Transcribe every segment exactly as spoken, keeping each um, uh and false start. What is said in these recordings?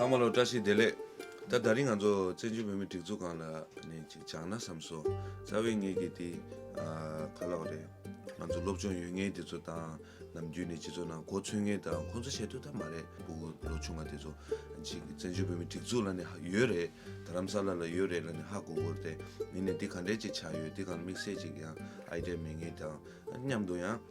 ཚང་མ་ལ་བཀྲ་ཤིས་བདེ་ལེགས། ད་ད་རིང་ང་ཚོ་བཙན་བྱོལ་བོད་མིའི་སྒྲིག་འཛུགས་སྒང་ལ་ནས་ཅིག་སྦྱངས་ན་བསམ་སོང་། རྩ་བའི་ངེད་ཀྱི་དེ་ཨ་ག་ལབ་རེད། ང་ཚོ་སློབ་སྦྱོང་ཡོད་མཁན་དེ་ཚོ་དང་། ནམ་རྒྱུན་ནས་སྤྱི་ཚོགས་ནང་གོ་ཚོད་མཁན་དང་ཁོང་ཚོ་བཤད་དུས་ད་མ་རེད། ཕྲུ་གུ་ལོ་ཆུང་བ་དེ་ཚོ་ཅིག་བཙན་བྱོལ་བོད་མིའི་སྒྲིག་འཛུགས་ལབ་ནས་ཧ་ཡོད་རེད། རྡ་རམ་ས་ལ་ལ་ཡོད་རེད་ལབ་ནས་ཧ་གོ་གི་རེད། ཡིན་ནའི་འདི་ག་འདྲས་ཅིག་ཆགས་ཡོད། འདི་གང་དམིགས་བསལ་ཅིག་ཡང་ཨའི་ཌི་ཡ་མེད་མཁན་དང་། མཉམ་དུ་ཡང་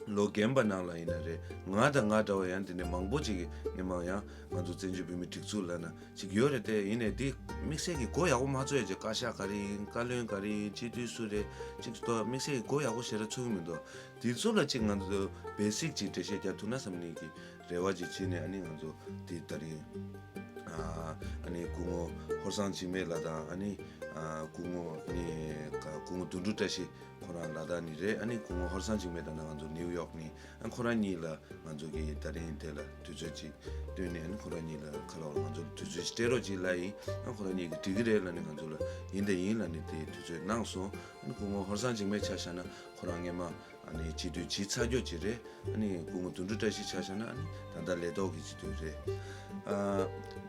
ལོ་རྒན་པ་ནང་ལ་ཡིན་ན་རེད། ང་དང་ང་འདྲ་བ་ཡང་དེ་འདྲའི་མང་པོ་ཅིག་གིས་སྔོན་མ་ཡང་ང་ཚོ་བཙན་བྱོལ་བོད་མིའི་སྒྲིག་འཛུགས་ལབ་ན་ཅིག་ཡོད་རེད་དེ། ཡིན་ནའི་འདི་དམིགས་བསལ་གྱི་གོ་ཡག་པོ་མ་ཚོར་ཡ་ཅིག་བཀའ་ཤག་ག་རེ་ཡིན། བཀའ་བློན་ག་རེ་ཡིན། སྤྱི་འཐུས་སུ་རེད། ཅིག་ཏོ་དམིགས་བསལ་གྱི་གོ་ཡག་པོ་ཞེ་དྲག་ཚོར་གྱི་མི་འདུག་དེ་ཚོ་ལ་ཅིག་ང་ཚོ་བེ་སིག་ཅིག་འགྲེལ་བཤད་རྒྱག་ཐུབ་ན་བསམ་ནས་ཀྱི་རེ་བ་ཅིག་བྱས་ནས། ཨ་ནི་ང་ཚོ་དེ་ད་རིང་ཨ་ཨ་ནི་སྐུ་ངོ་ཧོར་སང་འཇིགས་མེད་ལགས་དང་། ཨ་ནི་ཨ་སྐུ་ངོ་ཨ་ནི་ཀ་སྐུ་ངོ་དོན་གྲུབ་བཀྲ་ཤིས་ཁོ་རང་ལ་དྭགས་ནས་རེད། ཨ་ནི་སྐུ་ངོ་ཧོར་སང་འཇིགས་མེད་ད་ནང་ང་ཚོ་ནིའུ་ཡོག་ནས། ཨ་ཁོ་རང་གཉིས་ལ་ང་ཚོ་གིས་ད་རིང་དེ་ལ་དུས་ཚོད་ཅིག་བཏོན་ནས། ཨ་ནི་ཁོ་རང་གཉིས་ལ་ག་ལབ་རེད། ང་ཚོ་ལ་དུས་ཚོད་ཅིག་སྤྲད་རོགས་ཅིག་ལབ་ཡིན། ཨ་ཁོ་རང་གཉིས་ཀྱིས་འགྲིག་གི་རེད་ལབ་ནས་ང་ཚོ་ལ་ཡིན་དང་ཡིན་ལབ་ནས་དེ་དུས་ཚོད་གནང་སོང་། ཨ་ནི་སྐུ་ངོ་ཧོར་སང་འཇིགས་མེད་ཆ་བཞག་ན་ཁོ་རང་སྔོན་མ་ཨ་ནི་སྤྱི་འཐུས་བྱས་ཚར་རྒྱུ་ཅིག་རེད། ཨ་ནི་སྐུ་ངོ་དོན་གྲུབ་བཀྲ་ཤིས་ཆ་བཞག་ན་ཨ་ནི་ད་ལྟ་ལས་ཐོག་གི་སྤྱི་འཐུས་རེད། ཨ་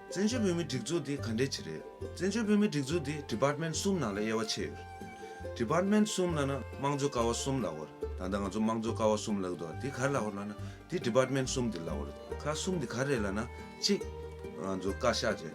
བཙན་བྱོལ་བོད་མིའི་སྒྲིག་འཛུགས་དེ་ག་འདྲས་ཅིག་རེད། བཙན་བྱོལ་བོད་མིའི་སྒྲིག་འཛུགས་དེ་ཌི་པཱར་ཊི་མེན་ཊི་གསུམ་ནང་ལ་དབྱེ་བ་ཕྱེ་ཡོད་རེད། ཌི་པཱར་ཊི་མེན་ཊི་གསུམ་ལབ་ན་དམངས་གཙོ་ཀ་བ་གསུམ་ལབ་དགོས་རེད། ད་ལྟ་ང་ཚོ་དམངས་གཙོ་ཀ་བ་གསུམ་ལབ་འདུག་དེ་ག་རེ་ལབ་དགོས་ལབ་ན། དེ་ཌི་པཱར་ཊི་མེན་ཊི་གསུམ་དེ་ལབ་དགོས་རེད། ཁག་གསུམ་དེ་ག་རེ་རེད་ལབ་ན། གཅིག་ང་ཚོ་བཀའ་ཤག་བྱས།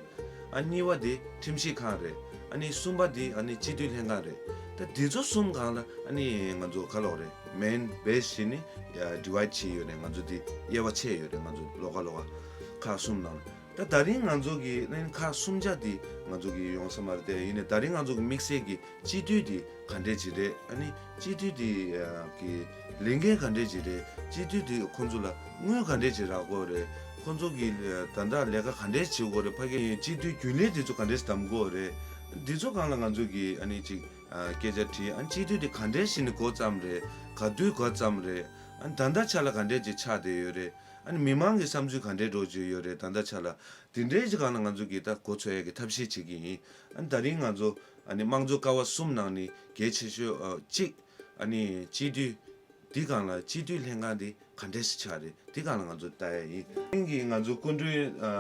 ཨ་གཉིས་པ་དེ་ཁྲིམས་ཞིབ་ཁང་རེད། ཨ་ནི་གསུམ་པ་དེ་ཨ་ནི་སྤྱི་འཐུས་ལྷན་ཁང་རེད། ད་དེ་ཚོ་གསུམ་སྒང་ལ་ཨ་ནི་ང་ཚོ་ག་ལབ་དགོས་རེད། མེན་བེ་སི་བྱས་ནས་ཡ་ཌི་བའི་ཌི་བྱས་ཡོད་རེད། ང་ཚོ་དེ་དབྱེ་བ་ཕྱེ་ཡོད་རེད། ང་ཚོ་ལོགས་ཀ་ལོགས་ཀ་ཁག་གསུམ་ནང་ལ། ད་ད་རིང་ང་ཚོ་གི་ཨ་ནི་ཁག་གསུམ་ཆ་དེ་ང་ཚོ་གི་ཡོང་ས་མ་རེད་དེ། ཡིན་ནའི་ད་རིང་ང་ཚོ་གི་དམིགས་བསལ་གྱི་སྤྱི་འཐུས་དེ་ག་འདྲས་ཅིག་རེད། ཨ་ནི་སྤྱི་འཐུས་དེ་ཨ་གི་ལས་འགན་ག་འདྲས་ཅིག་རེད། སྤྱི་འཐུས་དེ་ཁོང་ཚོ་ལ་དངུལ་ག་འདྲས་ཅིག་རག་གི་རེད། ཁོང་ཚོ་གི་ད་ལྟ་ལས་ཀ་ག་འདྲས་བྱེད་དགོས་རེད། ཕ་གི་སྤྱི་འཐུས་རྒྱུན་ལས་དེ་ཚོ་ག་འདྲས་བདམས་དགོས་རེད། དེ་ཚོ་སྒང་ལ་ང་ཚོ་གི་ཨ་ནི་ཅིག་ཨ་སྐད་ཆ་དྲིས། ཨ་ནི་སྤྱི་འཐུས་དེ་ག་འདྲས་བྱས་ནས་འགོ་བརྩམས་རེད། ག་དུས་འགོ་བརྩམས་རེད། ཨ་ནི་ད་ལྟ་ཆ་ལ་ག་འདྲས་ཅིག་ཆགས་བསྡད་ཡོད་རེད། ཨ་ནི་མི་མང་གི་བསམ་ཚུལ་ག་འདྲས་འགྲོ་བཞིན་ཡོད་རེད། ད་ལྟ་ཆ་ལ་དེ་འདྲའི་ཅིག་སྒང་ལ་ང་ཚོ་གིས་ད་གོ་ཚོད་ཡག་གི་ཐབས་ཤེས་བྱེད་ཀྱི་ཡིན། ཨ་ནི་ད་རིང་ང་ཚོ་ཨ་ནི་དམངས་གཙོ་ཀ་བ་གསུམ་ནང་ནས་གལ་ཆེ་ཤོས་ཨ་གཅིག་ཨ་ནི་སྤྱི་འཐུས། དེ་སྒང་ལ་སྤྱི་འཐུས་ལྷན་ཁང་དེ་ག་འདྲས་ཤིག་ཆགས་རེད། དེ་སྒང་ལ་ང་ཚོ་ལྟ་ཡ་ཡིན། དེ་རིང་གི་ང་ཚོ་སྐུ་མགྲོན་ཨ་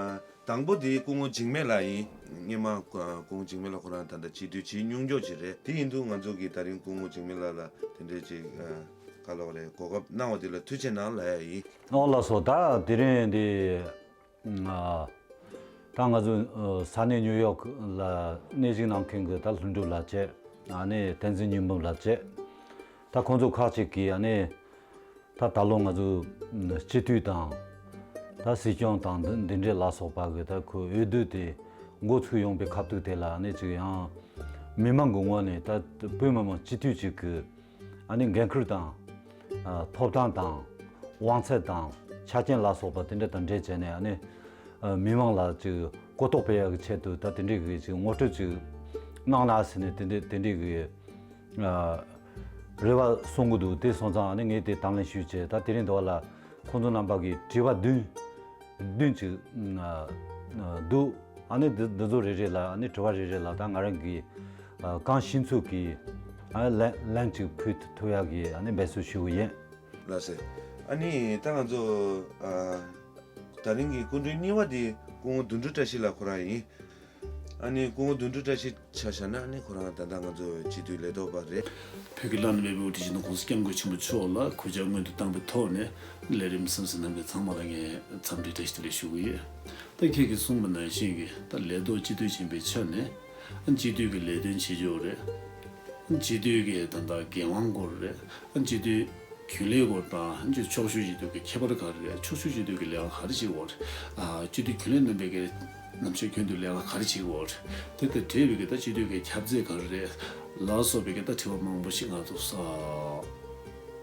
དང་པོ་དེ་སྐུ་ངོ་འཇིགས་མེད་ལགས་ཡིན། སྔོན་མ་ཨ་སྐུ་ངོ་འཇིགས་མེད་ལགས་ཁོ་རང་ད་ལྟ་སྤྱི་འཐུས་བྱས་མྱོང་ཆོག་ཅིག་རེད། དེ་ཡིན་དུས་ང་ཚོ་གིས་ད་རིང་སྐུ་ངོ་འཇིགས་མེད་ལགས་ལ་དེ་འདྲས་ཅིག་ཨ་ག་ལབ་དགོས་རེད། གོ་སྐབས་གནང་བ་དེ་ལ་ཐུགས་རྗེ་གནང་ལབ་ཡ་ཡིན། ཨོ་ལགས་སོ། ད་དེ་རིང་འདི་ཨ་ད་ང་ཚོ་ཨ་ས་གནས་ནིའུ་ཡོག་ལ་གནས་གཟིགས་གནང་མཁན་གྱི་ད་ལྷུན་གྲུབ་ལགས་བྱས། ཨ་ནི་བསྟན་འཛིན་ཉི་འབུམ་ལགས་བྱས། ད་ཁོང་ཚོ་ཁག་ཅིག་གིས་ཨ་ནི་ད་ད་ལོ་ང་ཚོ་སྤྱི་འཐུས་དང་ད་སྲིད་སྐྱོང་དང་འདི་འདི་འདྲས་ལ་སོགས་པ་གི་ད་ཁོའི་འོས་བསྡུ་དེ་འགོ་ཚུགས་ཡོང་པའི་ཁ་ཐུག་དེ་ལ་ཨ་ནི་ཅིག་ཡང་མི་མང་གི་ངོས་ནས་ད་བོད་མི་མང་སྤྱི་འཐུས་ཅིག་གི་ཨ་ནི་འགན་ཁུར་དང་། ཨ་ཐོབ་ཐང་དང་། དབང་ཚད་དང་། ཆ་རྐྱེན་ལ་སོགས་པ་དེ་འདྲ་དང་འབྲེལ་བྱས་ནས། ཨ་ནི་ཨ་མི་མང་ལ་ཅིག་གོ་རྟོགས་སྤེལ་ཡག་གི་ཆེད་དུ་ད་དེ་འདྲའི་གི་ཅིག་ངོ་སྤྲོད་ཅིག་གནང་ན་ཟེར་ནས། དེ་འདྲའི་དེ་འདྲའི་གི་ཨ་རེ་བ་གསུང་གི་འདུག་དེ་སོང་ཙང་ཨ་ནི་ངས་དེ་དང་ལེན་ཞུས་བྱས། ད་དེ་རིང་འདི་བ་ལ་ཁོང་ཚོ་རྣམ་པ་གི་དྲི་བ་བདུན་བདུན་ཅིག་ཨ་ཨ་འདུག་ཨ་ནི་འདི་འདི་ཚོ་རེ་རེ་ལ། ཨ་ནི་དྲི་བ་རེ་རེ་ལ་ད་ང་རང་གིས་ཨ་གང་ཤེས་ཚོད་ཀྱིས་ཨ་ལན་ལན་ཅིག་ཕུལ་ཐུབ་ཡག་གི་ཨ་ནི་འབད་རྩོལ་ཞུ་གི་ཡིན། ལགས་སེ། ཨ་ནི་ད་ང་ཚོ་ཨ་ད་རིང་གི་སྐུ་མགྲོན་གཉིས་པ་དེ་སྐུ་ངོ་དོན་གྲུབ་བཀྲ་ཤིས་ལགས་ཁོ་རང་ཡིན། ཨ་ནི་སྐུ་ངོ་དོན་གྲུབ་བཀྲ་ཤིས་ཆ་བཞག་ན། ཨ་ནི་ཁོ་རང་ད་ལྟ་ང་ཚོ་སྤྱི་འཐུས་ལས་ཐོག་པ་རེད། བོད་ཀྱི་བླ་ན་མེད་པའི་དབུ་ཁྲིད་སྤྱི་ནོར་༸གོང་ས་༸སྐྱབས་མགོན་ཆེན་པོ་མཆོག་ལ་གུས་ཕྱག་སྔོན་དུ་བཏང་བའི་ཐོག་ནས། ལས་རིམ་གསན་གཟིགས་གནང་མཁན་ཚང་མ་ལ་ངས་འཚམས་འདྲི་བཀྲ་ཤིས་བདེ་ལེགས་ཞུ་གི་ཡོད། ད་ཁྱེད་ཀྱིས་གསུངས་པ་ནང་བཞིན་གྱི་ད་ལས་ཐོག་སྤྱི་འཐུས་ཡིན་པའི་ཆ་ནས། སྤྱི་འཐུས་ཀྱི་ལས་དོན་བྱེད་རྒྱུ་རེད། སྤྱི་འཐུས་ཀྱི་ད་ལྟ་འགན་དབང་སྐོར་རེད། སྤྱི་འཐུས་རྒྱུན་ལས་སྐོར་དང་། སྤྱི་ཚོགས་ཤོག་སྤྱི་འཐུས་ཀྱི་ཁྱད་པར་ག་རེ་རེད། ཚོགས་ཞུགས་སྤྱི་འཐུས་ཀྱི་ལས་ཀ་ག་རེ་བྱེད་དགོས་རེད། ཨ་སྤྱི་འཐུས་རྒྱུན་ལས་རྣམ་པས་ཀྱི་ནམ་ཞག་རྒྱུན་དུ་ལས་ཀ་ག་རེ་བྱེད་དགོས་རེད། དེ་དང་འབྲེལ་བའི་གི་ད་སྤྱི་འཐུས་ཀྱི་ཁྱབ་ཚད་ག་རེ་རེད་ལ་སོགས་པའི་གི་ད་དྲི་བ་མང་པོ་ཞིག་ང་ཚོ་ས་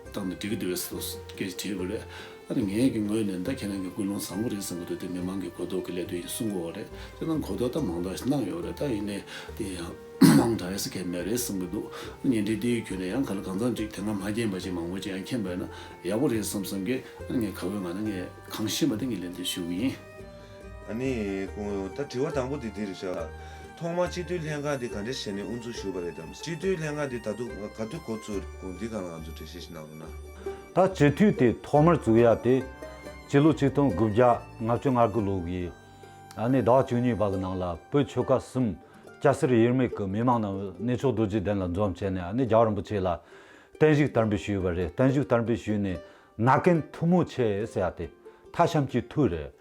བཏང་ནས་འགྲིག་གི་འདུག་གས་སྐད་ཆ་དྲིས་པ་རེད། ཨ་ནི་ངས་ཀྱི་ངོས་ནས་ད་ཁྱེད་རང་གི་ཀུན་སློང་བཟང་པོ་རེད་བསམ་གྱི་འདུག་དེ་མི་མང་གི་གོ་རྟོགས་ཀྱི་ལས་དོན་ཡིན་གསུང་གི་ཡོད་རེད། དེ་ནང་གོ་རྟོགས་ད་མང་དག་ཞིག་གནང་ཡོད་རེད། ད་ཡིན་ནའི་དེ་ཡང་མང་དྲགས་ཡ་ཟེར་མཁན་མེད་རེད་བསམ་གྱི་འདུག་ཉིན་རེ་དེའི་ཁྱོན་ནས་ཡང་གང་ལ་གང་འཚམ་ཅིག་དེ་སྔ་མ་མཁྱེན་པ་ཅིག་མང་པོ་ཅིག་ཡང་མཁྱེན་པ་ཡིན་ན་ཡག་པོ་རེད་བསམ་བསམ་གི། ཨ་ནི་ངས་ག་བོའི་ངང་ནས་ངས་གང་ཤེས་པ་དེ་ངས་ལན་འདེབས་ཞུ་གི་ཡིན། ཨ་ནི་ད་དྲི་བ་དང་པོ་དེ་འདི་རེད་ཤག་ཐོག་མར་སྤྱི་འཐུས་ལྷན་ཁང་འདི་ག་འདྲས་བྱས་ནས་དབུ་འཛུགས་ཞུས་པ་རེད་དམ། སྤྱི་འཐུས་ལྷན་ཁང་འདི་ད་དུང་ག་དུས་འགོ་བཙུགས་དགོས་འདི་གང་ལ་ང་ཚོ་འགྲེལ་བཤད་ཞིག་གནང་རོགས་གནང་། ད་སྤྱི་འཐུས་དེ་ཐོག་མར་བཙུགས་ཡ་དེ་སྤྱི་ལོ་ཆིག་སྟོང་དགུ་བརྒྱ་ལྔ་བཅུ་ང་དགུ་ལོ་གི་ ཨ་ནི་ཟླ་བ་བཅུ་གཉིས་པ་གི་ནང་ལ་བོད་ཆོལ་ཁ་གསུམ་སྐྱ་སེར་དབྱེར་མེད་ཀྱི་མི་མང་རྣམས་གནས་མཆོག་རྡོ་རྗེ་གདན་ལ་འཛོམས་བྱས་ནས། ཨ་ནི་རྒྱལ་བ་རིན་པོ་ཆེ་ལ་བརྟན་བཞུགས་དར་འབུལ་ཞུས་པ་རེད། བརྟན་བཞུགས་དར་འབུལ་ཞུས་ནས། ན་ཀན་ཐུ་མོ་ཆེ་ཟེར་ཡ་དེ། ཐ་ཤམ་གྱི་ཐུ་རེད།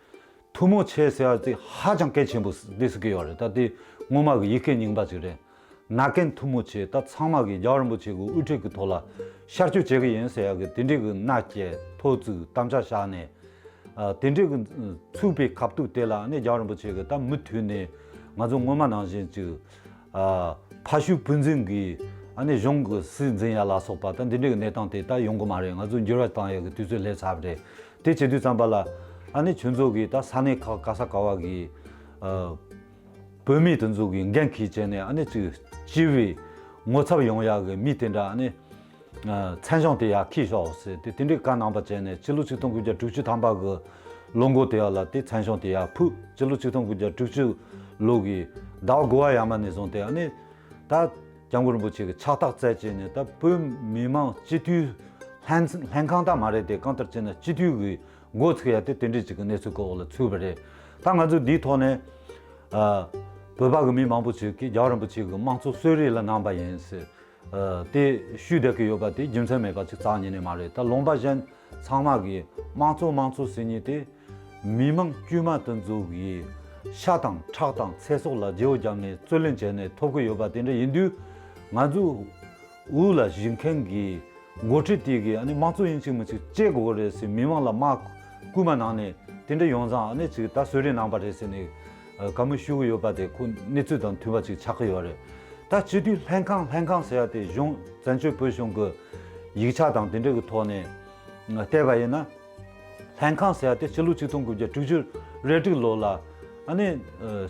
ཐུ་མོ་ཆེ་ཟེར་བ་དེ་ཧ་ཅང་གལ་ཆེན་པོ་འདི་ཟེར་གི་ཡོད་རེད། ད་དེ་སྔོན་མ་གི་ཡི་གེ་རྙིང་པ་ཅིག་རེད། ན་ཀན་ཐུ་མོ་ཆེ། ད་ཚང་མ་གིས་རྒྱལ་བ་རིན་པོ་ཆེ་གི་དབུ་ཁྲིད་ཀྱི་ཐོག་ལ་ཤར་སྐྱོད་བྱེད་གི་ཡིན་ཟེར་ཡ་གི་དེ་འདྲའི་གི་མནའ་སྐྱེལ། ཐོ་བཙུགས། དམ་བཅའ་བཞག་ནས། ཨ། དེ་འདྲའི་གི་ཚུགས་པའི་སྐབས་དུས་དེ་ལ་ནི་རྒྱལ་བ་རིན་པོ་ཆེ་གི་ད་མུ་མཐུད་ནས་ང་ཚོ་སྔོན་མ་ནང་བཞིན་ཅིག་ཨ། ཕ་ཤུལ་བུ་འཛིན་གྱིས་ཨ་ནི་གཞུང་གི་སྲིད་འཛིན་ཡ་ལ་སོགས་པ་ད་འདི་འདྲའི་གི་གནས་སྟངས་དེ་ད་ཡོང་གི་མ་རེད། ང་ཚོ་འགྱུར་བ་བཏང་ཡ་གི་དུས་ཚོད་སླེབས་ཚར་བ་རེད། དེ་བྱེད་དུས་ཙམ་པ་ལ་ཨ་ནི་ཁྱོད་ཚོ་གིས་ད་ས་གནས་ཁག་ག་ས་ག་བ་གི་ཨ། བོད་མི་དེ་ཚོ་གི་འགན་འཁྱེར་བྱས་ནས། ཨ་ནི་ཅིག་སྤྱི་པའི་ངོ་ཚབ་ཡོང་ཡག་གི་མི་དེ་འདྲ། ཨ་ནི་ཨ། མཚན་བྱང་དེ་ཡར་འཁྱེར་ཤོག་ཟེར་ཏེ་དེ་འདྲའི་བཀའ་གནང་བ་བྱས་ནས། སྤྱི་ལོ་ཆིག་སྟོང་དགུ་བརྒྱ་དྲུག་ཅུ་ཐམ་པ་གི་ལོ་མགོ་དེ་ཡ་ལ་དེ་མཚན་བྱང་དེ་ཡར་ཕུལ། སྤྱི་ལོ་ཆིག་སྟོང་དགུ་བརྒྱ་དྲུག་ཅུ་ལོ་གི་ཟླ་བ་དགུ་བ་ཡར་མ་ནས་བཟུང་སྟེ། ཨ་ནི་ད་སྐྱབས་མགོན་རིན་པོ་ཆེ་གི་ཕྱག་རྟགས་བསྩལ་བྱས་ནས། ད་བོད་མི་མང་སྤྱི་འཐུས་ལྷན་ལྷན་ཁང་ད་མ་རེད་དེ། གང་ལྟར་བྱས་ན་སྤྱི་འཐུས་གི་འགོ་ཚུགས་ཡ་དེ་དེ་འདྲའི་ཅིག་གི་གནས་ཚུལ་གི་འོག་ལ་ཚུད་པ་རེད། ད་ང་ཚོ་འདིའི་ཐོག་ནས་ཨ། བོད་པ་གི་མི་མང་པོ་ཅིག་གིས་རྒྱལ་བ་རིན་པོ་ཆེ་གི་དམངས་གཙོ་གསོལ་རས་ལ་གནང་བ་ཡིན་ཟེར། ཨ། དེ་ཞུས་བསྡད་ཀྱི་ཡོད་པ་དེ་རྒྱུ་མཚན་མེད་པ་ཅིག་རྩ་བ་ཉིད་ནས་མ་རེད། ད་ལུང་པ་གཞན་ཚང་མ་གིས་དམངས་གཙོ་དམངས་གཙོ་ཟེར་མཁན་དེ། མི་མང་དཀྱུས་མ་དེ་ཚོ་གི་ཤ་དང་ཁྲག་དང་ཚེ་སྲོག་ལ་བརྗེ་བོ་བརྒྱབ་ནས་རྩོད་ལེན་བྱས་ནས་ཐོབ་ཀྱི་ཡོད་པ་དེ་འདྲ་ཡིན་དུས། ང་ཚོ་དབུ་ལ་བཞུགས་མཁན་གྱི་འགོ་ཁྲིད་དེ་གིས་ཨ་ནི་དམངས་གཙོ་ཡིན་གཅིག་མིན་གཅིག་བྱེད་དགོས་ཀྱི་རེད་ཟེར། མི་མང་ལ་དམག་སྐུལ་མ་གནང་ནས་དེ་འདྲ་ཡོང་ཙང་། ཨ་ནི་ཅིག་ད་གསོལ་རས་གནང་པ་རེད་ཟེར་ནས་ཨ། བཀའ་མོལ་ཞུ་གི་ཡོད་པ་དེ་ཁོ་གནས་ཚུལ་དང་མཐུན་པ་ཅིག་ཆགས་ཀྱི་ཡོད་རེད། ད་སྤྱི་འཐུས་ལྷན་ཁང་། ལྷན་ཁང་ཟེར་ཡ་དེ་གཞུང་། བཙན་བྱོལ་བོད་གཞུང་གི་ཡིག་ཆ་དང་དེ་འདྲ་གི་ཐོག་ནས་བལྟས་པ་ཡིན་ན། ལྷན་ཁང་ཟེར་ཡ་དེ་སྤྱི་ལོ་ཆིག་སྟོང་དགུ་བརྒྱ་དྲུག་ཅུ་རེ་དྲུག་ལོ་ལ་ཨ་ནི་ཨ།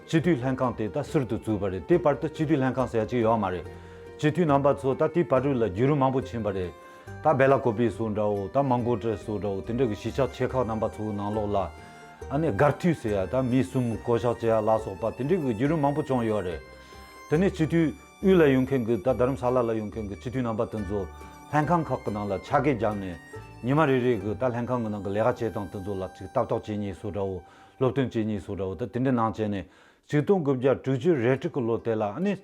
སྤྱི་འཐུས་ལྷན་ཁང་དེ་ད་ཟུར་དུ་བཙུགས་པ་རེད། དེ་བར་དུ་སྤྱི་འཐུས་ལྷན་ཁང་ཟེར་ཡ་ཅིག་ཡོད་མ་རེད། སྤྱི་འཐུས་རྣམ་པ་ཚོ་ད་དེའི་བར་དུ་ལ་བརྒྱུད་རིམ་མང་པོ་ཕྱིན་པ་རེད། ད་སྦེ་ལ་ཀོ་པི་སོགས་འདྲ་བོ། ད་མོན་གྷོ་གྲས་སོགས་འདྲ་བོ། དེ་འདྲ་གི་གཞིས་ཆགས་ཆེ་ཁག་རྣམ་པ་ཚོའི་ནང་ལོགས་ལ་ཨ་ནི་སྒར་འཐུས་ཟེར་ཡ། ད་མི་གསུམ་བསྐོ་གཞག་བྱེད་ཡ་ལ་སོགས་པ་དེ་འདྲ་གི་བརྒྱུད་རིམ་མང་པོ་བྱུང་ཡོད་རེད། དེ་ནས་སྤྱི་འཐུས་དབུས་ལ་ཡོང་མཁན་གྱི། ད་རྡ་རམ་ས་ལ་ལ་ཡོང་མཁན་གྱི་སྤྱི་འཐུས་རྣམ་པ་དེ་ཚོ་ལྷན་ཁང་ཁག་གི་ནང་ལ་ཆ་བགོས་བརྒྱབ་ནས། ཉི་མ་རེ་རེ་གི་ད་ལྷན་ཁང་གི་ནང་གི་ལས་ཀ་བྱེད་སྟངས་དེ་ཚོ་ལ་ཅིག་ལྟ་རྟོག་བྱེད་མཁན་སོགས་འདྲ་བོ། སློབ་སྟོན་བྱེད་མཁན་སོགས་འདྲ་བོ། ད་དེ་འདྲ་གནང་བྱས་ནས། ཆིག་སྟོང་དགུ་བརྒྱ་དྲུག་ཅུ་རེ་དྲུག་གི་ལོ་དེ་ལ་ཨ་ནི་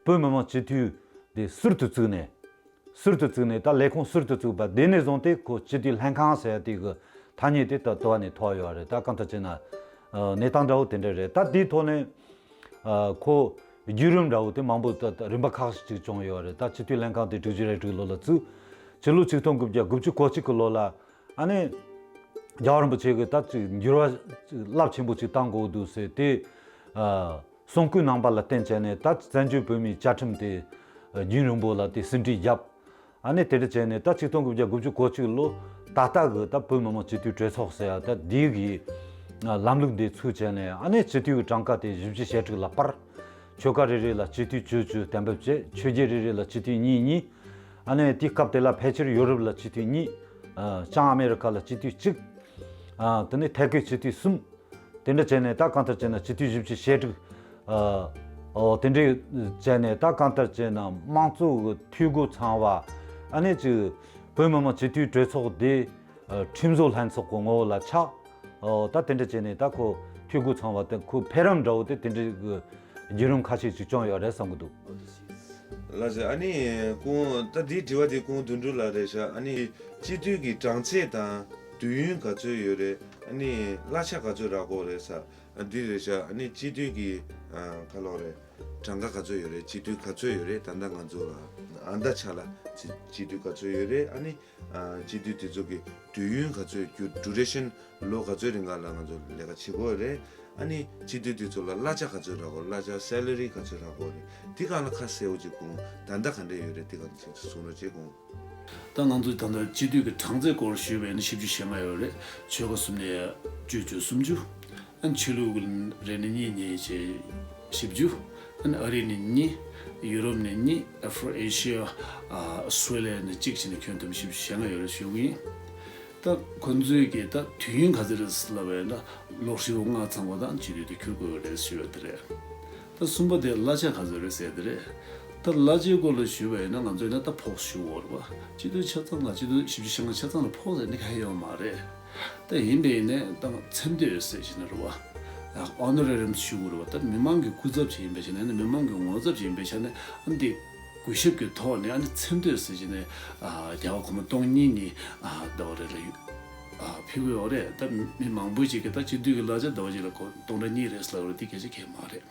བོད་མི་མང་སྤྱི་འཐུས་དེ་ཟུར་དུ་བཙུགས་ནས། ཟུར་དུ་བཙུགས་ནས། ད་ལས་ཁུངས་ཟུར་དུ་བཙུགས་པ་དེ་ནས་བཟུང་སྟེ་ཁོ་སྤྱི་འཐུས་ལྷན་ཁང་ཟེར་ཡ་དེ་གི་ཐ་སྙད་དེ་ད་དུ་བ་ནས་ཐོགས་ཡོད་རེད། ད་གང་ལྟར་བྱས་ན་ཨ། གནས་སྟངས་འདྲ་བོ་དེ་འདྲ་རེད། ད་དེའི་ཐོག་ནས་ཨ། ཁོ་བརྒྱུད་རིམ་འདྲ་བོ་དེ་མང་པོ་ད་ད་རིམ་པ་ཁག་ཅིག་བྱུང་ཡོད་རེད། ད་སྤྱི་འཐུས་ལྷན་ཁང་དེ་དྲུག་ཅུ་རེ་དྲུག་ལོ་ལ་བཙུགས། སྤྱི་ལོ་ཆིག་སྟོང་དགུ་བརྒྱ་དགུ་བཅུ་གོ་གཅིག་གི་ལོ་ལ་ཨ་ནི་རྒྱལ་བ་རིན་པོ་ཆེ་གིས་ད་ཅིག་འགྱུར་བ་རླབས་ཆེན་པོ་ཅིག་གཏང་དགོས་འདུག་ཟེར་ཏེ་ཨ། གསུང་བསྐུལ་གནང་པ་ལ་བརྟེན་བྱས་ནས། ད་བཙན་བྱོལ་བོད་མིའི་བཅའ་ཁྲིམས་དེ་རྒྱུན་རིང་པོ་ལ་དེ་ཟིན་བྲིས་བརྒྱབ། ཨ་ནི་དེ་འདྲ་བྱས་ནས་ད་ཆིག་སྟོང་དགུ་བརྒྱ་དགུ་བཅུ་གོ་གཅིག་ལོ་ད་ལྟ་གི་ད་བོད་མི་མང་སྤྱི་འཐུས་གྲོས་ཚོགས་ཟེར་ཡ་ད་འདི་གི་ལམ་ལུགས་འདི་ཚུགས་བྱས་ནས། ཨ་ནི་སྤྱི་འཐུས་ཀྱི་གྲངས་ཀ་དེ་བཞི་བཅུ་ཞེ་དྲུག་ལ་སྤར། ཆོལ་ཁ་རེ་རེ་ལ་སྤྱི་འཐུས་བཅུ་བཅུ་གཏན་འབེབས་བྱས། ཆོས་བརྒྱུད་རེ་རེ་ལ་སྤྱི་འཐུས་གཉིས་གཉིས། ཨ་ནི་དེའི་སྐབས་དེ་ལ་ཕལ་ཆེར་ཡོ་རོབ་ལ་སྤྱི་འཐུས་གཉིས། ཨ། བྱང་ཨ་མེ་རི་ཁ་ལ་སྤྱི་འཐུས་གཅིག། ཨ། དེ་ནས་ཐད་ཀའི་སྤྱི་འཐུས་གསུམ། དེ་འདྲ་བྱས་ནས་ད་གང་ལྟར་བྱས་ན་སྤྱི་འཐུས་བཞི་བཅུ་ཞེ་དྲུག། ཨ། ཨོ། དེ་འདྲ་བྱས་ནས་ད་གང་ལྟར་བྱས་ན་དམངས་གཙོ་གི་འཐུས་སྒོ་ཚང་བ། ཨ་ནི་ཅིག་བོད་མི་མང་སྤྱི་འཐུས་གྲོས་ཚོགས་དེ་ཨ། ཁྲིམས་བཟོ་ལྷན་ཚོགས་ཀྱི་ངོ་བོ་ལ་ཆགས། ཨོ། ད་དེ་འདྲ་བྱས་ནས་ད་ཁོ་འཐུས་སྒོ་ཚང་བ་དེ། ཁོ་འཕེལ་རིམ་འདྲ་བོ་དེ་དེ་འདྲའི་གི་བརྒྱུད་རིམ་ཁ་ཤས་ཅིག་བྱུང་ཡོད་རེད་བསམ་གི་འདུག། ལགས་སོ། ཨ་ནི་ཁོང་ད་འདིའི་དྲི་བ་དེ་ཁོང་དོན་གྲུབ་ལགས་རེད་ཤག། ཨ་ནི་སྤྱི་འཐུས་ཀྱི་གྲངས་ཚད་དང་དུས་ཡུན་ག་ཚོད་ཡོད་རེད། ཨ་ནི་གླ་ཆ་ག་ཚོད་རག་གི་རེད་ཟེར། ཨ། འདི་རེད་ཤག། ཨ་ནི་སྤྱི་འཐུས་ཀྱི་ཨ། ག་ལབ་རེད། གྲངས་ཀ་ག་ཚོད་ཡོད་རེད། སྤྱི་འཐུས་ག་ཚོད་ཡོད་རེད། ད་ལྟ་ང་ཚོ་ལ་ཨ་ད་ཆ་ལ་སྤྱི་སྤྱི་འཐུས་ག་ཚོད་ཡོད་རེད། ཨ་ནི་ཨ། སྤྱི་འཐུས་དེ་ཚོ་གི་དུས་ཡུན་ག་ཚོད། རྒྱུ་ཌུ་རེ་ཤན། ལོ་ག་ཚོད་རིང་ག་ལ་ང་ཚོ་ལས་ཀ་བྱེད་དགོས་རེད། ཨ་ནི་སྤྱི་འཐུས་དེ་ཚོ་ལ་གླ་ཆ་ག་ཚོད་རག་གི། གླ་ཆ། སེ་ལ་རི་ག་ཚོད་རག་གི་རེད། དེ་སྒང་ལ་ཁ་གསལ་བོ་ཅིག་ཁོང་ད་ལྟ་ག་འདྲ་ཡོད་རེད། དེ་སྒང་ལ་ཅིག་གསུང་རོགས་བྱེད། ཁོང་། ད་ང་ཚོ་ད་ལྟ་སྤྱི་འཐུས་ཀྱི་གྲངས་ཚད་སྐོར་ཞུས་པ་ཡིན་ན་བཞི་བཅུ་ཞེ་ལྔ་ཡོད་རེད། ཆོལ་ཁ་གསུམ་ནས་བཅུ་བཅུ། སུམ་ཅུ། ཨ་ནི་ཆོས་ལུགས་རེ་ནས་གཉིས། གཉིས་བྱས་བཞི་བཅུ། ཨ་ནི་ཨ་རི་ནས་གཉིས། ཡུ་རོབ་ནས་གཉིས། ཨ་ཧྥི་རི་ཨེ་ཤི་ཡ། ཨ། ཨོ་སི་ཊྲེ་ལི་ཡ་ནས་གཅིག་བྱས་ནས་ཁྱོན་བསྡོམས་བཞི་བཅུ་ཞེ་ལྔ་ཡོད་རེད་ཞུ་གི་ཡིན། ད་ཁོ་ཚོའི་གི་ད་དུས་ཡུན་ག་ཚོད་རེད་ལབ་པ་ཡིན་ན། ལོ་ཧྲིལ་པོ་ལྔ་ཚང་བ་དང་སྤྱི་འཐུས་དེ་འཁྱུར་དགོས་རེད་ཞུ་ཡ་དེ་རེད། ད་གསུམ་པ་དེ་གླ་ཆ་ག་ཚོད་རེད་ཟེར་དེ་རེད། ད་གླ་ཆའི་སྐོར་ལ་ཞུས་པ་ཡིན་ན། ང་ཚོས་ན་ད་ཕོགས་ཞུ་དགོས་རེད་པ། སྤྱི་འཐུས་ཆ་ཚང་ལ། སྤྱི་འཐུས་བཞི་བཅུ་ཞེ་ལྔ་ཆ་ཚང་ལ་ཕོགས་ཟེར་ནི་གང་ཡང་ཡོད་མ་རེད། ད་ཡིན་པས་ཡིན་ནའི་ད་མཚན་སྡོད་ཟེར་བཞིན་ན་རེད་པ། ཨོ་ནོ་རེ་རམ་ཞུ་དགོས་རེད་བ། ད་མི་མང་གི་སྐུ་ཚབ་ཅིག་ཡིན་པའི་ཆ་ནས་ནི་མི་མང་གི་ངོ་ཚབ་ཅིག་ཡིན་པའི་ཆ་ནས་ཨ་ནི་འདི་གུས་ཞབས་ཀྱི་ཐོག་ནས་ཨ་ནི་མཚན་བསྟོད་ཟེར་གྱི་ནས་རྒྱལ་བ་གོང་མ་སྟོང་ཉིད་ནས་ཟླ་བ་རེ་ལ་ཕུལ་གི་ཡོད་རེད། ད་མི་མང་པོ་ཅིག་གིས་ད་སྤྱི་འཐུས་ཀྱི་གླ་ཆ་ཟླ་བ་གཅིག་ལ་སྟོང་ཕྲག་གཉིས་རེད་ཟེར་ལབ་རེད། འདི་སྐད་ཆ་གང་ཡང་མ་རེད།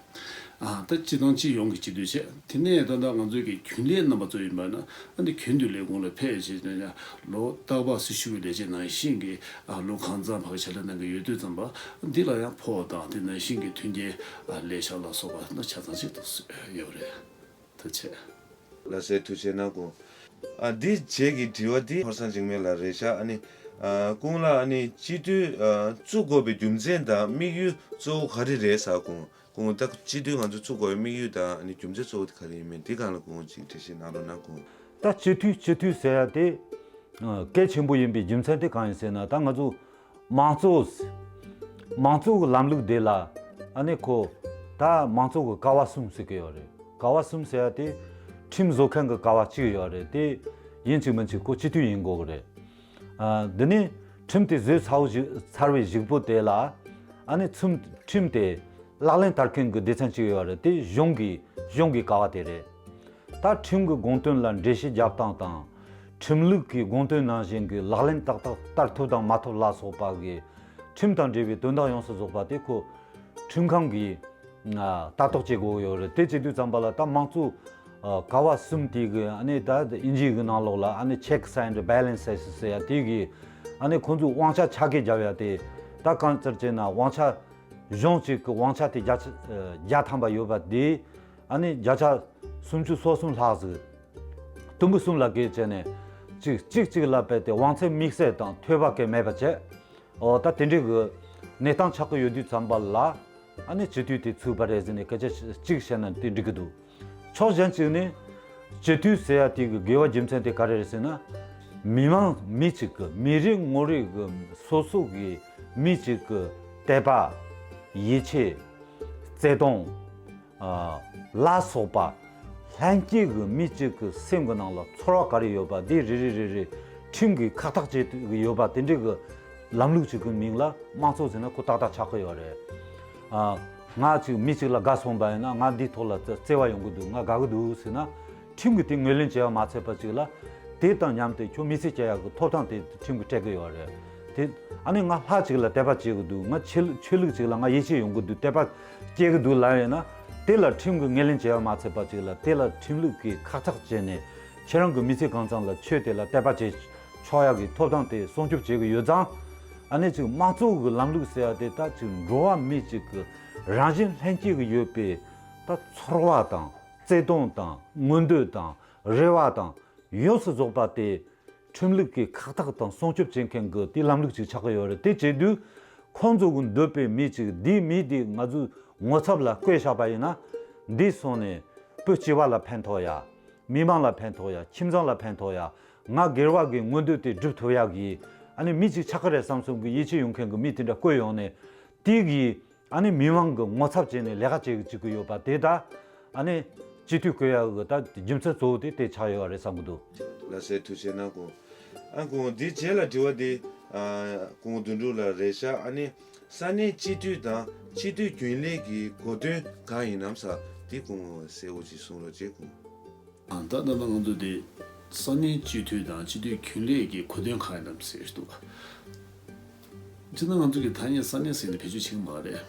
ཨ། ད་སྤྱི་དང་སྤྱི་ཡོངས་ཀྱི་སྤྱི་འཐུས་བྱས། དེ་ནས་ད་ལྟ་ང་ཚོའི་གི་རྒྱུན་ལས་རྣམ་པ་ཚོ་ཡིན་པ་ན་ཨ་ནི་རྒྱུན་དུ་ལས་ཁུངས་ལ་ཕེབས་བྱས་ནས་ལོ་རྟག་པར་སྲི་ཞུ་བའི་ལས་བྱེད་ནང་བཞིན་གྱི་ཨ་ལོ་གང་འཚམ་ཕར་ཕྱག་ལས་གནང་གི་ཡོད་དུས་ཙམ་པ་འདི་ལ་ཡང་ཕོགས་དང་དེ་ནང་བཞིན་གྱི་མཐུན་རྐྱེན་ཨ་ལས་ཤག་ལ་སོགས་པ་ན་ཆ་ཚང་ཞིག་ཏུ་ཡོད་རེད། ཐུགས་རྗེ་ཆེ། ལགས་སེ། ཐུགས་རྗེ་གནང་གོ། ཨ། འདི་རྗེས་ཀྱི་དྲི་བ་འདི་ཧོར་སང་འཇིགས་མེད་ལགས་རེད་ཤག་ཨ་ནི། ཨ། སྐུ་ངོ་ལགས་ཨ་ནི་སྤྱི་འཐུས་ཨ་བཙུགས་དགོས་པའི་རྒྱུ་མཚན་དང་དམིགས་ཡུལ་གཙོ་བོ་ག་རེ་རེད་ཟེར། སྐུ་ངོ་ད་སྤྱི་འཐུས་ང་ཚོ་བཙུགས་དགོས་པའི་དམིགས་ཡུལ་དང་ཨ་ནི་རྒྱུ་མཚན་གཙོ་བོ་དེ་ག་རེ་ཡིན་མིན་དེ་སྒང་ལ་སྐུ་ངོ་ཅིག་འགྲེལ་བཤད་གནང་རོགས་གནང་། སྐུ་ངོ། ད་སྤྱི་འཐུས་སྤྱི་འཐུས་ཟེར་ཡ་དེ་ཨ་གལ་ཆེན་པོ་ཡིན་པའི་རྒྱུ་མཚན་དེ་གང་ཡིན་ཟེར་ན། ད་ང་ཚོ་མང་གཙོ་མང་གཙོ་གི་ལམ་ལུགས་དེ་ལ་ཨ་ནི་ཁོ་ད་མང་གཙོ་གི་ཀ་བ་གསུམ་ཟེར་གི་ཡོད་རེད། ཀ་བ་གསུམ་ཟེར་ཡ་དེ་ཁྲིམས་བཟོ་མཁན་གི་ཀ་བ་གཅིག་ཡོད་རེད། དེ་ཡིན་གཅིག་མིན་གཅིག་ཁོ་སྤྱི་འཐུས་ཡིན་དགོས་གི་རེད། ཨ། འདི་ནི་ཁྲིམས་དེ་བཟོས་ཚར་བའི་གཞུག་ཚར་བའི་གཞུག་པོ་དེ་ལ་ཨ་ནི་ཁྲིམས་ཁྲིམས་དེ་ལག་ལེན་བསྟར་མཁན་གི་སྡེ་ཚན་གཅིག་ཡོད་རེད། དེ་གཞུང་གི་གཞུང་གི་ཀ་བ་དེ་རེད། ད་ཁྲིམས་ཀྱི་དགོངས་དོན་ལ་འགྲེལ་བཤད་རྒྱབ་སྟངས་དང་། ཁྲིམས་ལུགས་ཀྱི་དགོངས་དོན་ནང་བཞིན་གྱི་ལག་ལེན་ཏག་ཏག་བསྟར་ཐུབ་དང་མ་ཐུབ་ལ་སོགས་པ་གི་ཁྲིམས་དང་འབྲེལ་བའི་དོན་དག་ཡོངས་སུ་རྫོགས་པ་དེ་ཁོ་ཁྲིམས་ཁང་གིས་ལྟ་རྟོག་བྱེད་དགོས་ཡོད་རེད། དེ་བྱེད་དུས་ཙམ་པ་ལ་ད་མང་གཙོ་ཀ་བ་གསུམ་དེ་གི་ཨ་ནི་ད་དབྱིན་ཇི་གི་ནང་ལོགས་ལ་ཨ་ནི་checks and balances ཟེར་ཡ་དེ་གི་ཨ་ནི་ཁོང་ཚོས་དབང་ཆ་ཆ་བརྒྱད་བརྒྱབ་ཡ་དེ། ད་གང་ལྟར་བྱས་ན་དབང་ཆ་གཞུང་གཅིག་གི་དབང་ཆ་དེ་བརྒྱ་ཆ་བརྒྱ་ཐམ་པ་ཡོད་པ་དེ། ཨ་ནི་བརྒྱ་ཆ་སུམ་ཅུ་སོ་གསུམ་ལྷག་ཟིག་དུམ་བུ་གསུམ་ལ་བགོས་བྱས་ནས་གཅིག་གཅིག་གཅིག་ལ་སྤེལ་ཏེ་དབང་ཚད་དམིགས་བསལ་དང་ཐོས་པ་གལ་མེད་པ་བྱས། འོ་ད་དེ་འདྲའི་གི་གནས་སྟངས་ཆགས་ཀྱི་ཡོད་དུས་ཙམ་པ་ལ་ཨ་ནི་སྤྱི་འཐུས་དེ་ཚུད་པ་རེད་ཟེར་ནས་སྐད་ཆ་གཅིག་བཤད་ན་དེ་འགྲིག་གི་འདུག་ཕྱོགས་གཞན་གཅིག་ནས་སྤྱི་འཐུས་ཟེར་ཡ་དེ་གི་དགོས་པ་རྒྱུ་མཚན་དེ་ག་རེ་རེད་ཟེར་ན། མི་མང་མི་གཅིག་གི་མི་རེ་ངོ་རེ་གི་སོ་སོ་གི་མི་གཅིག་གི་དད་པ། ཡིད་ཆེས། བརྩེ་དུང་། ཨ། ལ་སོགས་པ་ལྷན་སྐྱེས་ཀྱི་མི་གཅིག་གི་སེམས་ཀྱི་ནང་ལ་ཚོར་བ་ག་རེ་ཡོད་པ་དེ་རེ་རེ་རེ་རེ་ཁྲིམས་ཀྱིས་ཁག་ཐེག་བྱེད་ཀྱི་ཡོད་པ་དེ་འདྲའི་གི་ལམ་ལུགས་གཅིག་གི་མིང་ལ་དམངས་གཙོ་ཟེར་ན་ཁོ་ཏག་ཏག་ཆགས་ཀྱི་ཡོད་རེད། ཨ། ང་གཅིག་མི་གཅིག་ལ་དགའ་སོང་པ་ཡིན་ན་ང་འདིའི་ཐོག་ལ་བརྩེ་བ་ཡོང་གི་འདུག་ང་དགའ་གི་འདུག་ཟེར་ན། ཁྲིམས་ཀྱིས་དེ་ངོས་ལེན་བྱས་པ་མ་ཚད་པ་གཅིག་ལ། དེ་དང་མཉམ་དུ་ཁྱོད་མི་ཚེ་སྐྱེལ་ཡག་གི་ཐོབ་ཐང་དེ་ཁྲིམས་ཀྱིས་སྤྲད་ཀྱི་ཡོད་རེད། དེ་ཨ་ནི་ང་ལྷ་གཅིག་ལ་དད་པ་བྱེད་ཀྱི་འདུག་ང་ཆོས་ཆོས་ལུགས་གཅིག་ལ་ང་ཡིད་ཆེས་ཡོང་གི་འདུག་དད་པ་སྐྱེ་གི་འདུག་ལབ་ཡོད་ན། དེ་ལ་ཁྲིམས་ཀྱིས་ངོས་ལེན་བྱས་པ་མ་ཚད་པ་གཅིག་ལ། དེ་ལ་ཁྲིམས་ལུགས་ཀྱིས་ཁག་ཐེག་བྱས་ནས་ཁྱེད་རང་གི་མི་ཚེ་གང་ཚང་ལ་ཆོས་དེ་ལ་དད་པ་བྱེད་ཆོག་ཡག་གི་ཐོབ་ཐང་དེ་སྲུང་སྐྱོབ་བྱེད་ཀྱི་ཡོད་ཙང་། ཨ་ནི་གཅིག་དམངས་གཙོ་གི་ལམ་ལུགས་ཟེར་ཡ་དེ་ད་གཅིག་འགྲོ་བ་མི་གཅིག་གི་རང་བཞིན་ལྷན་སྐྱེས་ཀྱི་ཡོད་པའི་ད་ཚོར་བ་དང་། བརྩེ་དུང་དང་། མངོན་འདོད་དང་། རེ་བ་དང་། ཡོངས་སུ་རྫོགས་པ་དེ་ཁྲིམས་ལུགས་ཀྱིས་ཁག་ཐེག་དང་སྲུང་སྐྱོབ་བྱེད་མཁན་གྱི་དེ་ལམ་ལུགས་ཅིག་ཆགས་ཀྱི་ཡོད་རེད། དེ་བྱེད་དུས་ཁོང་ཚོ་གི་འདོད་པའི་མི་ཅིག་འདིའི་མི་དེ་ང་ཚོའི་ངོ་ཚབ་ལ་བསྐོས་བཞག་པ་ཡིན་ན། འདི་སོང་ནས་བོད་སྤྱི་པ་ལ་ཕན་ཐོགས་ཡ། མི་མང་ལ་ཕན་ཐོགས་ཡ། ཁྱིམ་ཚང་ལ་ཕན་ཐོགས་ཡ། ང་སྒེར་བ་གི་མངོན་འདོད་དེ་སྒྲུབ་ཐུབ་ཡ་གི་ཨ་ནི་མི་ཅིག་ཆགས་ཀྱི་རེད་བསམ་བསམ་གི་ཡིད་ཆེས་ཡོང་མཁན་གྱི་མི་དེ་འདྲ་བསྐོས་ཡོང་ནས། དེ་གི་ཨ་ནི་མི་མང་གི་ངོ་ཚབ་བྱས་ནས་ལས་ཀ་བྱེད་ཀྱི་བཅུག་གི་ཡོད་པ་དེ་ད་ཨ་ནི་སྤྱི་འཐུས་བསྐོ་ཡག་གི་ད་རྒྱུ་མཚན་གཙོ་བོ་དེ་དེ་ཆགས་ཡོད་རེད་བསམ་གི་འདུག་ལགས་སེ། ཐུགས་རྗེ་གནང་གོ། ཨ་ཁུ་ངོ་འདིའི་རྗེས་ལ་དྲི་བ་འདི་ཨ་ཁུ་ངོ་དོན་གྲུབ་ལགས་རེད་ཤག་ཨ་ནི་ས་གནས་སྤྱི་འཐུས་དང་སྤྱི་འཐུས་རྒྱུན་ལས་ཀྱི་གོ་དོན་གང་ཡིན་ནམ་ཟེར་འདི་ཁུ་ངོ་གསལ་བོ་ཅིག་གསུང་རོགས་བྱེད་ཁུ་ངོ། ཨ། ད་ལྟ་ང་ཚོ་དེ་ས་གནས་སྤྱི་འཐུས་དང་སྤྱི་འཐུས་རྒྱུན་ལས་ཀྱི་གོ་དོན་གང་ཡིན་ནམ་ཟེར་འདུག་སྤྱིར་ན་ང་ཚོ་གི་ཐ་སྙད་ས་གནས་ཟེར་ནས་བེད་སྤྱོད་བྱེད་ཀྱི་མ་རེད།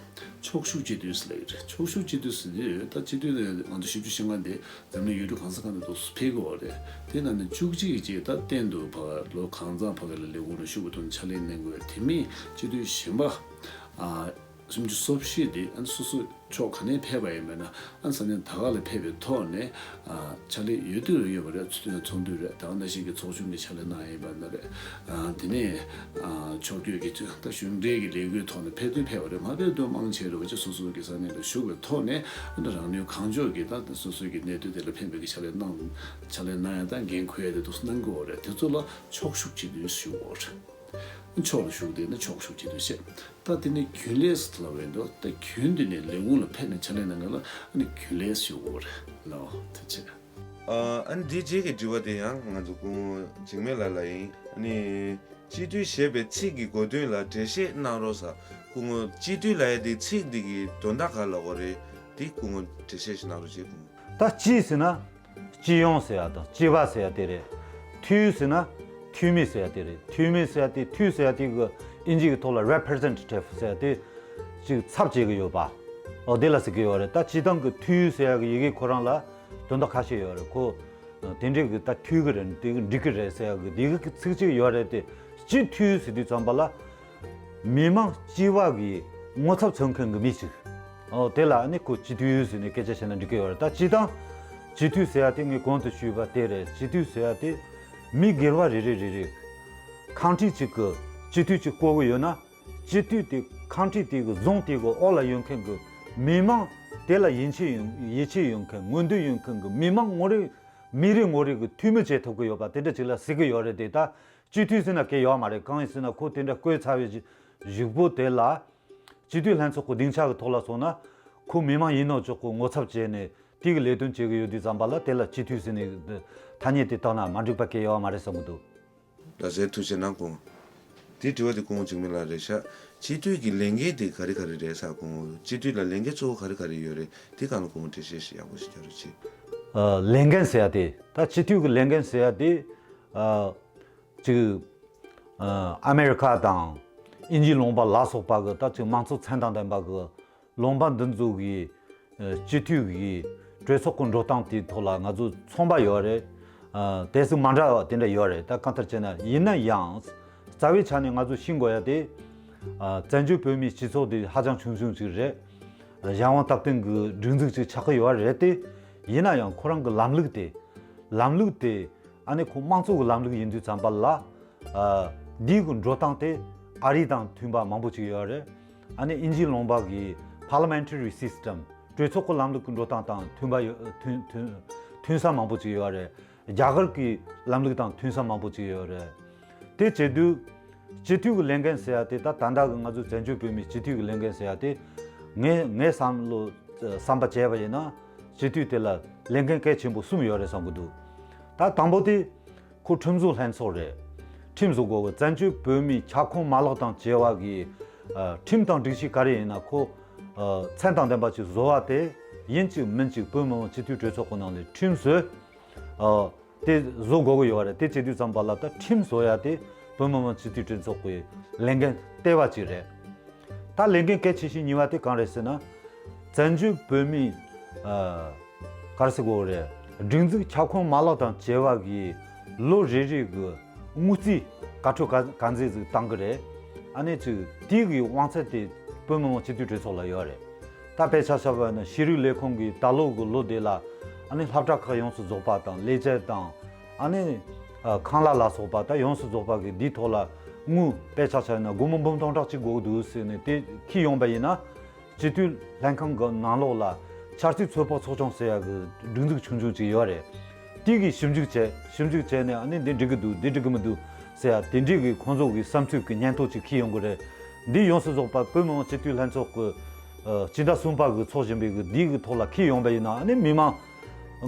ཕྱོགས་བཞུགས་སྤྱི་འཐུས་ཟེར་ལབ་ཀྱི་རེད། ཕྱོགས་བཞུགས་སྤྱི་འཐུས་ཟེར་དུས་ད་སྤྱི་འཐུས་དེ་ང་ཚོ་བཞི་བཅུ་ཞེ་ལྔ་དེ་འཛམ་གླིང་ཡུལ་གྲུ་གང་ས་གང་དུ་འདུག་སེ་ཕེབས་ཀྱི་ཡོད་རེད། དེ་ནང་ནས་བཅུ་གཅིག་ཅིག་ད་གཏན་དུ་ཕ་གི་ལོ་གང་འཚམ་ཕ་གི་ལ་ལས་ཁུངས་ལ་ཞུགས་པའི་ཐོག་ནས་ཕྱག་ལས་གནང་དགོས་པའི་དེ་མིན་སྤྱི་འཐུས་གཞན་པ། ཨ། སུམ་ཅུ་སོ་བཞི་དེ་ཨ་ནི་སོ་སོ་ཕྱོགས་ག་ནས་ཕེབས་པ་ཡིན་པ་ན་ཨ་ནི་ས་གནས་ད་ག་ལ་ཕེབས་པའི་ཐོག་ནས་ཨ་ཕྱག་ལས་ཡོད་དུས་ཡོད་པ་རེད། ཚོགས་འདུ་རེད། ད་ག་ནང་བཞིན་གྱི་ཚོགས་ཆུང་གི་ཕྱག་ལས་གནང་ཡིན་པ་ན་རེད། ཨ་དེ་ནས་ཨ་ཕྱོགས་བསྐྱོད་ཀྱི་ད་གཞུང་འབྲེལ་གྱི་ལས་འགུལ་ཐོག་ནས་ཕེབས་དུས་ཕེབས་པ་རེད། མ་ཕེབས་དུས་མང་ཆེ་རེད་བ་ཅིག་སོ་སོ་གི་ས་གནས་ལ་བཞུགས་པའི་ཐོག་ནས་ཨ་ནི་རང་ནུས་གང་ལྕོགས་ཀྱིས་ད་སོ་སོ་གི་གནད་དོན་དེ་ལ་ཕན་པའི་གི་ཕྱག་ལས་གནང་ཕྱག་ལས་གནང་ཡ་ད་འགན་འཁུར་ཡ་དེ་འདུག་གནང་གི་ཡོད་རེད། དེ་ཚོ་ལ་ཕྱོགས་བཞུགས་སྤྱི་འཐུས་ཞུ་དགོས་རེད། ཕྱོགས་ལ་བཞུགས་དེ་ནི་ཕྱོགས་བཞུགས་སྤྱི་འཐུས་བཤད། ད་དེ་ནི་རྒྱུན་ལས་ལབ་པ་ཡིན་དུས་ད་རྒྱུན་དུ་ནས་ལས་ཁུངས་ལ་ཕེབས་ནས་ཕྱག་ལས་གནང་མཁན་ལ་ཨ་ནི་རྒྱུན་ལས་ཞུ་དགོས་རེད་ལ། ཐུགས་རྗེ་ཆེ། ཨ་ནི་འདིའི་རྗེས་ཀྱི་དྲི་བ་དེ་ཡང་ང་ཚོ་སྐུ་ངོ་འཇིགས་མེད་ལགས་ལ་ཡིན། ཨ་ནི་སྤྱི་འཐུས་ཞེས་པའི་ཚིག་གི་གོ་དོན་ལ་འགྲེལ་བཤད་གནང་རོགས་ཟེར། སྐུ་ངོ་སྤྱི་འཐུས་ལབ་ཡ་དེ་ཚིག་འདི་གི་དོན་དག་ག་ལབ་དགོས་རེད། དེ་སྐུ་ངོ་འགྲེལ་བཤད་ཞིག་གནང་རོགས་བྱེད། སྐུ་ངོ། ད་སྤྱི་ཟེར་ན་སྤྱི་ཡོངས་ཟེར་ཡ་དང་སྤྱི་པ་ཟེར་ཡ་དེ་རེད། འཐུས་ཟེར་ན་འཐུས་མི་ཟེར་ཡ་དེ་རེད། འཐུས་མི་ཟེར་ཡ་དེ་འཐུས་ཟེར་ཡ་དེ་གི་ཨིན་ཇི་གི་ཐོག་ལ་representative ཟེར་ཡ་དེ་ཅིག་ཚབ་བྱེད་གི་ཡོད་པ། ཨོ་དེ་ལ་ཟེར་གི་ཡོད་རེད། ད་སྤྱི་བཏང་གི་འཐུས་ཟེར་ཡ་གི་ཡི་གེ་ཁོ་རང་ལ་དོན་དག་ཁ་ཤས་ཡོད་རེད། ཁོ་དེ་འདྲའི་གི་ད་འཐུས་གི་རེད། དེ་གི་འགྲིག་གི་རེད་ཟེར་ཡ་གི་དེ་གི་ཚིག་གཅིག་ཡོད་རེད་དེ། སྤྱི་འཐུས་ཟེར་དུས་ཙམ་པ་ལ། མི་མང་སྤྱི་བ་གི་ངོ་ཚབ་མཚོན་མཁན་གི་མི་ཞིག་ཨོ་དེ་ལ་ཨ་ནི་ཁོ་སྤྱི་འཐུས་ཟེར་ནས་སྐད་ཆ་བཤད་ན་འགྲིག་གི་ཡོད་རེད། ད་སྤྱི་བཏང་སྤྱི་འཐུས་ཟེར་ཡ་དེ་ངས་གོང་དུ་ཞུས་པ་དེ་རེད། སྤྱི་འཐུས་ཟེར་ཡ་དེ་མི་སྒེར་བ་རེ་རེ་རེ་རེ་ཁང་ཁྲི་གཅིག་གི་སྤྱི་འཐུས་གཅིག་བསྐོ་གི་ཡོད་ན། སྤྱི་འཐུས་དེ་ཁང་ཁྲི་དེ་གི་རྫོང་དེ་གི་འོག་ལ་ཡོད་མཁན་གི་མི་མང་དེ་ལ་ཡིད་ཆེས་ཡོད་ཡིད་ཆེས་ཡོད་མཁན་མངོན་འདོད་ཡོད་མཁན་གི་མི་མང་ངོ་རེ་མི་རེ་ངོ་རེ་གི་འཐུས་མི་བྱེད་ཐུབ་གི་ཡོད་པ་དེ་འདྲ་ཅིག་ལ་ཟེར་གི་ཡོད་རེད་དེ། ད་སྤྱི་འཐུས་ཟེར་ན་སྐད་ཡོད་མ་རེད། གང་ཡིན་ཟེར་ན་ཁོ་དེ་འདྲ་བསྐོས་ཚར་བའི་གཞུག་གཞུག་པོ་དེ་ལ་སྤྱི་འཐུས་ལྷན་ཚོགས་ཀྱི་སྡིངས་ཆ་གི་ཐོག་ལ་སོང་ན་ཁོ་མི་མང་ཡིན་ནོ་ཅོག་གི་ངོ་ཚབ་བྱས་ནས་དེ་གི་ལས་དོན་བྱེད་གི་ཡོད་དུས་ཙམ་པ་ལ་དེ་ལ་སྤྱི་འཐུས་ཟེར་ནས་ཐ་སྙད་དེ་བཏགས་ན་མ་འགྲིག་པ་སྐད་ཡོད་མ་རེད་བསམ་གི་འདུག་ལགས་སེ་ཐུགས་རྗེ་གནང་སྐུ་ངོ། དེ་དྲི་བ་དེ་སྐུ་ངོ་འཇིགས་མེད་ལགས་རེད་ཤག་སྤྱི་འཐུས་ཀྱི་ལས་འགན་དེ་ག་རེ་ག་རེ་རེད་ཟེར། སྐུ་ངོ་སྤྱི་འཐུས་ལ་ལས་འགན་གཙོ་བོ་ག་རེ་ག་རེ་ཡོད་རེད། དེ་སྒང་ལ་སྐུ་ངོ་འགྲེལ་བཤད་ཞིག་ཡག་པོ་ཞིག་རྒྱག་རོགས་གྱིས། ཨ་ལས་འགན་ཟེར་ཡ་དེ་ད་སྤྱི་འཐུས་ཀྱི་ལས་འགན་ཟེར་ཡ་དེ་ཨ་ཅིག་ཨ་ཨ་མེ་རི་ཁ་དང་དབྱིན་ཇི་ལུང་པ་ལ་སོགས་པ་གི་ད་ཅིག་མང་གཙོ་མཚན་དང་ལྡན་པ་གི་ལུང་པ་འདི་ཚོ་གི་ཨ་སྤྱི་འཐུས་ཀྱི་གྲོས་ཚོགས་ཀྱི་འགྲོ་སྟངས་དེའི་ཐོག་ལ་ང་ཚོ་ཚོང་པ་ཡོད་རེད། ཨ་དེ་ཚོ་མ་འདྲ་བ་དེ་འདྲ་ཡོད་རེད། ད་གང་ལྟར་བྱས་ན་ཡིན་ན་ཡང་རྩ་བའི་ཆ་ནས་ང་ཚོ་ཤེས་དགོས་ཡ་དེ་ཨ་བཙན་བྱོལ་བོད་མིའི་སྤྱི་ཚོགས་དེ་ཧ་ཅང་ཆུང་ཆུང་ཅིག་རེད། གཞན་དབང་སྟབས་བསྟུན་གྱི་སྒྲིག་འཛུགས་ཅིག་ཆགས་ཀྱི་ཡོད་རེད་དེ། ཡིན་ན་ཡང་ཁོ་རང་གི་ལམ་ལུགས་དེ་ལམ་ལུགས་དེ་ཨ་ནི་ཁོ་དམངས་གཙོ་གི་ལམ་ལུགས་ཡིན་དུས་ཙམ་པ་ལ། ཨ་འདི་གི་འགྲོ་སྟངས་དེ་ཨ་རི་དང་མཐུན་པ་མང་པོ་ཅིག་ཡོད་རེད། ཨ་ནི་དབྱིན་ཇིའི་ལུང་པ་གི་parliamentary system གྲོས་ཚོགས་ཀྱི་ལམ་ལུགས་ཀྱི་འགྲོ་སྟངས་དང་མཐུན་པ་ཡོད་མཐུན་མཐུན་མཐུན་ས་མང་པོ་ཅིག་ཡོད་རེད། རྒྱ་གར་གྱི་ལམ་ལུགས་དང་མཐུན་ས་མང་པོ་ཅིག་ཡོད་རེད། དེ་བྱེད་དུས་སྤྱི་འཐུས་ཀྱི་ལས་འགན་ཟེར་ཡ་དེ་ད་ད་ལྟ་གི་ང་ཚོ་བཙན་བྱོལ་བོད་མིའི་སྤྱི་འཐུས་ཀྱི་ལས་འགན་ཟེར་ཡ་དེ་ངས་ངས་བསམ་བློ་བསམ་པ་བྱས་པ་ཡིན་ན་སྤྱི་འཐུས་དེ་ལ་ལས་འགན་གལ་ཆེན་པོ་གསུམ་ཡོད་རེད་བསམ་གྱི་འདུག་ད་དང་པོ་དེ། ཁོ་ཁྲིམས་བཟོ་ལྷན་ཚོགས་རེད། ཁྲིམས་བཟོ་དགོས་གི་བཙན་བྱོལ་བོད་མིའི་ཁྱབ་ཁོངས་མ་ལག་དང་བཅས་པ་གི་ཨ་ཁྲིམས་དང་སྒྲིག་གཞི་ག་རེ་ཡིན་ན་ཁོ་ཨ་མཚན་དང་ལྡན་པ་ཅིག་བཟོ་བ་དེ་ཡིན་གཅིག་མིན་གཅིག་བོད་མི་མང་སྤྱི་འཐུས་གྲོས་ཚོགས་ཀྱི་ནང་ལ་ཁྲིམས་བཟོས། ཨ་དེ་བཟོ་དགོས་གི་ཡོད་རེད། དེ་བྱེད་དུས་ཙམ་པ་ལ་ད་ཁྲིམས་བཟོ་ཡ་དེ་བོད་མི་མང་སྤྱི་འཐུས་གྲོས་ཚོགས་ཀྱི་ལས་འགན་ལྟེ་བ་ཅིག་རེད། ད་ལས་འགན་གལ་ཆེ་ཤོས་གཉིས་པ་དེ་གང་རེད་ཟེར་ན། བཙན་བྱོལ་བོད་མིའི་ཨ་ག་རེ་ཟེར་དགོས་རེད། སྒྲིག་འཛུགས་ཁྱབ་ཁོངས་མ་ལག་དང་བཅས་པ་གི་ལོ་རེ་རེ་གི་དངུལ་རྩིས་བཀའ་འཁྲོལ་ག་ག་ཚད་ཟིག་བཏང་གི་རེད། ཨ་ནི་ཅིག་དེ་གི་དབང་ཚད་དེ་བོད་མི་མང་སྤྱི་འཐུས་གྲོས་ཚོགས་ལ་ཡོད་རེད། ད་དཔེ་ཆ་བཞག་པ་ན་ཤེས་རིག་ལས་ཁུངས་ཀྱི་ད་ལོ་གི་ལོ་དེ་ལ་ཨ་ནི་སློབ་གྲྭ་ཁག་ཡོངས་སུ་རྫོགས་པ་དང་ལས་བྱེད་དང་ཨ་ནི་ཨ་ཁང་གླ་ལ་སོགས་པ་ད་ཡོངས་སུ་རྫོགས་པ་གི་འདིའི་ཐོག་ལ་དངུལ་དཔེ་ཆ་བཞག་ན་སྒོར་མོ་འབུམ་སྟོང་ཕྲག་གཅིག་དགོས་འདུག་ཟེར་ནས་དེ་ཁྱེར་ཡོང་པ་ཡིན་ན། སྤྱི་འཐུས་ལྷན་ཁང་གི་ནང་ལོགས་ལ་འཆར་རྩིས་ཚོད་དཔག་ཚོགས་ཆུང་ཟེར་ཡ་གི་སྒྲིག་འཛུགས་ཆུང་ཆུང་ཅིག་ཡོད་རེད། དེ་གིས་ཞིབ་འཇུག་བྱས་ཞིབ་འཇུག་བྱས་ནས་ཨ་ནི་འདི་འགྲིག་གི་འདུག་འདི་འགྲིག་གི་མི་འདུག་ཟེར་ཡ་དེ་འདྲའི་གི་ཁོང་ཚོ་གི་བསམ་ཚུལ་གི་སྙན་ཐོ་ཅིག་ཁྱེར་ཡོང་གི་རེད། འདི་ཡོངས་སུ་རྫོགས་པ་བོད་མི་མང་སྤྱི་འཐུས་ལྷན་ཚོགས་ཀྱི་ཨ་སྤྱི་ཟླ་གསུམ་པ་གི་ཚོགས་བཞིན་པའི་གི་འདི་གི་ཐོག་ལ་ཁྱེར་ཡོང་པ་ཡིན་ན་ཨ་ནི་མི་མང་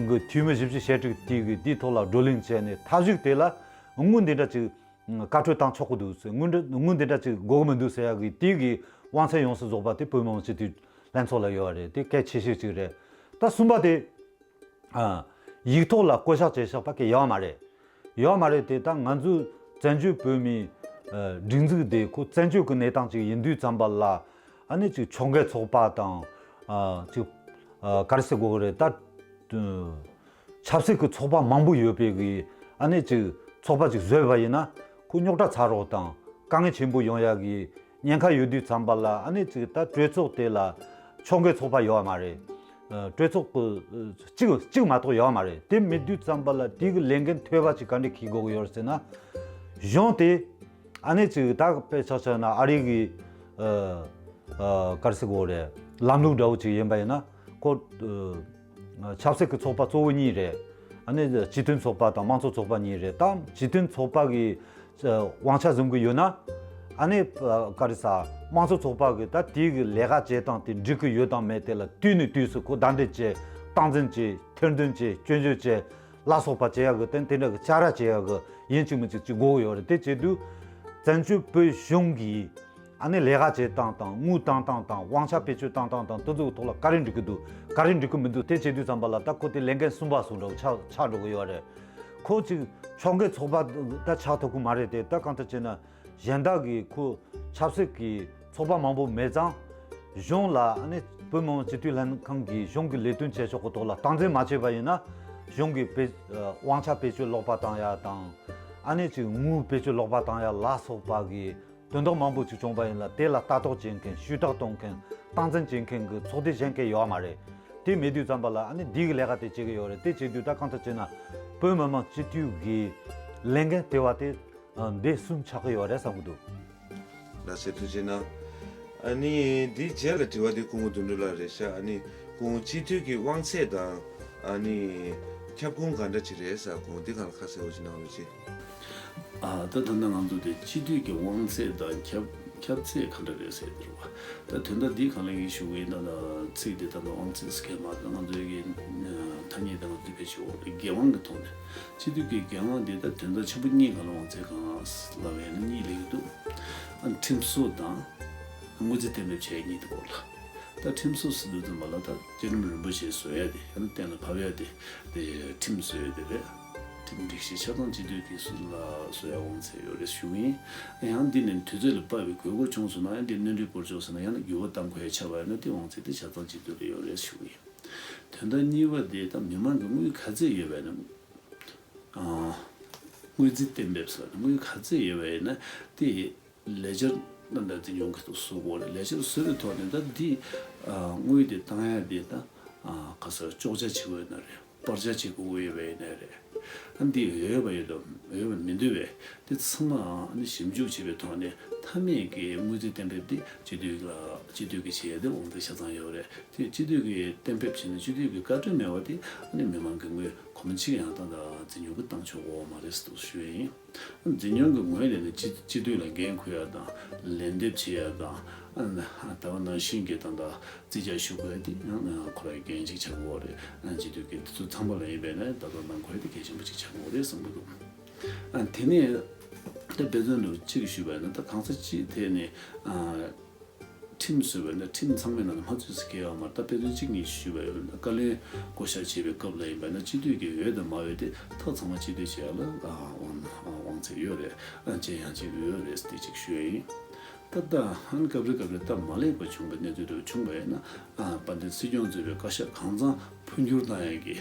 གི་འཐུས་མི་བཞི་བཅུ་ཞེ་དྲུག་དེ་གི་འདིའི་ཐོག་ལ་བགྲོ་གླེང་བྱས་ནས་མཐའ་གཞུག་དེ་ལ་དངུལ་འདི་འདྲ་ཅིག་བཀའ་འཁྲོལ་བཏང་ཆོག་གི་འདུག་ཟེར། དངུལ་འདྲ་དངུལ་འདི་འདྲ་ཅིག་དགོས་ཀྱི་མི་འདུག་ཟེར་ཡ་གི་དེ་གི་དབང་ཚད་ཡོངས་སུ་རྫོགས་པ་དེ་བོད་མི་མང་སྤྱི་འཐུས་ལྷན་ཚོགས་ལ་ཡོད་རེད། དེ་གལ་ཆེ་ཤོས་ཅིག་རེད། ད་གསུམ་པ་དེ་ཨ་ཡིག་ཐོག་ལ་བསྐོ་བཞག་བྱས་བཞག་པ་གི་ཡོད་མ་རེད། ཡོད་མ་རེད་དེ་ད་ང་ཚོའི་བཙན་བྱོལ་བོད་མིའི་ཨ་སྒྲིག་འཛུགས་དེ་ཁོ་བཙན་བྱོལ་གི་གནས་སྟངས་ཅིག་ཡིན་དུས་ཙམ་པ་ལ་ཨ་ནི་ཅིག་ཕྱོགས་འགལ་ཚོགས་པ་དང་ཨ་ཅིག་ཨ་ག་རེ་ཟེར་དགོས་ཀྱི་རེད་ད། ཆབ་སྲིད་ཀྱི་ཚོགས་པ་མང་པོ་ཡོད་པའི་གི་ཨ་ནི་ཅིག་ཚོགས་པ་ཅིག་བཟོས་པ་ཡིན་ན་ཁོ་རྙོག་དྲ་ཚ་རོགས་དང་དཀའ་ངལ་ཆེན་པོ་ཡོང་ཡ་གི་ཉེན་ཁ་ཡོད་དུས་ཙམ་པ་ལ་ཨ་ནི་ཅིག་ད་གྲོས་ཚོགས་དེ་ལ་ཕྱོགས་འགལ་ཚོགས་པ་ཡོད་མ་རེད། ཨ་གྲོས་ཚོགས་ཀྱི་གཅིག་གཅིག་མ་གཏོགས་ཡོད་མ་རེད། དེ་མེད་དུས་ཙམ་པ་ལ་དེ་གི་ལས་འགན་ཐོལ་པ་ཅིག་ག་འདྲ་འཁྱེར་དགོས་ཀྱི་ཡོད་རེད་ཟེར་ན། གཞུང་དེ་ཨ་ནི་ཅིག་ད་དཔེ་ཆ་བཞག་ན་ཨ་རི་གི་ཨ་ཨ་ག་རེ་ཟེར་དགོས་རེད། ལམ་ལུགས་འདྲ་བོ་ཅིག་ཡིན་པ་ཡིན་ན་ཁོ་ཨ། ཆབ་སྲིད་ཀྱི་ཚོགས་པ་གཙོ་བོ་གཉིས་རེད། ཨ་ནི་སྤྱི་མཐུན་ཚོགས་པ་དང་དམངས་གཙོ་ཚོགས་པ་གཉིས་རེད། ད་སྤྱི་མཐུན་ཚོགས་པ་གི་དབང་ཆ་འཛིན་གྱི་ཡོད་ན། ཨ་ནི་ག་རེ་ཟ་དམངས་གཙོ་ཚོགས་པ་གི་ད་དེའི་གི་ལས་ཀ་བྱེད་སྟངས་དེ་འགྲིག་གི་ཡོད་དང་མེད་དེ་ལ་དུས་ནས་དུས་སུ་ཁོ་བདའ་འདེད་བྱེད། སྟངས་འཛིན་བྱེད། ཐེར་འདོན་བྱེད། སྐྱོན་བརྗོད་བྱེད་ལ་སོགས་པ་བྱེད་ཡག་གི་དེ་དེ་འདྲ་གི་བཅའ་ར་བྱེད་ཡག་གི་ཡིན་གཅིག་མིན་གཅིག་ཅིག་དགོས་ཀྱི་ཡོད་རེད། དེ་བྱེད་དུས་བཙན་བྱོལ་བོད་གཞུང་གི་ ཨ་ནི་ལས་ཀ་བྱེད་སྟངས་དང་དངུལ་བཏང་སྟངས་དང་དབང་ཆ་བེད་སྤྱོད་བཏང་སྟངས་དང་དེ་ཚོའི་ཐོག་ལ་ག་རེ་འགྲིག་གི་འདུག་ག་རེ་འགྲིག་གི་མི་འདུག་དེ་བྱེད་དུས་ཙམ་པ་ལ་ད་ཁོ་དེ་ལས་འགན་གསུམ་པ་སུ་འདྲ་བོ་ཆགས་ཆགས་འགྲོ་གི་ཡོད་རེད། ཁོ་གཅིག་ཕྱོགས་འགལ་ཚོགས་པ་ད་ཆགས་ཐུབ་ཀྱི་མ་རེད་དེ། ད་གང་ལྟར་བྱས་ན་གཞན་དག་གི་ཁོ་ཆབ་སྲིད་ཀྱི་ཚོགས་པ་མང་པོ་མེད་ཙང་གཞུང་ལ་ཨ་ནི་བོད་མི་མང་སྤྱི་འཐུས་ལྷན་ཁང་གིས་གཞུང་གི་ལས་དོན་བྱེད་ཕྱོགས་ཀྱི་ཐོག་ལ་སྟངས་འཛིན་མ་བྱས་པ་ཡིན་ན་གཞུང་གི་བེད་དབང་ཆ་བེད་སྤྱོད་ལོག་པ་བཏང་ཡ་དང་ཨ་ནི་གཅིག་དངུལ་བེད་སྤྱོད་ལོག་པ་བཏང་ཡ་ལ་སོགས་པ་གི་དོན་དག་མང་པོ་ཅིག་བྱུང་བ་ཡིན་ལ་དེ་ལ་ལྟ་རྟོག་བྱེད་མཁན་ཞུ་དག་གཏོང་མཁན་སྟངས་འཛིན་བྱེད་མཁན་གྱི་ཚོགས་སྡེ་གཞན་གྱི་ཡོད་མ་རེད། དེ་མེད་དུས་ཙམ་པ་ལ་ཨ་ནི་འདི་གི་ལས་ཀ་དེ་བྱེད་ཀྱི་ཡོད་རེད། དེ་བྱེད་དུས་ད་གང་ལྟར་བྱས་ན་བོད་མི་མང་སྤྱི་འཐུས་ཀྱི་ལས་འགན་ལྟེ་བ་དེ་འདི་གསུམ་ཆགས་ཀྱི་ཡོད་རེད་བསམ་གྱི་འདུག་ལགས་སེ་ཐུགས་རྗེ་གནང་། ཨ་ནི་འདིའི་རྗེས་ལ་དྲི་བ་དེ་སྐུ་ངོ་དོན་གྲུབ་ལགས་རེད་ཤག་ཨ་ནི་སྐུ་ངོ་སྤྱི་འཐུས་ཀྱི་དབང་ཚད་དང་ཨ་ནི་ཁྱབ་ཁོངས་ག་འདྲ་ཅིག་རེད་ཟེར་སྐུ་ངོ་འདི་གང་ལ་ཁ་གསལ་བོ་ཅིག་གནང་རོགས་གྱིས། ཨ་ད་ད་ལྟ་ང་ཚོ་དེ་སྤྱི་འཐུས་ཀྱི་དབང་ཚད་དང་ཁྱབ་ཁྱབ་ཚད་ག་འདྲ་རེད་ཟེར་དེ་རེད་བ། ད་དོན་དག་འདི་གང་ལ་ཡིན་ཞུ་གི་ཡིན་ན་ད་ཚིག་འདི་ད་ལྟ་དབང་ཚད་ཟེར་མཁན་མ་ད་ང་ཚོའི་གི་ཐ་སྙད་ད་ང་ཚོའི་བེད་སྤྱོད་འོག་ལ་འགན་དབང་གི་ཐོག་ནས་སྤྱི་འཐུས་ཀྱི་འགན་དབང་འདི་ད་དོན་དག་ཆེན་པོ་གཉིས་གང་ལ་དབང་ཚད་གང་ལབ་ཡིན་ན་གཉིས་ལེགས་འདུག་ཨ་ཁྲིམས་བཟོ་དང་དངུལ་རྩིས་གཏན་འབེབས་བྱས་གཉིས་དེ་སྐོར་ལ། ད་ཁྲིམས་བཟོ་ཟེར་དུས་ཙམ་པ་ལ་ད་བཅའ་ཁྲིམས་རིན་པོ་ཆེ་བཟོ་ཡ་དེ་ཡང་ན་གཏན་ལ་ཕབ་ཡ་དེ་དེ་ཁྲིམས་བཟོ་ཡ་དེ་རེད། ཁྲིམས་སྒྲིག་གཞི་ཆ་ཚང་སྤྱི་འཐུས་ཀྱི་སྲོལ་ལ་བཟོ་ཡ་དབང་ཚད་ཡོད་རེད་ཞུ་གི་ཡིན། ཡང་འདི་ནས་དུས་ཚོད་ལ་དཔག་པའི་དགོས་མཁོ་བྱུང་སོང་ན་ཡང་འདི་སྣོན་འཕྲི་སྤོར་ཆོག་ཟེར་ན་ཡང་ན་འགྱུར་བ་གཏང་དགོས་ཡ་ཆགས་པ་ཡིན་ན་དེ་དབང་ཚད་དེ་ཆ་ཚང་སྤྱི་འཐུས་ལ་ཡོད་རེད་ཞུ་གི་ཡིན། དོན་དག་གཉིས་པ་དེ་ད་མི་མང་གི་དངུལ་ག་ཚད་ཡོད་པ་ཡིན་ན། དངུལ་རྩིས་གཏན་འབེབས་སོགས་དངུལ་ག་ཚད་ཡོད་པ་ཡིན་ན་དེ་ལས་འཆར་རྣམ་པ་འཛིན་སྐྱོང་གི་ཐོག་བཟོ་དགོས་རེད། ལས་འཆར་བཟོས་པའི་ཐོག་ནས་ད་འདི་དངུལ་དེ་བཏང་ཡ་དེ་ད་ག་ས་གཅོག་ཆ་བྱེད་དགོས་ན་རེད། སྤར་ཆ་བྱེད་དགོས་ཡོད་པ་ཡིན་ན་རེད། ཨ་འདི་འོས་པ་ཡོད་དམ་འོས་པ་མི་འདུག་པས་དེ་ཚང་མ་ཨ་ནི་ཞིབ་འཇུག་བྱེད་པའི་ཐོག་ནས་མཐའ་མའི་གི་དངུལ་རྩིས་གཏན་འབེབས་དེ་སྤྱི་འཐུས་ལ་སྤྱི་འཐུས་ཀྱི་བྱེད་ཡ་དེ་དབང་ཚད་ཆ་ཚང་ཡོད་རེད། དེ་སྤྱི་འཐུས་ཀྱིས་གཏན་འབེབས་བྱས་ན་སྤྱི་འཐུས་ཀྱི་བཀའ་འཁྲོལ་མེད་པ་དེ་ཨ་ནི་མི་མང་གི་དངུལ་གོམས་གཅིག་ཡང་ད་ལྟ་འཛིན་སྐྱོང་གི་བཏང་ཆོག་གི་ཡོད་མ་རེད་ཟེར་ཞུ་ཡ་ཡིན། འཛིན་སྐྱོང་གི་ངོས་ནས་ནི་སྤྱི་སྤྱི་འཐུས་ལ་འགན་འཁུར་ཡ་དང་ལན་འདེབས་བྱེད་ཡ་དང་ཨ་ནི་ད་ག་ནང་བཞིན་གྱི་ད་ལྟ་རྩིས་རྒྱག་ཞུ་དགོས་ཡ་དེ་ཡང་ཁོ་རའི་འགན་ཅིག་ཆགས་ཀྱི་ཡོད་རེད། སྤྱི་འཐུས་ཀྱི་དེ་ཚོ་ཚང་མ་ལ་ཡིན་པས་ན་ད་ལྟ་གནང་དགོས་ཡ་དེ་གལ་ཆེན་པོ་ཅིག་ཆགས་ཀྱི་ཡོད་རེད་བསམ་གྱི་འདུག་དེ་ནས་ད་དཔེ་མཚོན་དུ་གཅིག་ཞུས་པ་ཡིན་ན་ད་གང་ས་ཅིའི་ཐད་ནས། ཁྲིམས་བཟོས་པ་ཡིན་ན་ཁྲིམས་ཚང་མའི་ནང་ནས་མ་བཙུགས་ཟེར་མཁན་ཡོད་མ་རེད། ད་དཔེ་མཚོན་གཅིག་གཉིས་ཞུས་པ་ཡིན་ན་བཀའ་བློན་བསྐོ་གཞག་བྱེད་པའི་སྐབས་ལ་ཡིན་པ་ན་སྤྱི་འཐུས་ཀྱི་འོས་དང་མ་འོས་དེ་ཐག་ཚང་མ་སྤྱི་འཐུས་བྱས་ལ་དབང་དབང་ཚད་ཡོད་རེད། ཨ་གཅིག་ཡང་གཅིག་ཡོད་རེད་དེ་གཅིག་ཞུ་ཡ་ཡིན། ད་ལྟ་ཧན་སྐབས་རེ་སྐབས་རེ་སྟབས་མ་ལེགས་པ་བྱུང་བའི་གནས་ཚུལ་དུ་བྱུང་བ་ཡིན་ན་དཔལ་ལྡན་སྲིད་སྐྱོང་གཙོས་པའི་བཀའ་ཤག་གང་ཚང་འཕོ་འགྱུར་བཏང་ཡས་ཀྱི་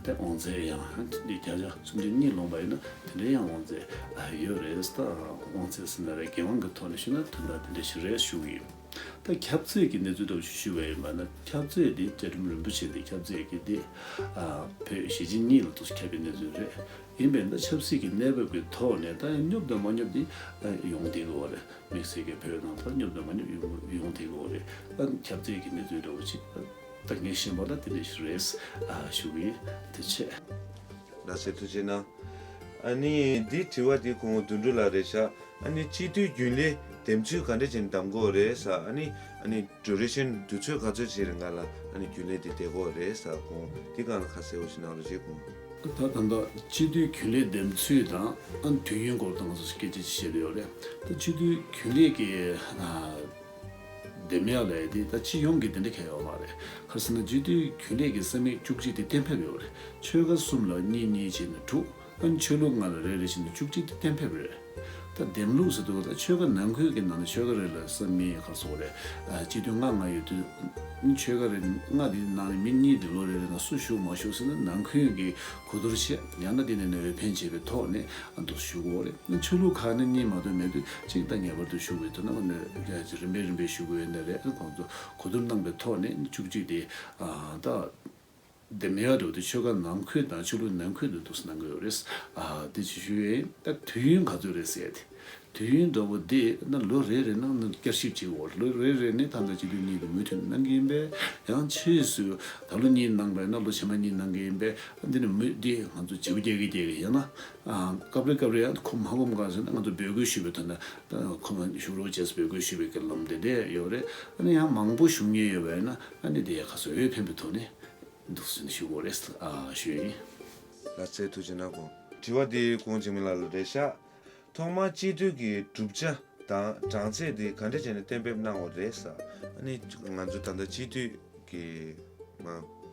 དེ་དབང་ཚད་ཡང་འདི་བརྒྱ་ཆ་སུམ་ཅུ་གཉིས་ལོངས་པ་ཡིན་ན་དེ་འདྲའི་ཡང་དབང་ཚད་ཡོད་རེད། ད་དབང་ཚད་ཟེར་ན་རེད། འགན་དབང་གི་ཐོག་ནས་ཞུས་ན་དོན་དག་དེ་འདྲ་ཞིག་རེད་ཞུ་གི་ཡིན། ད་ཁྱབ་ཚད་ཀྱི་གནས་ཚུལ་ཐོག་ཞུ་ཞུས་པ་ཡིན་པ་ན་ཁྱབ་ཚད་འདི་བཅའ་ཁྲིམས་རིན་པོ་ཆེ་འདི་ཁྱབ་ཚད་ཀྱི་འདི་བོད་གཞིས་བྱེས་གཉིས་ལ་ཐོག་ཁྱབ་པའི་གནས་ཚུལ་རེད། ཡིན་པས་ན་ཆབ་སྲིད་ཀྱི་གནས་བབ་ཀྱི་ཐོག་ནས་ད་ཡང་སྙོབ་དང་མ་སྙོབ་འདི་ཡོང་བསྡད་ཀྱི་ཡོད་རེད། དམིགས་བསལ་གྱི་བོད་ནང་ལ་སྙོབ་དང་མ་སྙོབ་ཡོང་ཡོང་བསྡད་ཀྱི་ཡོད་རེད། ཨ་ཁྱབ་ཚད་ཀྱི་གནས་ཚུལ་འདྲ་བོ་ཅིག་ད་ངས་ཤེས་པ་ལ་དེ་འདྲ་ཞིག་རེད་ཞུ་གི་ཡིན། ཐུགས་རྗེ་ཆེ། ལགས་སེ་ཐུགས་རྗེ་གནང་། ཨ་ནི་འདི་དྲི་བ་འདི་སྐུ་ངོ་དོན་གྲུབ་ལགས་རེད་ཤག་ཨ་ནི་སྤྱི་འཐུས་རྒྱུན་ལས་འདེམས་ཚུལ་ག་འདྲ་བྱས་ནས་འདེམས་དགོས་རེད་ཟེར། ཨ་ནི་ཨ་ནི་ཌུ་རེ་ཤན་དུས་ཚོད་ག་ཚོད་ཅིག་རིང་ག་ལ་ཨ་ནི་རྒྱུན་ལས་འདི་བསྡད་དགོས་རེད་ཟེར། སྐུ་ངོ་འདི་སྒང་ལ་ཁ་གསལ་བོ་ཞིག་གནང་རོགས་བྱེད་སྐུ་ངོ། ད་ད་ལྟ་སྤྱི་འཐུས་རྒྱུན་ལས་འདེམས་ཚུལ་དང་ཨ་ནི་དུས་ཡུན་སྐོར་དང་སོགས་སྐད་ཆ་ཅིག་བཤད་ཡོད་རེད། ད་སྤྱི་འཐུས་རྒྱུན་ལས་ཀྱི་ཨ་འདེམས་ཡག་ལས་དེ་ད་སྤྱི་ཡོངས་ཀྱི་དེ་འདྲ་གང་ཡང་ཡོད་མ་རེད། ག་རེ་ཟེར་ན་སྤྱི་འཐུས་རྒྱུན་ལས་ཀྱི་ས་མིག་བཅུ་གཅིག་དེ་གཏན་འབེབས་ཡོད་རེད། ཆོལ་ཁ་གསུམ་ལ་གཉིས་གཉིས་བྱས་ནས་དྲུག་ཨ་ནི་ཆོས་ལུགས་ལྔ་ལ་རེ་རེ་བྱས་ནས་བཅུ་གཅིག་དེ་གཏན་འབེབས་རེད། ད་འདེམས་ལུགས་ཟེར་དུས་ད་ཆོལ་ཁ་ནང་ཁུལ་གྱི་ནང་ནས་ཆོལ་ཁ་རེ་ལ་ས་མིག་ག་རེ་ཟེར་དགོས་རེད། ཨ་སྤྱི་འཐུས་ལྔ་ལྔ་ཡོད་དུས་ཨ་ནི་ཆོལ་ཁ་རེ་ལྔ་དེའི་ནང་ནས་མི་གཉིས་དེ་ལོ་རེ་རེ་ནང་སུ་ཞུགས་མ་ཞུགས་ཟེར་ན་ནང་ཁུལ་གྱི་གོ་བསྡུར་བྱས་ཡང་ན་དེ་ནས་ནས་འོས་འཕེན་བྱས་པའི་ཐོག་ནས་ཨ་འདུག་ཞུ་དགོས་རེད། ཆོས་ལུགས་ཁག་ནས་གཉིས་མ་གཏོགས་མེད་དུས་གཅིག་ད་ངེས་པར་དུ་ཞུ་དགོས་ཐུག་ན་རིམ་པས་རིམ་པས་ཞུ་དགོས་ཡོད་ནི་རེད། ཁོང་ཚོ་གོ་བསྡུར་གནང་པའི་ཐོག་ནས་བཅུ་གཅིག་དེ་ད་འདེམས་ཡག་འགྲོ་དུས་ཆོལ་ཁ་ནང་ཁུལ་དང་ཆོས་ལུགས་ནང་ཁུལ་དུ་འདུག་སེ་གནང་གི་ཡོད་རེད། དེ་ཅིག་ཞུ་ཡས་ད་དུས་ཡུན་ག་ཚོད་རེད་ཟེར་ཏེ། དུས་ཡུན་འདྲ་བོ་འདི་ན་ལོ་རེ་རེ་ནང་ན་བསྐྱར་ཞིབ་བྱེད་འོར་ལོ་རེ་རེ་ནས་ད་ལྟ་སྤྱི་འཐུས་གཉིས་དེ་མུ་མཐུད་གནང་གི་ཡིན་པས་ཡང་ཕྱིས་སུ་ད་ལོ་གཉིས་གནང་པས་ན་ལོ་ཕྱི་མ་གཉིས་གནང་གི་ཡིན་པས་འདི་ནི་མུ་འདི་ང་ཚོ་བྱེད་པོ་རྒྱག་གི་རྒྱག་གི་ཡིན་ན་སྐབས་རེ་སྐབས་རེ་ཡང་ཁོ་མ་ཁོམ་གང་ཟེར་ན་ང་ཚོ་འབོད་སྐུལ་ཞུས་པའི་ཐོག་ན་ཁོ་མ་བཞུགས་རོགས་བྱས་འབོད་སྐུལ་ཞུས་པའི་སྐབས་ལམ་དེ་འདྲ་ཡོད་རེད། ཨ་ནི་ཡང་མང་པོ་ཞུ་མཁན་ཡོད་པས་ན་ཨ་ནི་དེ་ཡ་ཁ་སོ་འོས་འཕེན་པའི་ཐོག་ནས་འདུག་སེ་ཞུ་དགོས་རེད་ཨ་ཞུ་ཡིན། ལགས་སེ་ཐུགས་རྗེ་གནང་། དྲི་བ་འདི་ཁོང་འཇིགས་མེད་ལགས་ལ་རེད་ཤག་ཐོག་མར་སྤྱི་འཐུས་ཀྱི་གྲུབ་ཆ་ དང་གྲངས་ཚད་དེ་ག་འདྲ་བྱས་ནས་གཏན་འབེབས་གནང་བ་རེད་ཟེར། ཨ་ནི་ང་ཚོ་ད་ལྟ་སྤྱི་འཐུས་ཀྱི་མ་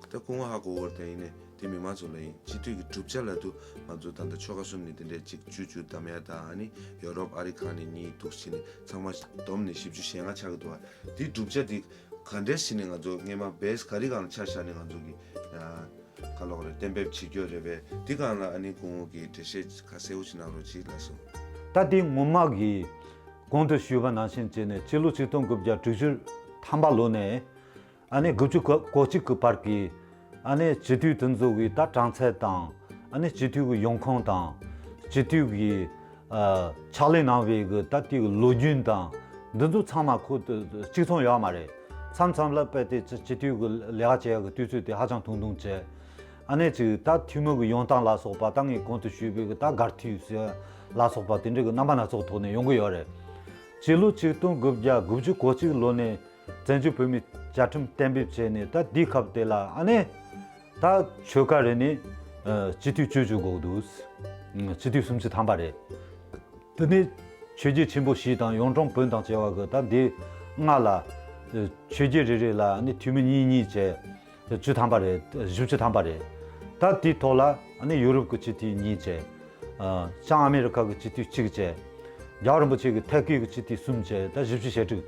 ད་སྐུ་ངོ་ཧ་གོ་བོར་དེ་ཡིན་ནས་དེ་མི་མང་ཚོ་ལ་ཡིན། སྤྱི་འཐུས་ཀྱི་གྲུབ་ཆ་ལ་དུ་ང་ཚོ་ད་ལྟ་ཆོལ་ཁ་གསུམ་ནས་དེ་འདྲའི་གཅིག་བཅུ་བཅུ་བདམས་ཡ་དང་། ཨ་ནི་ཡོ་རོབ་ཨ་རི་ཁག་ནས་གཉིས་འདུག་ཕྱིན་ནས་ཚང་མ་བསྡོམས་ནས་བཞི་བཅུ་ཞེ་ལྔ་ཆགས་ཀྱི་འདུག་བ། དེ་གྲུབ་ཆ་དེ་ག་འདྲས་ཕྱིན་ནས་ང་ཚོ་སྔས་མ་བེ་སི་ག་རེ་སྒང་ལ་ཆ་བཞག་ནས་ང་ཚོ་གི་ཡ་ག་ལོག་རེད་གཏན་འབེབས་བྱེད་རྒྱུ་རེད་པས། དེ་སྒང་ལ་ཨ་ནི་སྐུ་ངོ་གིས་འགྲེལ་བཤད་ཁ་གསལ་བོ་ཞིག་གནང་རོགས་གྱིས་ལགས་སོ། ད་དེ་ངོ་མ་གི་གོང་དུ་ཞུས་པ་ནང་བཞིན་བྱས་ནས་ཕྱི་ལོ་ཆིག་སྟོང་དགུ་བརྒྱ་དྲུག་ཅུ་ཐམ་པ་ལོ་ནས་ཨ་ནི་དགུ་བཅུ་གོ་གོ་གཅིག་གི་བར་གྱི་ཨ་ནི་སྤྱི་འཐུས་དེ་ཚོ་གི་ད་གྲངས་ཚད་དང་། ཨ་ནི་སྤྱི་འཐུས་ཀྱི་ཡོང་ཁུངས་དང་། སྤྱི་འཐུས་ཀྱི་ཨ་ཕྱག་ལས་གནང་བའི་གི་ད་ལྟའི་གི་ལོ་རྒྱུས་དང་། འདི་ཚོ་ཚང་མ་ཁོ་གཅིག་མཚུངས་ཡོད་མ་རེད། མཚམས་མཚམས་ལ་དཔེ་དེ་སྤྱི་འཐུས་ཀྱི་ལས་ཀ་བྱེད་ཡག་གི་དུས་ཚོད་དེ་ཧ་ཅང་ཐུང་ཐུང་བྱས། ཨ་ནི་ཅིག་ད་འཐུས་མི་གི་ཡོང་སྟངས་ལ་སོགས་པ། ད་ངས་གོང་དུ་ཞུས་པའི་གི་ད་སྒར་འཐུས་ཟེར་ལ་སོགས་པ་དེ་འདྲའི་གི་རྣམ་པ་སྣ་ཚོགས་ཐོག་ནས་ཡོང་གི་ཡོད་རེད། སྤྱི་ལོ་ཆིག་སྟོང་དགུ་བརྒྱ་དགུ་བཅུ་གོ་གཅིག་ལོ་ནས་བཙན་བྱོལ་བོད་མིའི་བཅའ་ཁྲིམས་གཏན་འབེབས་བྱས་ནས། ད་འདི་སྐབས་དེ་ལ་ཨ་ནི་ད་ཆོལ་ཁ་རེ་ནས་ཨ་སྤྱི་འཐུས་བཅུ་བཅུ་དགོས་འདུག་སྤྱི་འཐུས་སུམ་ཅུ་ཐམ་པ་རེད། དེ་ནས་ཆོས་རྒྱལ་ཆེན་པོ་བཞི་དང་གཡུང་དྲུང་བོན་དང་བཅས་པ་གི་ད་འདི་ལྔ་ལ། ཨ་ཆོས་རྒྱལ་རེ་རེ་ལ་ཨ་ནི་འཐུས་མི་གཉིས་གཉིས་བྱས། བཅུ་ཐམ་པ་རེད། བཞི་བཅུ་ཐམ་པ་རེད། ད་དེའི་ཐོག་ལ་ཨ་ནི་ཡུ་རོབ་ཀྱི་སྤྱི་འཐུས་གཉིས་བྱས། ཨ་བྱང་ཨ་མེ་རི་ཁ་གི་སྤྱི་འཐུས་གཅིག་བྱས། རྒྱལ་བ་རིན་པོ་ཆེ་གི་ཐད་ཀའི་གི་སྤྱི་འཐུས་གསུམ་བྱས། ད་བཞི་བཅུ་ཞེ་དྲུག་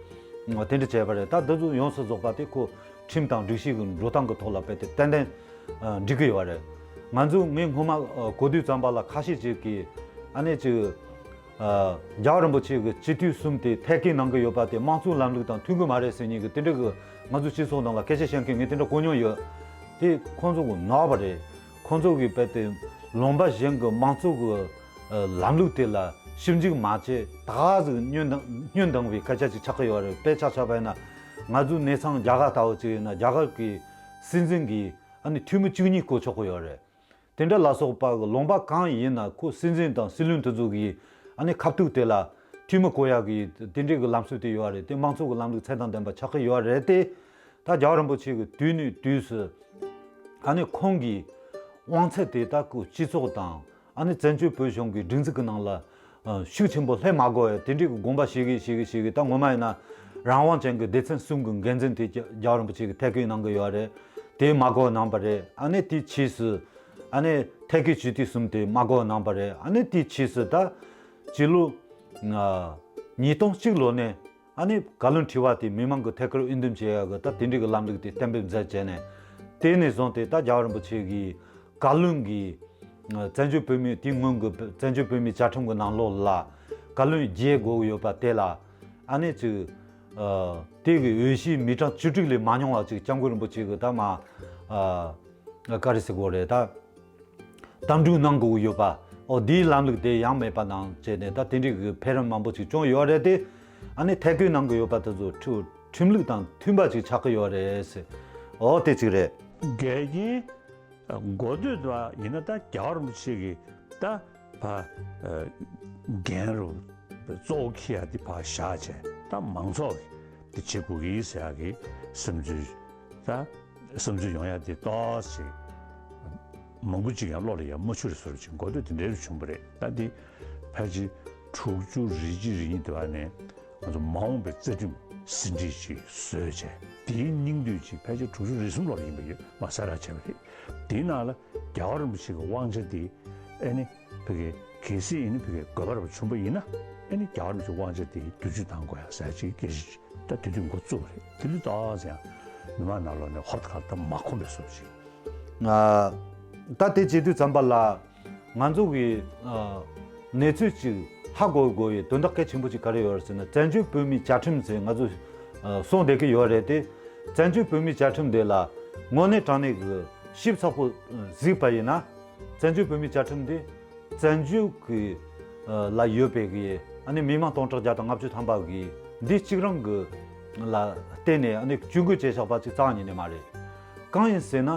དེ་འདྲ་བྱས་པ་རེད། ད་འདི་ཚོ་ཡོངས་སུ་རྫོགས་པ་དེ་ཁོ་ཁྲིམས་དང་སྒྲིག་གཞི་གི་འགྲོ་སྟངས་ཀྱི་ཐོག་ལ་དཔེ་དེ་ཏན་ཏན་ཨ་འགྲིག་གི་ཡོད་རེད། ང་ཚོ་ངས་སྔོན་མ་ཨ་གོ་དུས་ཙམ་པ་ལ་ཁ་ཤས་ཅིག་གིས་ཨ་ནི་ཅིག་ཨ་རྒྱལ་བ་རིན་པོ་ཆེ་གི་སྤྱི་འཐུས་གསུམ་དེ་ཐད་ཀའི་གནང་གི་ཡོད་པ་དེ་དམངས་གཙོའི་ལམ་ལུགས་དང་མཐུན་གི་མ་རེད་ཟེར་མཁན་གི་དེ་འདྲ་གི་ང་ཚོ་སྤྱི་ཚོགས་ནང་ལ་སྐད་ཆ་བཤད་མཁན་ངས་དེ་འདྲ་གོ་མྱོང་ཡོད། དེ་ཁོང་ཚོ་གི་ནོར་བ་རེད། ཁོང་ཚོ་གི་དཔེ་དེ་ལུང་པ་གཞན་གི་དམངས་གཙོ་གི་ཨ་ལམ་ལུགས་དེ་ལ་ཞིབ་འཇུག་མ་བྱས། ད་ག་ཟིག་བསྙོན་དང་བསྙོན་དང་བའི་སྐད་ཆ་ཅིག་ཆགས་ཀྱི་ཡོད་རེད། དཔེ་ཆ་ཆ་བ་ཡིན་ན་ང་ཚོའི་གནས་ཚང་རྒྱ་གར་ལྟ་བུ་ཅིག་ཡིན་ན། རྒྱ་གར་གི་སྲིད་འཛིན་གི་ཨ་ནི་འཐུས་མི་བཅུ་གཉིས་བསྐོ་ཆོག་གི་ཡོད་རེད། དེ་འདྲ་ལ་སོགས་པ་གི་ལུང་པ་གང་ཡིན་ན་ཁོ་སྲིད་འཛིན་དང་སྲིད་བློན་དེ་ཚོ་གི་ཨ་ནི་ཁ་ཐུག་དེ་ལ་འཐུས་མི་བསྐོ་ཡག་གི་དེ་འདྲའི་གི་ལམ་སྲོལ་དེ་ཡོད་རེད། དེ་དམངས་གཙོ་གི་ལམ་ལུགས་ཚད་དང་ལྡན་པ་ཆགས་ཀྱི་ཡོད་རེད་དེ། ད་རྒྱལ་བ་རིན་པོ་ཆེ་གི་དུས་ནས་དུས་སུ་ཨ་ནི་ཁོང་གི་དབང་ཚད་དེ་ད་ཁོ་སྤྱི་ཚོགས་དང་ཨ་ནི་བཙན་བྱོལ་བོད་གཞུང་གི་སྒྲིག་འཛུགས་ཀྱི་ནང་ལ་ཨ་ཤུགས་ཆེན་པོ་སླེབས་མ་དགོས་པའི་དེ་འདྲའི་གི་དགོངས་པ་བཞེས་གི་བཞེས་གི་བཞེས་གི། ད་ངོ་མ་ཡིན་ན་རང་དབང་ཅན་གྱི་སྡེ་ཚན་གསུམ་གྱི་འགན་འཛིན་དེ་རྒྱལ་བ་རིན་པོ་ཆེ་གི་ཐད་བསྐོས་གནང་གི་ཡོད་རེད། དེ་མ་དགོས་གནང་པ་རེད། ཨ་ནི་དེའི་ཕྱིས་སུ་ཨ་ནི་ཐད་ཀའི་སྤྱི་འཐུས་གསུམ་དེ་མ་དགོས་གནང་པ་རེད། ཨ་ནི་དེའི་ཕྱིས་སུ་ད་སྤྱི་ལོ་ཨ་ཉིས་སྟོང་གཅིག་ལོ་ནས་ཨ་ནི་བཀའ་བློན་ཁྲི་པ་དེ་མི་མང་གི་ཐད་ཀར་འོས་འདེམས་བྱེད་ཡག་གི་ད་དེ་འདྲའི་གི་ལམ་ལུགས་དེ་གཏན་འབེབས་མཛད་བྱས་ནས། དེ་ནས་བཟུང་སྟེ་ད་རྒྱལ་བ་རིན་པོ་ཆེ་གི་བཀའ་བློན་གྱི་ཨ་བཙན་བྱོལ་བོད་མིའི་དེའི་སྔོན་གྱི་བཙན་བྱོལ་བོད་མིའི་བཅའ་ཁྲིམས་ཀྱི་ནང་ལོགས་ལ་བཀའ་བློན་བརྒྱད་དགོས་ཀྱི་ཡོད་པ་དེ་ལ་ཨ་ནི་ཅིག་ཨ་དེ་གི་འོས་གཞི་མི་གྲངས་བཅུ་དྲུག་ལས་མ་ཉུང་བ་ཅིག་སྐྱབས་མགོན་རིན་པོ་ཆེ་གི་ད་མ་ཨ་ག་རེ་ཟེར་དགོས་རེད། ད་དམ་འབུལ་གནང་དགོས་ཀྱི་ཡོད་པ། ཨོ་དེའི་ལམ་ལུགས་དེ་ཡང་མེད་པ་ནང་བྱས་ནས་ད་དེ་འདྲའི་གི་འཕེལ་རིམ་མང་པོ་ཅིག་བྱུང་ཡོད་རེད་དེ། ཨ་ནི་ཐད་བསྐོས་གནང་གི་ཡོད་པ་དེ་ཚོ་ཁྲིམས་ཁྲིམས་ལུགས་དང་མཐུན་པ་ཅིག་ཆགས་ཀྱི་ཡོད་རེད་ཟེར། ཨོ་དེ་གཅིག་རེད། འགལ་རྐྱེན་གོ་ཐོས་དང་ཡིན་ན། ད་རྒྱལ་བ་རིན་པོ་ཆེ་གིས་ད་ཕ་འགན་རུ་གཙོ་བོ་འཁྱེར་ཡ་དེ་ཕར་བཞག་བྱས། ད་མང་ཚོགས་ཀྱིས་དེ་བྱེད་དགོས་ཀྱི་ཟེར་ཡ་གི་བསམ་ཚུལ། ད་བསམ་ཚུལ་ཡོང་ཡ་དེ་ཏོག་ཙམ་མང་པོ་ཅིག་ཡང་བློ་ལ་ཡང་མ་འཆར་བཟོ་འདྲ་ཅིག་གོ་ཐོས་དེ་འདྲ་རུ་བྱུང་བ་རེད། ད་འདི་ཕལ་ཆེར་དྲུག་ཅུ་རེ་གཅིག་རེ་གཉིས་དེ་བ་ནས་ང་ཚོ་མ་འོངས་པའི་རྩ་ཁྲིམས་ཟིན་བྲིས་ཅིག་བཟོས་བྱས། དེའི་སྙིང་བསྡུས་ཅིག་ཕལ་ཆེར་དྲུག་ཅུ་རེ་གསུམ་ལོར་ཡིན་པ་ཡོད་མ་གསལ་བསྒྲགས་བྱས་པ་རེད། དེའི་ནང་ལ་རྒྱལ་བ་རིན་པོ་ཆེ་གི་དབང་ཆ་དེ་ཨ་ནི་ཕ་གི་གལ་སྲིད་ཨ་ནི་ཕ་གི་དགོས་པ་རེ་བྱུང་པ་ཡིན་ན། ཨ་ནི་རྒྱལ་བ་རིན་པོ་ཆེའི་དབང་ཆ་དེ་བསྒྱུར་བཅོས་གཏང་དགོས་ཡ་ཟེར་ཅིག་སྐད་ཆ་ད་དེ་དུས་འགོ་བཙུགས་པ་རེད། དེ་དུས་ཏོག་ཙམ་ཡང་མི་མང་ནང་ལོགས་ནས་ཧོབ་ཏེ་ཁ་ད་མ་ཁོམ་པའི་བཟོ་ཅིག་ཨ་ད་དེ་བྱེད་དུས་ཙམ་པ་ལ་ང་ཚོ་གི་ཨ་གནས་ཚུལ་ཅིག་ཧ་གོ་དགོས་པའི་དོན་དག་གལ་ཆེན་པོ་ཅིག་ག་རེ་ཡོད་རེད་ཟེར་ན། བཙན་བྱོལ་བོད་མིའི་བཅའ་ཁྲིམས་ཟེར་ང་ཚོ་ཨ་གསུངས་བསྡད་ཀྱི་ཡོད་རེད་དེ། བཙན་བྱོལ་བོད་མིའི་བཅའ་ཁྲིམས་དེ་ལ་དངོས་གནས་དྲང་གནས་ཀྱི་ཞིབ་ཚགས་པོ་གཟིགས་པ་ཡིན་ན། བཙན་བྱོལ་བོད་མིའི་བཅའ་ཁྲིམས་འདི་བཙན་བྱོལ་གྱི་ཨ་ལ་ཡོད་པའི་གི་ཨ་ནི་མི་མང་སྟོང་ཕྲག་བརྒྱ་དང་ལྔ་བཅུ་ཐམ་པ་གི་འདི་གཅིག་རང་གི་ལ་བརྟེན་ནས་ཨ་ནི་ཇུས་འགོད་བྱས་བཞག་པ་ཅིག་རྩ་བ་ཉིད་ནས་མ་རེད། གང་ཡིན་ཟེར་ན།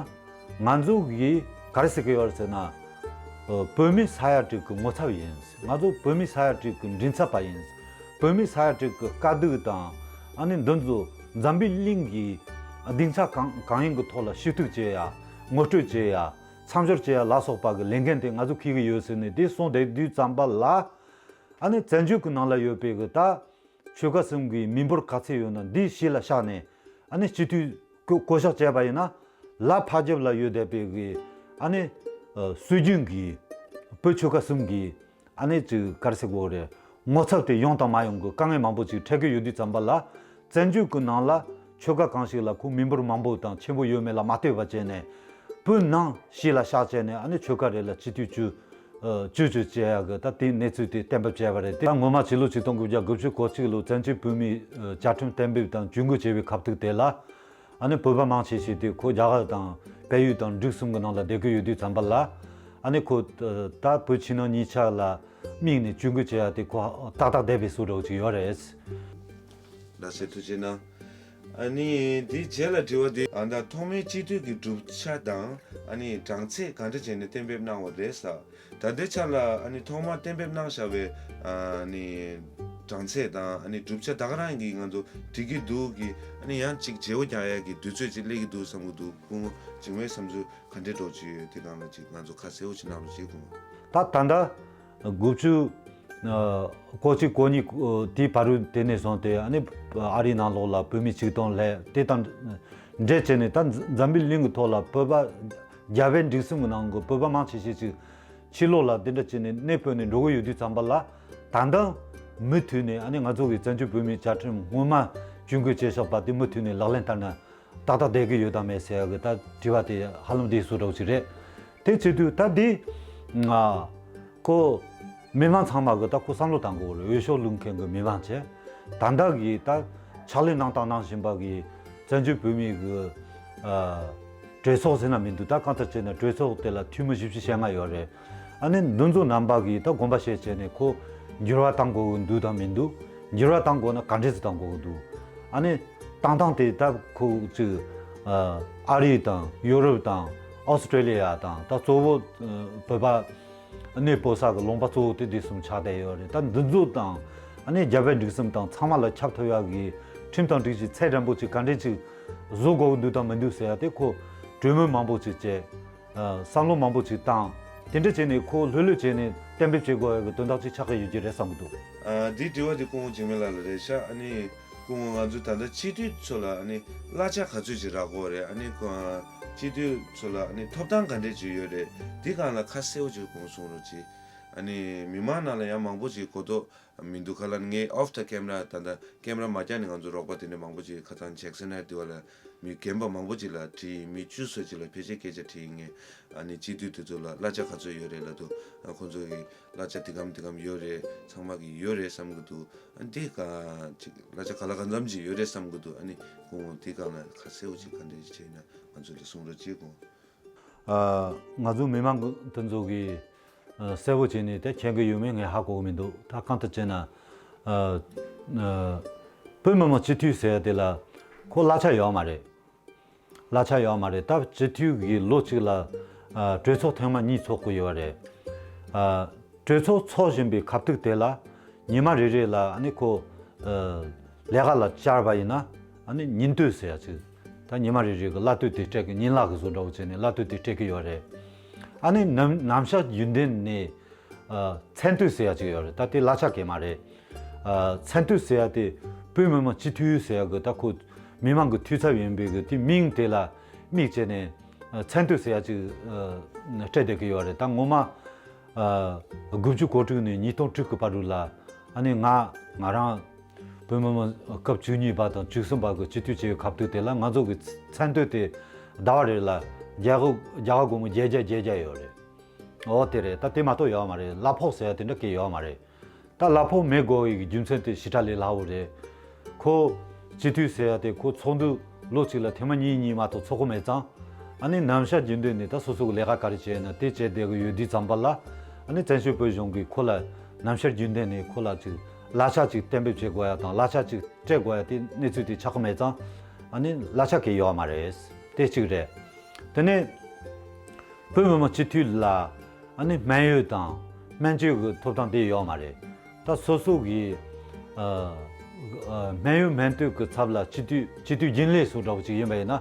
ང་ཚོ་གིས་ག་རེ་ཟེར་གི་ཡོད་རེད་ཟེར་ན། ཨ་བོད་མི་ས་ཡ་དྲུག་གི་ངོ་ཚབ་ཡིན། ང་ཚོ་བོད་མི་ས་ཡ་དྲུག་གི་མགྲིན་ཚབ་པ་ཡིན། བོད་མི་ས་ཡ་དྲུག་གི་དཀའ་སྡུག་དང་ཨ་ནི་འདི་ཚོ་འཛམ་བུའི་གླིང་གི་སྡིངས་ཆ་གང་གང་ཡིན་གི་ཐོག་ལ་ཞུ་གཏུག་བྱེད་ཡ། ངོ་སྤྲོད་བྱེད་ཡ། མཚམས་སྦྱོར་བྱེད་ཡ་ལ་སོགས་པ་གི་ལས་འགན་དེ་ང་ཚོ་འཁྱེར་གི་ཡོད་ཟེར་ནས་དེ་གསུངས་བསྡད་དུས་ཙམ་པ་ལ། ཨ་ནི་བཙན་བྱོལ་གྱི་ནང་ལ་ཡོད་པའི་གི་ད་ ཆོལ་ཁ་གསུམ་གྱི་མི་འབོར་ག་ཚད་ཡོད་ན་འདི་གཞི་ལ་བཞག་ནས་ཨ་ནི་སྤྱི་འཐུས་བསྐོ་བསྐོ་གཞག་བྱས་པ་ཡིན་ན། ལ་ཕར་རྒྱབ་ལ་ཡོད་བསྡད་པའི་གི་ཨ་ནི་སྲོལ་རྒྱུན་གྱི་བོད་ཆོལ་ཁ་གསུམ་གྱི་ཨ་ནི་ཅིག་ག་རེ་ཟེར་དགོས་རེད། ངོ་ཚབ་དེ་ཡོང་དང་མ་ཡོང་གི་དཀའ་ངལ་མང་པོ་ཅིག་འཕྲད་ཀྱི་ཡོད་དུས་ཙམ་པ་ལ། བཙན་བྱོལ་གྱི་ནང་ལ་ཆོལ་ཁ་གང་ཞིག་ལ་ཁོ་མི་འབོར་མང་པོ་དང་ཆེན་པོ་ཡོད་མེད་ལ་མ་ལྟོས་པ་བྱས་ནས། བོད་ནང་གཞི་ལ་བཞག་བྱས་ནས་ཨ་ནི་ཆོལ་ཁ་རེ་ལ་སྤྱི་འཐུས་བཅུ་ཨ་བཅུ་བཅུ་བྱེད་ཡག་གི་ད་དེའི་གནས་ཚུལ་དེ་གཏན་འབེབས་བྱས་པ་རེད། དེ་ད་སྔོན་མ་ཕྱི་ལོ་ཆིག་སྟོང་དགུ་བརྒྱ་དགུ་བཅུ་གོ་གཅིག་ལོ་བཙན་བྱོལ་བོད་མིའི་ཨ་བཅའ་ཁྲིམས་གཏན་འབེབས་དང་ཇུས་འགོད་བྱས་པའི་ཁ་ཐུག་དེ་ལ། ཨ་ནི་བོད་པ་མང་ཆེ་ཤོས་དེ་ཁོ་རྒྱ་གར་དང་བལ་ཡུལ་དང་འབྲུག་གསུམ་གྱི་ནང་ལ་བསྡད་ཀྱི་ཡོད་དུས་ཙམ་པ་ལ། ཨ་ནི་ཁོ་ད་བོད་ཕྱི་ནང་གཉིས་ཆ་ལ་དམིགས་ནས་ཇུས་འགོད་བྱེད་ཡག་དེ་ཁོ་ཏག་ཏག་བསྡད་པའི་བཟོ་འདྲ་བོ་ཅིག་ཡོད་རེད། ལགས་སེ། ཐུགས་རྗེ་གནང་། ཨ་ནི་དེའི་རྗེས་ལ་དྲི་བ་དེ། ཨ་ད་ཐོག་མའི་སྤྱི་འཐུས་ཀྱི་གྲུབ་ཆ་དང་ཨ་ནི་གྲངས་ཚད་ག་འདྲ་བྱས་ནས་གཏན་འབེབས་གནང་བ་རེད་ཟེར། ད་ལྟའི་ཆ་ལ་ཨ་ནི་ཐོག་མར་གཏན་འབེབས་གནང་བཞག་པའི་ཨ་ནི་གྲངས་ཚད་དང་ཨ་ནི་གྲུབ་ཆ་ད་ག་རང་གིས་ང་ཚོ་འགྲིག་གི་འདུག་གི། ཨ་ནི་ཡང་གཅིག་བརྗེ་བོ་རྒྱག་ཡག་གི་དུས་ཚོད་ཅིག་སླེབས་ཀྱི་འདུག་བསམ་གྱི་འདུག་སྐུ་ངོ་འཇིགས་མེད་བསམ་ཚུལ་ག་འདྲའི་འདྲ་ཅིག་ཡོད། དེ་སྒང་ལ་ཅིག་ང་ཚོ་ཁ་གསལ་བོ་ཅིག་གནང་རོགས་བྱེད། སྐུ་ངོ་། ད་ད་ལྟ་དགུ་བཅུ་ཨ་གོ་གཅིག་གོ་གཉིས་ཨ་དེའི་བར་དུ་དེ་ནས་བཟུང་སྟེ། ཨ་ནི་ཨ་རིའི་ནང་ལོགས་ལ་བོད་མི་ཆིག་སྟོང་ལྷག་དེ་དང་འབྲེལ་བྱས་ནས། ད་འཛམ་བུའི་གླིང་གི་ཐོག་ལ་བོད་པ་རྒྱ་བལ་འབྲུག་གསུམ་གྱི་ནང་གི་བོད་པ་མང་ཆེ་ཤོས་ཅིག་ཕྱི་ལོགས་ལ་དེ་འདྲ་བྱས་ནས་གནས་སྤོས་ནས་འགྲོ་གི་ཡོད་དུས་ཙམ་པ་ལ། ད་ལྟ་མུ་མཐུད་ནས་ཨ་ནི་ང་ཚོ་གི་བཙན་བྱོལ་བོད་མིའི་བཅའ་ཁྲིམས་སྔོན་མ་ཇུས་འགོད་བྱས་བཞག་པ་དེ་མུ་མཐུད་ནས་ལག་ལེན་བསྟར་ན་ཏག་ཏག་བསྡད་ཀྱི་ཡོད་དམ་མེད་ཟེར་ཡག་གི་ད་དྲི་བ་དེ་ཧ་ལམ་དེའི་བཟོ་འདྲ་བོ་ཅིག་རེད། དེ་བྱེད་དུས་ད་འདི་ང་ཁོ་མི་མང་ཚང་མ་གི་ད་ཁོ་བསམ་བློ་བཏང་དགོས་རེད། འོས་ཤོག་བླུག་མཁན་གྱི་མི་མང་བྱས། ད་ལྟ་གི་ད་ཕྱག་ལས་གནང་སྟངས་གནང་བཞིན་པ་གི་བཙན་བྱོལ་བོད་མི་གི་ཨ་གྲོས་ཚོགས་ཟེར་ན་མི་འདུག་ད་གང་ལྟར་བྱས་ན་གྲོས་ཚོགས་དེ་ལ་འཐུས་མི་བཞི་བཅུ་ཞེ་ལྔ་ཡོད་རེད། ཨ་ནི་འདི་ཚོ་རྣམ་པ་གིས་ད་དགོངས་པ་བཞེས་བྱས་ནས་ཁོ་འགྱུར་བ་གཏང་དགོས་ཀྱི་འདུག་དང་མི་འདུག་འགྱུར་བ་གཏང་དགོས་ན་ག་འདྲས་སེ་གཏང་དགོས་ཀྱི་འདུག་ཨ་ནི་གཏང་སྟངས་དེ་ད་ཁོ་ཅིག་ཨ་རི་དང་ཡོ་རོབ་དང་ཨོ་སི་ཀྲེ་ལི་ཡ་དང་ད་གཙོ་བོ་ཨ་བོད་པ་གནས་སྤོ་ས་གི་ལུང་པ་གཙོ་བོ་དེ་འདི་གསུམ་ཆགས་བསྡད་ཡོད་རེད། ད་འདི་ཚོ་དང་ཨ་ནི་རྒྱ་བལ་འབྲུག་གསུམ་དང་ཚང་མ་ལ་ཁྱབ་ཐུབ་ཡག་གི་ཁྲིམས་དང་སྒྲིག་གཞི་ཚད་འདྲ་པོ་ཅིག་ག་འདྲས་ཅིག་བཟོ་དགོས་ཀྱི་འདུག་དང་མི་འདུག་ཟེར་ཡག་དེ་ཁོ་གྲོས་མོལ་མང་པོ་ཅིག་བྱས། ཨ་བསམ་བློ་མང་པོ་ཅིག་བཏང་། དེ་འདྲ་བྱས་ནས་ཁོ་ལྷོད་ལྷོད་བྱས་ནས་གཏན་འབེབས་བྱེད་དགོས་ཡག་གི་དོན་དག་ཅིག་ཆགས་ཀྱི་ཡོད་ཀྱི་རེད་བསམ་གྱི་འདུག་ཨ་འདིའི་དྲི་བ་དེ་སྐུ་ངོ་འཇིགས་མེད་ལགས་ལ་རེད་ཤག་ཨ་ནི་སྐུ་ངོ་ང་ཚོ་ད་ལྟ་སྤྱི་འཐུས་ཚོ་ལ་ཨ་ནི་གླ་ཆ་ག་ཚོད་ཅིག་རག་གི་ཡོད་རེད། ཨ་ནི་ཁོ་སྤྱི་འཐུས་ཚོ་ལ་ཨ་ནི་ཐོབ་ཐང་ག་འདྲས་ཅིག་ཡོད་རེད། འདི་སྒང་ལ་ཁ་གསལ་བོ་ཅིག་སྐུ་ངོ་གསུང་རོགས་གྱིས། ཨ་ནི་མི་མང་ནང་ལ་ཡང་མང་པོ་ཅིག་གོ་རྟོགས་མི་འདུག་ག་ལ། ངས་off the camera ད་ལྟ་ཀེམ་ར་མ་བརྒྱབ་ནས་ང་ཚོ་རོགས་པ་དེ་འདྲ་མང་པོ་ཅིག་ཁ་སང་ཇེག་སན་ཧེ་ཌི་བ་ལ་མི་རྒན་པ་མང་པོ་ཅིག་ལ་དྲིས་ཡིན། མི་བཅུ་ཙམ་ཅིག་ལ་ཕལ་ཆེར་སྐད་ཆ་དྲིས་ཡིན། ངས་ཨ་ནི་སྤྱི་འཐུས་དེ་ཚོ་ལ་གླ་ཆ་ག་ཚོད་ཡོད་རེད་ལབ་དུས། ཨ་ཁོང་ཚོ་གིས་གླ་ཆ་འདི་གམ་འདི་གམ་ཡོད་རེད། ཚང་མ་གིས་ཡོད་རེད་བསམ་གྱི་འདུག་ཨ་འདི་ག་ཅིག་གླ་ཆ་ག་ལ་གང་འཚམ་ཅིག་ཡོད་རེད་བསམ་གྱི་འདུག་ཨ་ནི་སྐུ་ངོ་འདི་སྒང་ལ་ཁ་གསལ་བོ་ཅིག་ག་འདྲ་ཅིག་བྱས་ན་ང་ཚོ་ལ་གསུང་རོགས་གྱིས་སྐུ་ངོ། ཨ་ང་ཚོ་མི་མང་དེ་ཚོ་གིས་ཨ་གསལ་པོ་བྱས་ནས་དེ་མཁྱེན་གྱི་ཡོད་མེད་ངས་ཧ་གོ་གི་མི་འདུག་ད་གང་ལྟར་བྱས་ན་ཨ་ཨ་བོད་མི་མང་སྤྱི་འཐུས་ཟེར་ཡ་དེ་ལ་ཁོ་གླ་ཆ་ཡོད་མ་རེད། གླ་ཆ་ཡོད་མ་རེད། ད་སྤྱི་འཐུས་ཀྱི་ལོ་གཅིག་ལ་ཨ་གྲོས་ཚོགས་ཐེངས་མ་གཉིས་ཚོགས་ཀྱི་ཡོད་རེད། ཨ་གྲོས་ཚོགས་ཚོགས་བཞིན་པའི་སྐབས་དུས་དེ་ལ་ཉི་མ་རེ་རེ་ལ་ཨ་ནི་ཁོ་ཨ་ལས་ཀ་ལ་བཅར་བ་ཡིན་ན་ཨ་ནི་ཉིན་ལྟོས་ཟེར་ཡ་ཅིག་ད་ཉི་མ་རེ་རེ་གི་གླ་སྟོད་དེ་སྤྲད་གི། ཉིན་གླ་གི་བཟོ་འདྲ་བོ་བྱས་ནས་གླ་སྟོད་དེ་སྤྲད་གི་ཡོད་རེད། ཨ་ནི་ནམ་ནམ་ཞག་རྒྱུན་ལྡན་ནས་ཨ་མཚན་ལྟོས་ཟེར་ཡ་ཅིག་ཡོད་རེད། ད་དེ་གླ་ཆ་གས་མ་རེད། ཨ་མཚན་ལྟོས་ཟེར་ཡ་དེ་བོད་མི་མང་སྤྱི་འཐུས་ཟེར་ཡ་གི་ད་ཁོ་མི་མང་གི་འཐུས་ཚབ་ཡིན་པའི་གི་དེ་མིང་དེ་ལ་དམིགས་བྱས་ནས་ཨ་མཚན་ལྟོས་ཟེར་ཡ་ཅིག་ཨ་སྤྲད་བསྡད་གི་ཡོད་རེད། ད་ངོ་མ་ཨ་དགུ་བཅུ་གོ་དྲུག་ནས་ཉིས་སྟོང་དྲུག་གི་བར་དུ་ལ་ཨ་ནི་ང་ང་རང་བོད་མི་མང་སྐབས་བཅུ་གཉིས་པ་དང་བཅུ་གསུམ་པ་གི་སྤྱི་འཐུས་བྱེད་པའི་སྐབས་དུས་དེ་ལ་ང་ཚོ་གི་མཚན་ལྟོས་དེ་ཟླ་བ་རེ་ལ་རྒྱ་གར་རྒྱ་གར་སྒོར་མོ་བརྒྱད་བརྒྱ་བརྒྱད་བརྒྱ་ཡོད་རེད། འོ་དེ་རེད། ད་དེ་མ་གཏོགས་ཡོད་མ་རེད། གླ་ཕོགས་ཟེར་ཡ་དེ་འདྲ་གི་ཡོད་མ་རེད། ད་གླ་ཕོགས་མི་དགོས་པའི་རྒྱུ་མཚན་དེ་ཞེ་དྲག་ལས་སླ་བོ་རེད། ཁོ་སྤྱི་འཐུས་ཟེར་ཡ་དེ་ཁོ་ཚོགས་འདུ་ལོ་གཅིག་ལ་ཐེངས་མ་གཉིས་གཉིས་མ་གཏོགས་ཚོགས་ཀྱི་མེད་ཙང་། ཨ་ནི་ནམ་ཞག་རྒྱུན་ལྡན་ནས་ད་སོ་སོ་གི་ལས་ཀ་ག་རེ་བྱས་ན་དེ་བྱས་བསྡད་ཀྱི་ཡོད་དུས་ཙམ་པ་ལ། ཨ་ནི་བཙན་བྱོལ་བོད་གཞུང་གིས་ཁོ་ལ་ནམ་ཞག་རྒྱུན་ལྡན་ནས་ཁོ་ལ་ཅིག་གླ་ཆ་ཅིག་གཏན་འབེབས་བྱེད་དགོས་ཡ་དང་གླ་ཆ་ཅིག་སྤྲད་དགོས་ཡ་དེ་གནས་ཚུལ་དེ་ཆགས་ཀྱི་མེད་ཙང་། ཨ་ནི་གླ་ཆ་གས་ཡོད་མ་རེད། དེ་གཅིག་རེད། དེ་ནས་བོད་མི་མང་སྤྱི་འཐུས་ལ་ཨ་ནི་སྨན་ཡོན་དང་སྨན་བཅོས་ཀྱི་ཐོབ་ཐང་དེ་ཡོད་མ་རེད། ད་སོ་སོ་གི་ཨ་ཨ་སྨན་ཡོན་སྨན་དོན་གྱི་ཚབ་ལ་སྤྱི་འཐུས་སྤྱི་འཐུས་རྒྱུན་ལས་སུ་འདྲ་བོ་ཅིག་ཡིན་པ་ཡིན་ན།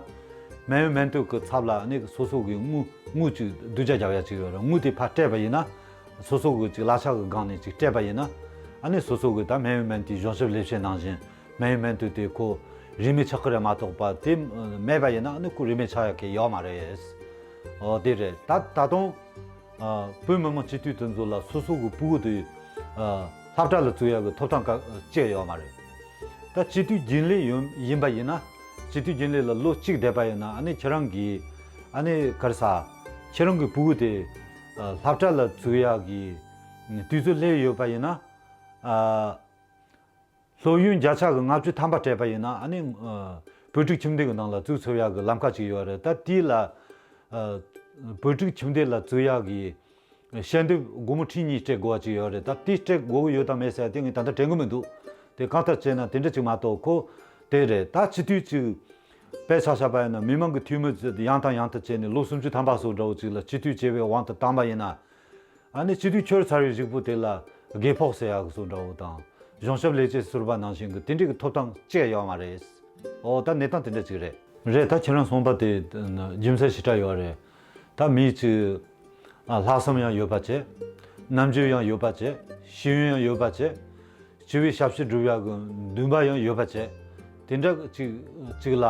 སྨན་ཡོན་སྨན་དོན་གྱི་ཚབ་ལ་ཨ་ནི་སོ་སོ་གི་དངུལ་དངུལ་ཅིག་བསྡུ་རྒྱ་རྒྱག་ཡ་ཅིག་ཡོད་རེད། དངུལ་དེ་ཕར་སྤྲད་པ་ཡིན་ན། སོ་སོ་གི་ཅིག་གླ་ཆ་གི་སྒང་ནས་ཅིག་སྤྲད་པ་ཡིན་ན། ཨ་ནི་སོ་སོ་གི་ད་སྨན་ཡོན་སྨན་དུས་གཞུང་ཞབས་ལས་བྱེད་ནང་བཞིན་སྨན་ཡོན་སྨན་དུས་དེ་ཁོ་རིན་མེད་ཆགས་ཀྱི་རེད་མ་གཏོགས་པ། དེ་མེད་པ་ཡིན་ན་ཨ་ནི་ཁོ་རིན་མེད་ཆགས་ཡག་གི་ཡོད་མ་རེད། ཨོ་དེ་རེད། ད་ད་དུང་ཨ་བོད་མི་མང་སྤྱི་འཐུས་དེ་ཚོ་ལ་སོ་སོ་གི་ཕྲུ་གུ་དེ་ཨ་སློབ་གྲྭ་ལ་བཙུགས་ཡག་གི་ཐོབ་ཐང་ག་ཅི་ཡང་ཡོད་མ་རེད། ད་སྤྱི་འཐུས་རྒྱུན་ལས་ཡོད་ཡིན་པ་ཡིན་ན། སྤྱི་འཐུས་རྒྱུན་ལས་ལ་ལོ་གཅིག་བསྡད་པ་ཡིན་ན། ཨ་ནི་ཁྱེད་རང་གིས་ཨ་ནི་ག་རེ་ཟ། ཁྱེད་རང་གི་ཕྲུ་གུ་དེ་ཨ་སློབ་གྲྭ་ལ་བཙུགས་ཡག་གི་དུས་ཚོད་སླེབས་ཡོད་པ་ཡིན་ན། ཨ་སློབ་ཡོན་བརྒྱ་ཆ་གི་ལྔ་བཅུ་ཐམ་པ་སྤྲད་པ་ཡིན་ན། ཨ་ནི་ཨ་བོད་ཕྲུག་ཁྱིམ་སྡེ་གི་ནང་ལ་བཙུགས་ཚུགས་ཡག་གི་ལམ་ཁ་ཅིག་ཡོད་རེད། ད་དེ་ལ་ཨ་བོད་ཕྲུག་ཁྱིམ་སྡེ་ལ་བཙུགས་ཡག་གི་ཞལ་འདེབས་སྒོར་མོ་ཁྲི་གཉིས་སྤྲད་དགོས་པ་ཅིག་ཡོད་རེད། ད་དེ་སྤྲད་དགོས་ཀྱི་ཡོད་དམ་མེད་ཟེར་དེ་ངས་ད་ལྟ་དྲན་གི་མི་འདུག་དེ་གང་ལྟར་བྱས་ན་དེ་འདྲ་ཅིག་མ་གཏོགས་ཁོ་དེ་རེད། ད་སྤྱི་འཐུས་ཅིག་དཔེ་ཆ་བཞག་པ་ཡིན་ན། མི་མང་གི་འཐུས་མི་ཡང་དང་ཡང་དུ་བྱས་ནས་ལོ་སུམ་ཅུ་ཐམ་པ་སོགས་འདྲ་བོ་ཅིག་ལ་སྤྱི་འཐུས་བྱས་པའི་དབང་དུ་བཏང་པ་ཡིན་ན། ཨ་ནི་སྤྱི་འཐུས་འཁྱོལ་ཚར་བའི་གཞུག་གུ་དེ་ལ་རྒས་ཕོགས་ཟེར་ཡག་གི་བཟོ་འདྲ་བོ་དང་། གཞུང་ཞབས་ལས་བྱེད་ཟུར་པ་ནང་བཞིན་གྱི་དེ་འདྲའི་གི་ཐོབ་ཐང་ཅི་ཡང་ཡོད་མ་རེད། ཨོ་ད་གནས་སྟངས་དེ་འདྲ་ཅིག་རེད། རེད། ད་ཁྱེད་རང་གསུངས་པ་དེ་རྒྱུ་མཚན་ཞེ་དྲག་ཡོད་རེད། ད་མི་གཅིག་ཨ་ལྷག་བསམ་ཡང་ཡོད་པ་བྱས། རྣམ་དཔྱོད་ཡང་ཡོད་པ་བྱས། ཤེས་ཡོན་ཡང་ཡོད་པ་བྱས། སྤྱི་པའི་ཞབས་ཕྱི་སྒྲུབ་ཡག་གི་འདུན་པ་ཡང་ཡོད་པ་བྱས། དེ་འདྲ་ཅིག་ཅིག་ལ་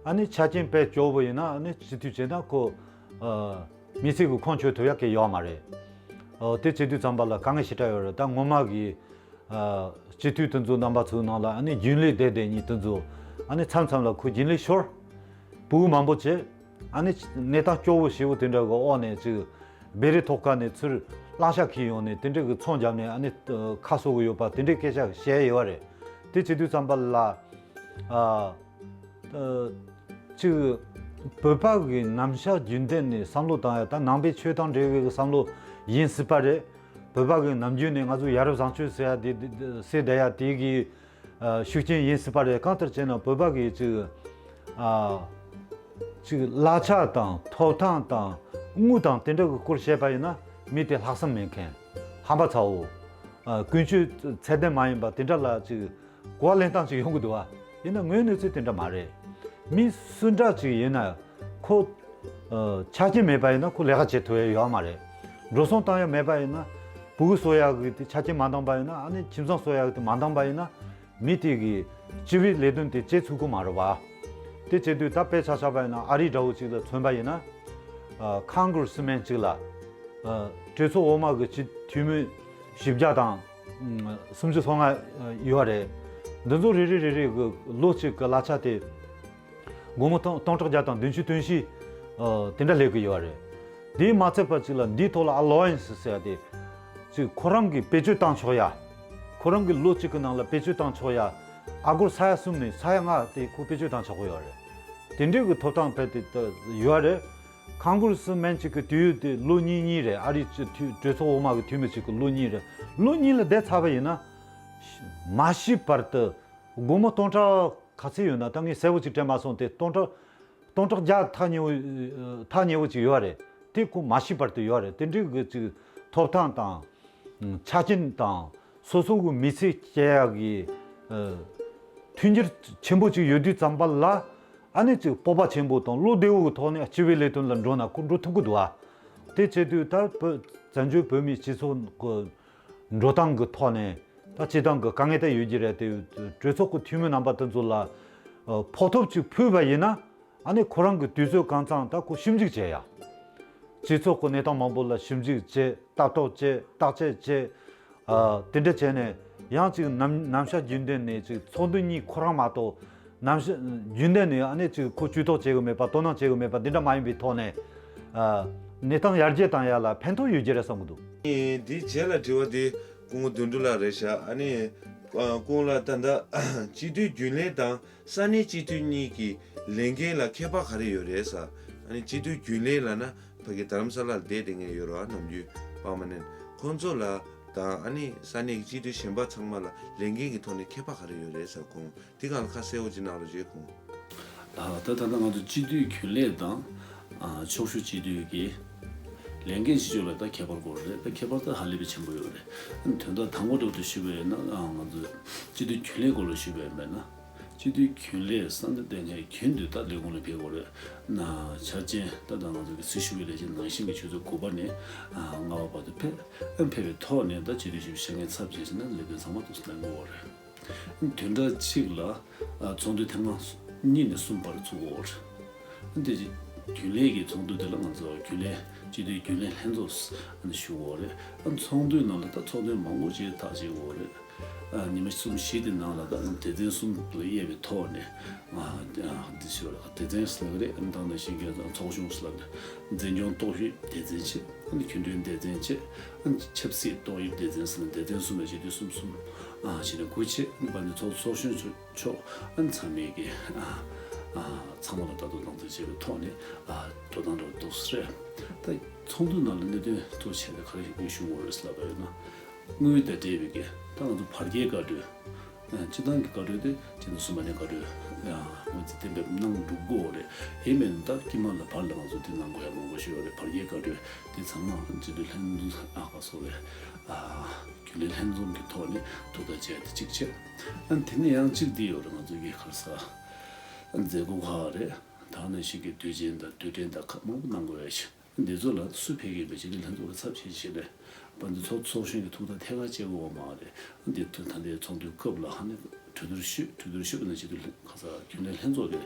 ཨ་ནི་ཆ་རྐྱེན་དཔེ་སྐྱོ་པོ་ཡིན་ན། ཨ་ནི་སྤྱི་འཐུས་བྱས་ན་ཁོ་ཨ་མི་ཚེ་གི་ཁོང་ཆོད་ཐུབ་ཡག་གི་ཡོད་མ་རེད། ཨོ་དེ་བྱེད་དུས་ཙམ་པ་ལ་དཀའ་ངལ་ཞེ་དྲག་ཡོད་རེད། ད་ངོ་མ་གི་ཨ་སྤྱི་འཐུས་དེ་ཚོ་རྣམ་པ་ཚོའི་ནང་ལ་ཨ་ནི་རྒྱུན་ལས་བསྡད་བསྡད་མཁན་དེ་ཚོ་ཨ་ནི་མཚམས་མཚམས་ལ་ཁོ་རྒྱུན་ལས་ཤོར། ཕྲུ་གུ་མང་པོ་བྱས། ཨ་ནི་གནས་སྟངས་སྐྱོ་བོ་ཞེ་པོ་དེ་འདྲ་གི་འོག་ནས་ཅིག་བེ་རི་ཐོག་ཁ་ནས་ཚུར་གླང་ཤ་འཁྱེར་ཡོང་ནས་དེ་འདྲ་གི་ཚོང་བརྒྱབ་ནས་ཨ་ནི་ཁ་གསོ་གི་ཡོད་པ་དེ་འདྲའི་སྐད་ཆ་བཤད་ཡོད་རེད། དེ་བྱེད་དུས་ཙམ་པ་ལ་ཨ། ཨ། གཅིག་བོད་པ་གི་ནམ་ཞག་རྒྱུན་ལྡན་ནས་བསམ་བློ་བཏང་ཡ། ད་ནང་པའི་ཆོས་དང་འབྲེལ་བའི་བསམ་བློ་ཡིན་སྲིད་པ་རེད། བོད་པ་གི་ནམ་རྒྱུན་ནས་ང་ཚོ་ཡ་རབས་བཟང་སྤྱོད་ཟེར་ཡ་དེ་དེ་ཟེར་བསྡད་ཡ་དེ་གི་ཨ་ཤུགས་རྐྱེན་ཡིན་སྲིད་པ་རེད། གང་ལྟར་བྱས་ན་བོད་པ་གི་གཅིག་ཨ་གཅིག་གླ་ཆ་དང་ཐོབ་ཐང་དང་དངུལ་དང་དེ་འདྲ་གི་སྐོར་བཤད་པ་ཡིན་ན། མི་དེ་ལྷག་བསམ་མེད་མཁན། ཧམ་པ་ཚ་བོ། ཨ་ཀུན་སྤྱོད་ཚད་ལྡན་མ་ཡིན་པ་དེ་འདྲ་ལ་གཅིག་གོ་བ་ལེན་སྟངས་ཅིག་ཡོང་གི་འདུག་བ། ཡིན་ན་དངོས་གནས་ཚུལ་དེ་འདྲ་མ་རེད། མི་སུ་འདྲ་ཅིག་ཡིན་ན་ཁོ་ཨ་ཆ་རྐྱེན་མེད་པ་ཡིན་ན་ཁོ་ལས་ཀ་བྱེད་ཐུབ་ཡ་ཡོད་མ་རེད། འགྲོ་སོང་བཏང་ཡ་མེད་པ་ཡིན་ན། ཕྲུ་གུ་གསོ་ཡ་གི་དེ་ཆ་རྐྱེན་མ་འདང་པ་ཡིན་ན། ཨ་ནི་ཁྱིམ་ཚང་གསོ་ཡ་གི་དེ་མ་འདང་པ་ཡིན་ན། མི་དེ་གི་སྤྱི་པའི་ལས་དོན་དེ་བྱེད་ཚུགས་ཀྱི་མ་རེད་བ། དེ་བྱེད་དུས་ད་དཔེ་ཆ་བཞག་པ་ཡིན་ན། ཨ་རི་འདྲ་བོ་ཅིག་ལ་མཚོན་པ་ཡིན་ན། ཨ་ཁོང་གྷི་རེ་སི་མེན་ཅིག་ལ་ཨ་གྲོས་ཚོགས་འོག་མ་གི་སྤྱི་འཐུས་མི་བཞི་བརྒྱ་དང་ཨ་སུམ་ཅུ་སོ་ལྔ་ཡོད་རེད། འདི་ཚོ་རེ་རེ་རེ་རེ་གི་ལོ་གཅིག་གི་གླ་ཆ་དེ་སྒོར་མོ་སྟོང་སྟོང་ཕྲག་བརྒྱ་དང་བདུན་ཅུ་དོན་བཞི་ཨ་དེ་འདྲ་སླེབས་ཀྱི་ཡོད་རེད། དེས་མ་ཚད་པ་ཅིག་ལ་འདིའི་ཐོག་ལ་ཨ་ལོ་ཝན་སི་ཟེར་ཡ་དེ་ཅིག་ཁོ་རང་གིས་བེད་སྤྱོད་བཏང་ཆོག་ཡ། ཁོ་རང་གིས་ལོ་གཅིག་གི་ནང་ལ་བེད་སྤྱོད་བཏང་ཆོག་ཡ། ཨ་སྒོར་ས་ཡ་གསུམ་ནས་ས་ཡ་ལྔ་དེ་ཁོ་བེད་སྤྱོད་བཏང་ཆོག་གི་ཡོད་རེད། དེ་འདྲའི་གི་ཐོབ་ཐང་དཔེ་དེ་ད་ཡོད་རེད། ཁོང་གྷི་རེ་སི་མེན་ཅིག་གི་དུས་ཡུན་དེ་ལོ་གཉིས་གཉིས་རེད། ཨ་རིའི་སྤྱི་འཐུས་གྲོས་ཚོགས་འོག་མ་གི་འཐུས་མི་ཅིག་གི་ལོ་གཉིས་རེད། ལོ་གཉིས་ལ་བསྡད་ཚར་བ་ཡིན་ན། མ་ཤི་བར་དུ་སྒོར་མོ་སྟོང་ཕྲག་ག་ཚོད་ཡོད་ན། ད་ངས་གསལ་པོ་ཅིག་དྲན་མ་སོང་སྟེ། སྟོང་ཕྲག་སྟོང་ཕྲག་བརྒྱ་ཐག་ཉེ་བོ་ཐག་ཉེ་བོ་ཅིག་ཡོད་རེད། དེ་ཁོ་མ་ཤི་བར་དུ་ཡོད་རེད། དེ་འདྲའི་གི་ཅིག་ཐོབ་ཐང་དང་ཆ་རྐྱེན་དང་སོ་སོ་གི་མི་ཚེ་སྐྱེལ་ཡག་གི་ཨ་མཐུན་འགྱུར་ཆེན་པོ་ཅིག་ཡོད་དུས་ཙམ་པ་ལ། ཨ་ནི་ཅིག་སྤོབས་པ་ཆེན་པོ་དང་བློ་བདེ་བོ་གི་ཐོག་ནས་སྤྱི་པའི་ལས་དོན་ལ་འགྲོ་ན་ཁོ་འགྲོ་ཐུབ་ཀྱི་འདུག་ཨ། དེ་བྱེད་དུས་ད་བོད་བཙན་བྱོལ་བོད་མིའི་སྤྱི་ཚོགས་ཀྱི་འགྲོ་སྟངས་ཀྱི་ཐོག་ནས། ད་སྤྱི་བཏང་གི་དཀའ་ངལ་ད་ཡོད་ཀྱི་རེད་དེ། གྲོས་ཚོགས་ཀྱི་འཐུས་མི་རྣམ་པ་དེ་ཚོ་ལ་ཨ་ཕོགས་ཐོབ་ཅིག་ཕུལ་བ་ཡིན་ན། ཨ་ནི་ཁོ་རང་གི་དུས་ཚོད་གང་ཚང་ད་ཁོ་ཞིབ་འཇུག་བྱེད་ཡ། སྤྱི་ཚོགས་ཀྱི་གནས་སྟངས་མང་པོ་ལ་ཞིབ་འཇུག་བྱེད། ལྟ་རྟོག་བྱེད། བརྟག་དཔྱད་བྱེད། ཨ་དེ་འདྲ་བྱས་ནས་ཡང་ཅིག་ནམ་ནམ་ཞག་རྒྱུན་ལྡན་ནས་ཅིག་ཚོགས་འདུ་གཉིས་ཁོ་རང་མ་གཏོགས། ནམ་ཞག་རྒྱུན་ལྡན་ནས་ཨ་ནི་ཅིག་ཁོ་ཇུས་གཏོགས་བྱེད་གི་མེད་པ། དོ་སྣང་བྱེད་གི་མེད་པ་འདི་འདྲ་མ་ཡིན་པའི་ཐོག་ནས། ཨ་གནས་སྟངས་ཡར་རྒྱས་བཏང་ཡ་ལ་ཕན་ཐོགས་ཡོད་ཀྱི་རེད་བསམ་གི་འདུག། ཨེ་འདིའི་རྗེས་ལ་དྲི་བ་འདི་སྐུ་ངོ་དོན་གྲུབ་ལགས་རེད་ཤག། ཨ་ནི་ཨ་སྐུ་ངོ་ལགས། ད་ལྟ་སྤྱི་འཐུས་རྒྱུན་ལས་དང་ས་གནས་སྤྱི་འཐུས་གཉིས་ཀྱི་ལས་འགན་ལ་ཁྱད་པར་ག་རེ་ཡོད་རེད་ཟེར། ཨ་ནི་སྤྱི་འཐུས་རྒྱུན་ལས་ལབ་ན་ཕ་གི་རྡ་རམ་ས་ལར་བསྡད་བསྡད་མཁན་ཡོད་རེད་བ། ནམ་རྒྱུན་པར་མ་ནན་ཁོང་ཚོ་ལ་དང་། ཨ་ནི་ས་གནས་ཀྱི་སྤྱི་འཐུས་གཞན་པ་ཚང་མ་ལ་ལས་འགན་གྱི་ཐོག་ནས་ཁྱད་པར་ག་རེ་ཡོད་རེད་ཟེར། ཁོང་དེ་སྒང་ལ་ཁ་གསལ་བོ་ཅིག་གནང་རོགས་བྱེད། ཁོང་། ཨ་ད་ད་ལྟ་ང་ཚོ་སྤྱི་འཐུས་རྒྱུན་ལས་དང་ཨ་ཕྱོགས་བཞུགས་སྤྱི་འཐུས་ཀྱི་ལས་འགན་ཞིག་ཆོད་ལ་ད་ཁྱད་པར་སྐོར་རེད། ད་ཁྱད་པར་ད་ཧ་ལས་པའི་ཆེན་པོ་ཡོད་རེད། དོན་དག་དང་པོ་འདྲ་བོ་དེ་ཞུས་པ་ཡིན་ན། ཨ་ང་ཚོ་སྤྱི་འཐུས་རྒྱུན་ལས་སྐོར་ལ་ཞུས་པ་ཡིན་པས་ན། སྤྱི་འཐུས་རྒྱུན་ལས་ས་གནས་དེ་ནས་རྒྱུན་དུ་ད་ལས་ཁུངས་ལ་ཕེབས་དགོས་རེད། ན་འཆར་ཅན་ད་ལྟ་ང་ཚོ་གི་སྲི་ཞུ་བའི་ལས་བྱེད་ནང་བཞིན་གྱི་ཆུ་ཚོད་དགུ་པ་ནས་ལྔ་པ་བར་དུ་ཕེབས། ཨ་ཕེབས་པའི་ཐོག་ནས་ད་སྤྱི་འཐུས་ཞིབ་བཤེར་མཁན་ཚབ་བྱས་ཕྱིན་ན་ལས་དོན་ཚང་མ་འདུག་སེ་གནང་དགོས་རེད། བདུན་ཕྲག་གཅིག་ལ་ཚོགས་འདུ་ཐེངས་མ་གཉིས་ནས་གསུམ་བར་ཚུགས་དགོས་རེད། འདི་རྒྱུན་ལས་ཀྱི་ཚོགས་འདུ་དེ་ལ་ང་ཚོ་རྒྱུན་ལས་སྤྱི་འཐུས་རྒྱུན་ལས་ལྷན་ཚོགས་ཞུ་དགོས་རེད། ཚོགས་འདུའི་ནང་ལ་ད་ཚོགས་ཐེངས་མང་པོ་ཞིག་ཐག་བཅད་དགོས་རེད། ཨ་ཉི་མ་གསུམ་བཞི་དེ་ནང་ལ་ད་སྡེ་ཚན་གསུམ་ལ་དབྱེ་བའི་ཐོག་ནས་ཨ་ཨ་འདི་ཞུ་བ་སྡེ་ཚན་ཟེར་གི་རེད། ཨ་ད་ནང་བཞིན་གྱི་ཚོགས་ཆུང་ཟེར་ལབ་ནས་འཛིན་སྐྱོང་རྟོག་ཞིབ་སྡེ་ཚན་བྱས། ཨ་ནི་རྒྱུན་གྲོན་སྡེ་ཚན་བྱས། ཨ་ནི་ཆབ་སྲིད་ཏོག་དབྱིབས་སྡེ་ཚན་ཟེར་ནས་སྡེ་ཚན་གསུམ་ལ་སྤྱི་འཐུས་གསུམ་གསུམ་ཨ་བྱས་ནས་དགུ་བྱས། ཨ་ནི་ཕ་ནི་ཚོགས་ཚོགས་གཞོན་ཚོ་ཕྱོགས་ཨ་ནི་ཚང་མས་ཀྱི་ཨ་ཨ་ཚང་མ་ལ་ལྟ་རྟོག་དམ་འཛིན་བྱས་པའི་ཐོག་ནས་ཨ་འགྲོ་སྟངས་འགྲོ་འདུག་ཟེར། ད་ཚོགས་འདུ་ནང་ལ་གནད་དོན་གཙོ་ཆེ་ནས་ག་རེ་ཞིག་ཞུ་དགོས་རེད་ལབ་པ་ཡིན་ན། དངུལ་དང་འབྲེལ་བའི་གི་ད་ང་ཚོ་བར་བརྒལ་བཀའ་འཁྲོལ། ཨ་སྤྱི་བཏང་གི་བཀའ་འཁྲོལ་དེ་སྤྱི་ཟླ་གསུམ་པ་ནས་བཀའ་འཁྲོལ་ཨ་སྔོན་རྩིས་གཏན་འབེབས་གནང་འགྲོ་གི་ཡོད་རེད། ཡིན་མིན་ད་དཀྱིལ་མ་ལ་བར་ལ་ང་ཚོ་དེ་གནང་དགོས་ཡ་མང་པོ་ཞིག་ཡོད་རེད། བར་བརྒལ་བཀའ་འཁྲོལ་དེ་ཚང་མ་སྤྱི་འཐུས་ལྷན་ཨ་ག་སོ་རེད། ཨ་རྒྱུན་ལས་ལྷན་འཛོམས་ཀྱི་ཐོག་ནས་ཐུགས་ཐག་བཅད་དེ་གཅིག་བྱས། ཨ་དེ་ནས་ཡང་གཅིག་འདི་ཡོད་རེད། ང་ཚོ་གི་ག་རེ་ཟ་མཛད་སྒོ་ཁག་རེད། ད་ནང་བཞིན་གྱི་དུས་ཆེན་དང་དུས་དྲན་དང་ཁག་མང་པོ་གནང་དགོས་ཡ་ཞིག་འདི་ཚོ་ལ་སུ་ཕེབས་ཀྱི་ཡོད་པའི་སྤྱི་འཐུས་ལྷན་ཚོགས་ཀྱི་ཚབ་བྱེད་བྱེད་ནས་པ་འདི་ཚོགས་ཚོགས་གཞོན་གྱི་ཐུགས་ཐག་ཐད་ཀར་བཅད་དགོས་པ་མ་རེད། འདི་ཐུགས་ད་ལྟའི་ཚོགས་འདུའི་སྐབས་ལ་ཧ་ནི་གྲོས་བསྡུར་ཞུས། གྲོས་བསྡུར་ཞུས་པ་ནས་སྤྱི་འཐུས་ཁ་ས་རྒྱུན་ལས་ལྷན་ཚོགས་ཀྱི་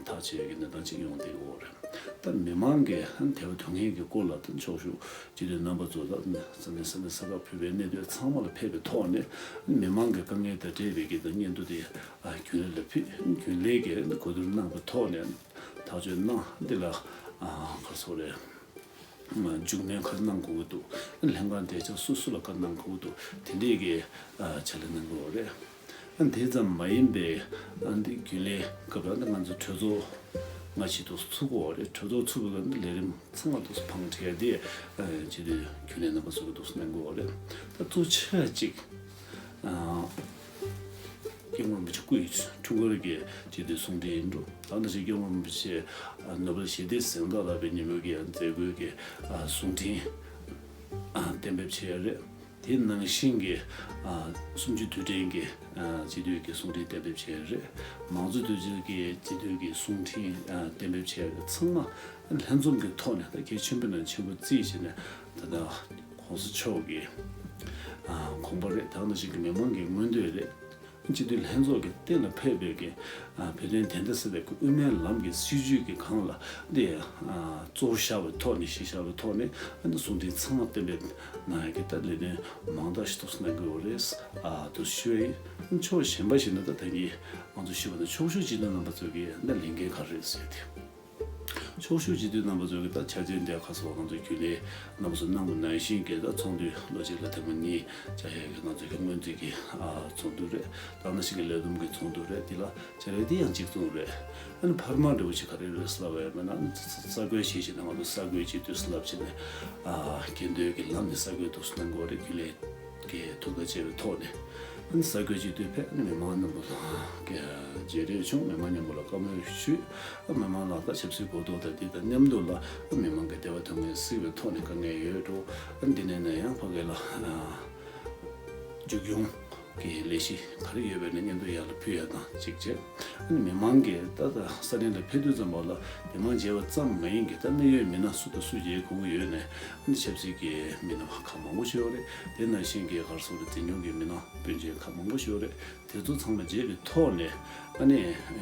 ཐག་བཅད་ཀྱི་གནས་སྟངས་ཅིག་ཡོང་བསྡད་ཡོད་རེད། ད་མི་མང་གིས་ཧ་ནི་དད་པ་དོན་གཉེར་གྱི་སྐོར་ལ་ད་ཕྱོགས་བཞུགས་སྤྱི་འཐུས་རྣམ་པ་ཚོ་ད་ས་གནས་ས་གནས་ས་ཁག་བོད་པའི་གནས་སྡོད་ཚང་མ་ལ་ཕེབས་པའི་ཐོག་ནས་མི་མང་གི་དཀའ་ངལ་དང་འབྲེལ་བའི་གི་ད་སྙན་ཐོ་དེ་རྒྱུན་ལས་ལ་ཕུལ། རྒྱུན་ལས་ཀྱིས་གོ་བསྡུར་གནང་བའི་ཐོག་ནས་ཐག་གཅོད་གནང་། འདི་ལ་ག་རེ་ཟེར་དགོས་རེད། མཇུག་སྣོན་ག་རེ་གནང་དགོས་ཀྱི་འདུག་ལྷན་ཁང་བདེ་འཇགས་སུ་སུ་ལ་བཀའ་གནང་དགོས་ཀྱི་འདུག་དེ་འདྲས་ཀྱི་ཨ་ཕྱག་ལས་གནང་དགོས་རེད། ཨ་དེ་ཙམ་མ་ཡིན་པའི་ཨ་འདི་རྒྱུན་ལས་སྐབས་ལ་ང་ཚོ་གྲོས་ཚོགས་སྔ་ཕྱི་འདུག་ཚུགས་དགོས་རེད། གྲོས་ཚོགས་ཚུགས་པའི་སྐབས་འདི་ལས་རིམ་ཚང་མ་འདུག་ཕང་བྲལ་ཏེ་ཨ་སྤྱི་འཐུས་རྒྱུན་ལས་རྣམ་པ་ཚོ་གི་འདུག་གནང་དགོས་རེད། ད་གཙོ་ཆེ་གཅིག་ཨ་སྐྱབས་མགོན་རིན་པོ་ཆེ་སྐུའི་འཁྲུངས་སྐར་གྱི་སྤྱི་འཐུས་གསུང་འཕྲིན་ཡིན་འགྲོ། ད་ནང་བཞིན་སྐྱབས་མགོན་རིན་པོ་ཆེ་ནོ་བེལ་ཞི་བདེའི་གཟེངས་རྟགས་ལ་བའི་ཉིན་མོའི་གི་མཛད་སྒོའི་གི་གསུང་འཕྲིན་གཏན་འབེབས་བྱས་ཡོད་རེད། དེ་ནང་བཞིན་གྱི་གསུམ་བཅུའི་དུས་དྲན་གྱི་སྤྱི་འཐུས་ཀྱི་གསུང་འཕྲིན་གཏན་འབེབས་བྱས་ཡོད་རེད། མང་གཙོའི་དུས་ཆེན་གྱི་སྤྱི་འཐུས་ཀྱི་གསུང་འཕྲིན་གཏན་འབེབས་བྱས་ཡོད་རེད། ཚང་མ་ལྷན་འཛོམས་ཀྱི་ཐོག་ནས་ད་གལ་ཆེན་པོའི་ནང་ཆེན་པོ་བརྩིས་བྱས་ནས་ད་ལྟ་༸གོང་ས་མཆོག་གི་དགོངས་པ་རེད། ད་ནང་བཞིན་གྱི་མི་མང་གི་མངོན་འདོད་རེད། སྤྱི་འཐུས་ལྷན་ཚོགས་ཀྱི་སྟེང་ལ་ཕེབས་པའི་གི་བོད་དོན་དོན་དག་སེལ་བའི་གི་དབུ་མའི་ལམ་གྱི་སྲིད་བྱུས་ཀྱི་སྒང་ལ་འདི་གཙོ་བོ་བཞག་པའི་ཐོག་ནས་གཞི་བཞག་པའི་ཐོག་ནས་འདི་གསུང་འཕྲིན་ཚང་མ་གཏན་འབེབས་གནང་ཡ་གི་ད་ལས་དོན་མང་དག་ཞིག་འདུག་གནང་དགོས་རེད། ཨ་འདུག་ཞུ་ཡ་ཡིན། ཕྱོགས་གཞན་པ་ཞིག་ནས་ད་ད་གིན་ང་ཚོ་ཞུས་པ་ནང་ཕྱོགས་བཞུགས་སྤྱི་འཐུས་རྣམ་པ་ཚོ་གི་འདི་ལས་འགན་ག་རེ་རེད་ཟེར་ཏེ། ཕྱོགས་བཞུགས་སྤྱི་འཐུས་རྣམ་པ་ཚོ་གིས་ད་འཆར་ཅན་དེ་ཁ་སོ་ང་ཚོ་རྒྱུན་ལས་རྣམ་པ་ཚོ་གནང་བ་ནང་བཞིན་གྱི་ད་ཚོགས་འདུ་ལོ་གཅིག་ལ་ཐེངས་མ་གཉིས་བཅར་ཡས་ཀྱི་ང་ཚོ་གི་སྔོན་རྩིས་ཀྱི་ཨ་ཚོགས་འདུ་རེད། ད་ནང་བཞིན་གྱི་ལས་བསྡོམས་ཀྱི་ཚོགས་འདུ་རེད། འདི་ལ་བཅར་ཡས་འདི་ཡང་གཅིག་མཚུངས་རེད། ཨ་ནི་འཕར་མ་འདྲ་བོ་ཞིག་ག་རེ་རེད་ཟེར་ལབ་པ་ཡིན་ན་ཨ་ནི་ས་གསར་བསྐོས་བྱས་བྱས་ནས་ང་ཚོ་གསར་བསྐོས་སྤྱི་འཐུས་ལབ་བྱས་ནས་ཨ་སྐྱེ་འདོད་ཀྱི་ལམ་ནས་གསར་བསྐོས་འདུག་གནང་དགོས་རེད། རྒྱུན་ལས་ཀྱི་ཐུགས་ཐག་བཅད་པའི་ཐོག་ནས་ཨ་ནི་གསར་འགོད་སྤྱི་འཐུས་ཕེབས། ཨ་ནི་མི་མང་རྣམས་ལ་བརྗེ་རེས་བྱུང་། མི་མང་མཉམ་པོ་ལ་བཀའ་མོལ་ཞུས། ཨ་མི་མང་ལ་ད་ཆབ་སྲིད་གོ་རྟོགས་དང་དེ་དང་མཉམ་དུ་ལ་ཨ་མི་མང་གི་བདེ་བ་ཐོབ་ངེས་སྲིད་པའི་ཐོག་ནས་དཀའ་ངལ་ཡོད་འགྲོ། ཨ་འདི་ནས་ནས་ཡང་ཕ་གི་ལ་མཇུག་སྐྱོང་གི་ལས་གཞི་ག་རེ་ཡོད་པའི་ནས་སྙན་ཐོ་ཡར་ལ་ཕུལ་ཡ་དང་གཅིག་བྱས། ཨ་ནི་མི་མང་གིས་ད་ལྟ་ས་གནས་ལ་ཕེབས་དུས་ཙམ་པ་ལ་མི་མང་མཇལ་བ་ཙམ་མ་ཡིན་གྱི་ད་གནད་ཡོད་མི་སྣ་སུ་དང་སུ་མཇལ་དགོས་ཀྱི་ཡོད་ནས་ཨ་ནི་ཆབ་སྲིད་ཀྱི་མི་སྣ་ཁག་མང་པོ་ཞིག་ཡོད་རེད། དེ་ནང་བཞིན་གྱི་ག་རེ་ཟེར་དགོས་རེད། འཛིན་སྐྱོང་གི་མི་སྣ་སྤུན་མཆེད་ཁག་མང་པོ་ཞིག་ཡོད་རེད། དེ་ཚོ་ཚང་མ་མཇལ་བའི་ཐོག་ནས་ཨ་ནི་